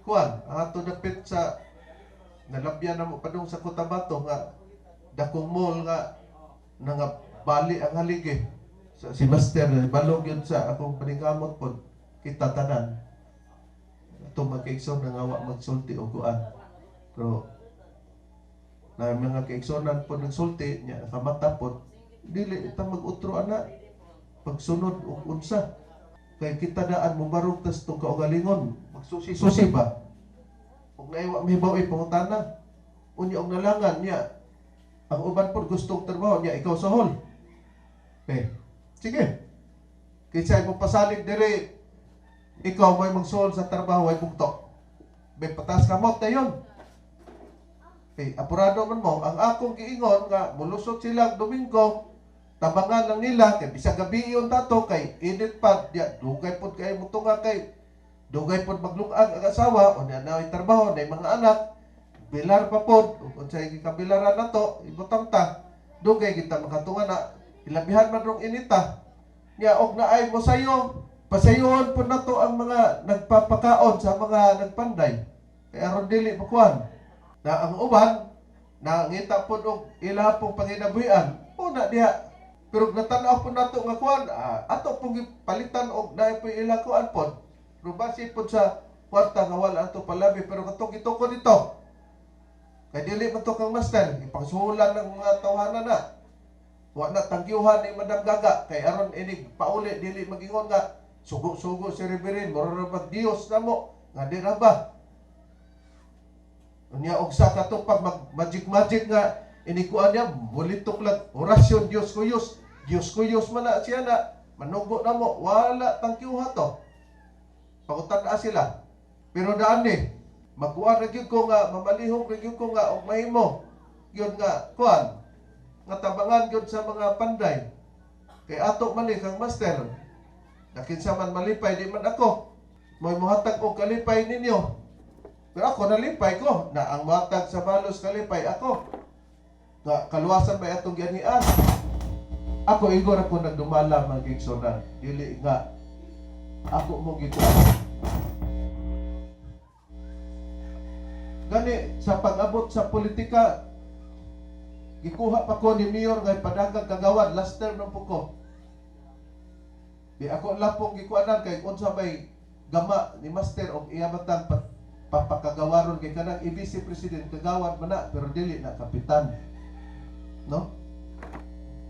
kuan ang ato dapit sa nalabyan na mo padung sa Cotabato nga dakong mall nga nangabali ang haligi. Sa, si master balog yun sa akong paningkamot pod kita tanan. Atong magkaigsoon nga wa magsulti og kuan. Pero na mga kaigsonan pod nagsulti nya nakamata pod dili ta mag-utro ana pagsunod og unsa kay kita daan mobarog tas tong kaugalingon magsusi-susi ba ug naay wa mahibaw pangutana unya og nalangan niya ang uban pod gustong trabaho niya ikaw sa hall eh sige kaysa mo pasalig diri ikaw may magsuhol sa trabaho ay bugto may patas kamot na yun. Eh, apurado man mo, ang akong giingon nga mulusot sila Domingo, tabangan lang nila kay bisag gabi yon tato kay init pa diya dugay pod kay mutunga kay dugay pod maglungag ang asawa unya na trabaho na mga anak bilar pa pod ug unsay gikabilaran nato ibutang ta dugay kita makatunga na ilabihan man rong inita nya og naay mo sayo pasayohon pod nato ang mga nagpapakaon sa mga nagpanday kay aron dili makuan na ang uban nangita pod og ila pong panginabuhian una diha pero natan-aw po nato nga kuan ato pong gipalitan og naay po ila kuan pod pero base pod sa kwarta nga wala ato palabi pero katong gitukod dito kay dili man to kang master ipangsuhulan ng mga tawhana na wa na tanggyuhan ni Madam Gaga kay aron inig pauli dili magingon nga sugo-sugo si Reverend mura ra bag Dios namo nga di ra ba unya og sa kato pag mag magic magic nga inikuan niya bulitok lang orasyon Dios kuyos Dios kuyos man na siya na manugo na mo wala tangkyuha to pagutan-a sila pero daan ni magkuan ra gyud ko nga mamalihok ra gyud ko nga og mahimo gyud nga kuan nga tabangan gyud sa mga panday kay ato man ni kang master na kinsa man malipay di man ako mo'y mohatag og kalipay ninyo pero ako nalipay ko na ang mohatag sa balos kalipay ako nga kaluwasan ba atong gianian. Ako igor ako nagdumala, mga kaigsuonan, dili nga ako mo gituo. Gani sa pag-abot sa politika, gikuha pa ko ni Mayor nga padagag kagawad, last term ng ko. Di ako lapong gikuanan kay unsa may gama ni Master og iya matang papakagawaron kay kanang EBC president kagawad man na, pero dili na kapitan. No?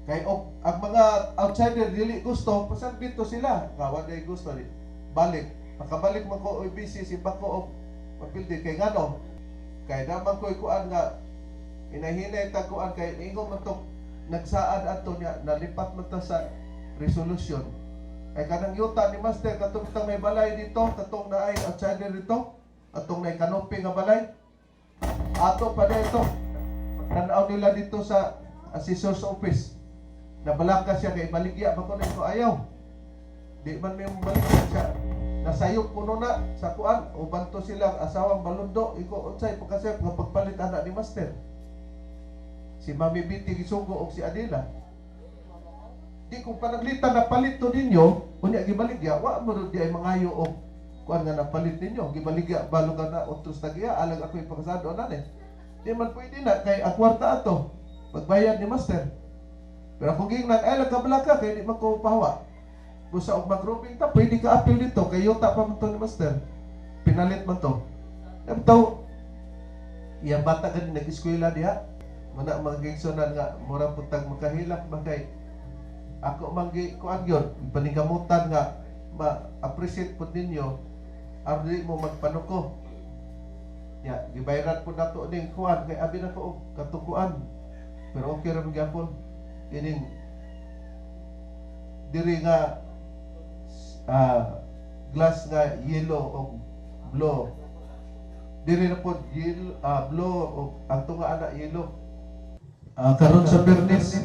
Kay og ang mga outsider dili gusto, pasagbito sila. Nga wa day gusto di. Balik, makabalik man ko EBC si bako og mapildi kay ngano? Kay naman ko ikuan nga inahinay ta kuan kay ingon man tong nagsaad ato niya, nalipat man ta sa resolution. Kay kanang yuta ni Master katong bitang may balay dito, katong naay outsider dito, atong naay canopy nga balay. Ato pa dito. Tanaw nila dito sa assessor's office. Nabalaka siya kay baligya ba ko na ito, ayaw. Di man may baligya siya. Nasayop kuno na sa kuan uban to silang asawang balundo iko unsay pagkasayop nga pagpalit ana ni Master. Si Mami Biti gisugo og si Adela. Di kung panaglitan na palit to ninyo, unya gibaligya, wa mo di ay mangayo og kuan nga napalit ninyo, gibaligya balo ka na utros tagiya, alag ako ipakasado ana ni. Di man pwede na kay ang kwarta ato pagbayad ni Master. Pero kung gingnan ay lang kabalaka kay di man ko pahawa. Busa og magrobing ta, pwede ka apil dito kay yuta pa man to ni Master. Pinalit man to. Ito, iyang bata gani nag-eskwela diha. Muna mga gigsunan nga mura putag makahilak ba kay ako man gi kuan gyud paningkamutan nga ma-appreciate pud ninyo aron dili mo magpanuko. Ya, gibayaran pud nato ning kuan kay abi na ko og katukuan. Pero okay ra man gyapon ining diri nga glass nga yellow o blue. Diri na pod yellow, blue o ang tunga ana yellow. Karon sa Bernis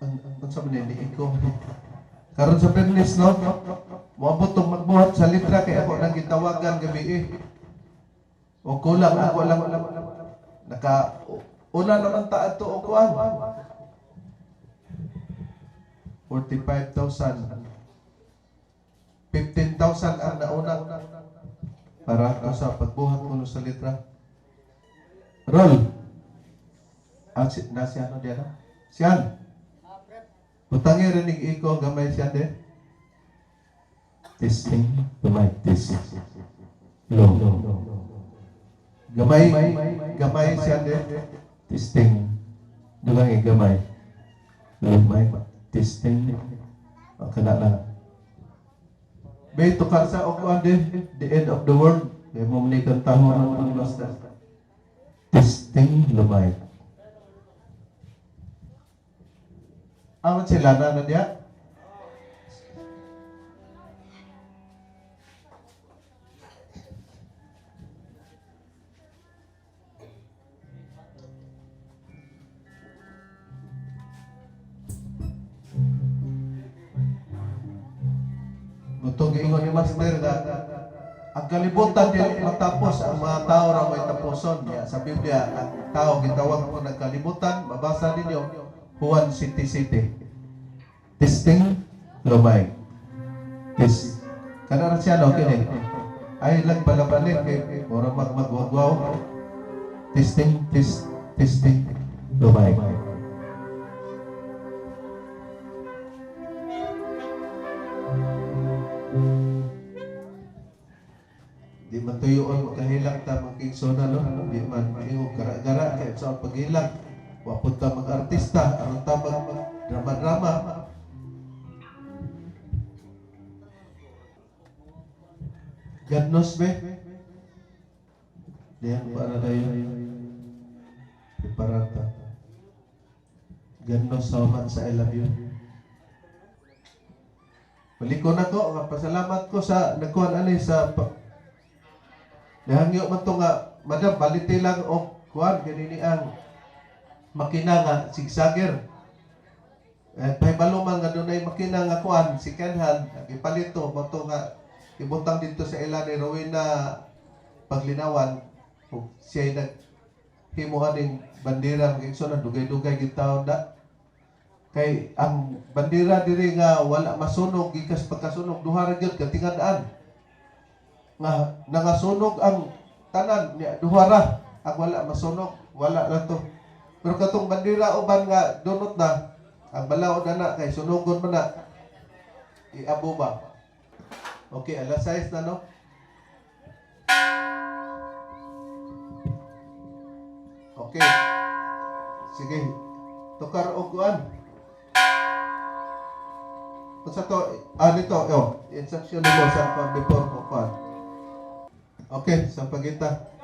ang unsa man ni iko. Karon sa Bernis, no. Moabot tong magbuhat sa litra kay ako nang gitawagan gabi eh. O kulang ako lang naka una naman ta adto og kuan. 45,000, 15,000 ang nauna para ako sa pagbuhat ko sa litra. Roll. Ah, si, na si ano diyan? Siyan. Butangi rinig iko gamay siya de. Testing the mic, test. Low. Gamay, gamay siya de. Testing. Dugang gamay. Low mic. Testing. Okay na lang. May tukar sa okuan de, the end of the world. Kay mo ni kantahon ang basta. Testing the mic. Aman sila na na diya? Butong giingon ni Master nga ang kalibutan dili matapos, ang mga tao ra may tapuson. Ya, sa Biblia ang tao gitawag po ng kalibutan, mabasa ninyo Juan City City. Testing lumay. Test. Kana ra siya no kini. Ay lang palabalik kay mura mag magwagwaw. Testing, test, testing lumay. Di man tuyoon makahilak ta magkigsona, no? Di man ingog gara-gara kay sa paghilak. Wa pud ta mag-artista aron ta mag drama-drama. God knows be. Diyan para tayo. Preparata. God knows how much I love you. Baliko na ko, nga pasalamat ko sa nagkuhan ani sa nahangyo man to nga, madam, balite lang og kuan ganini ang makina nga zigzagger. Eh, pahibalo man nga dunay makina nga kuan, second hand, gipalito mo to nga ibutang dito sa ila ni Rowena Paglinawan ug siya nag himo aning bandera mga igsoon, dugay-dugay gid taon da. Kay ang bandera diri nga wala masunog gikas pagkasunog, duha ra gyud katingad-an. Nga nangasunog ang tanan niya, duha ra ang wala masunog, wala ra to. Pero katong bandera uban nga dunot na, ang balaod na kay sunogon man na, iabo ba? Okay, alas 6 na, no? Okay. Sige. Tukar og kuan. Unsa to? Ah, dito, oh, instruction nimo sa kuan before ko kuan. Okay, sampaguita.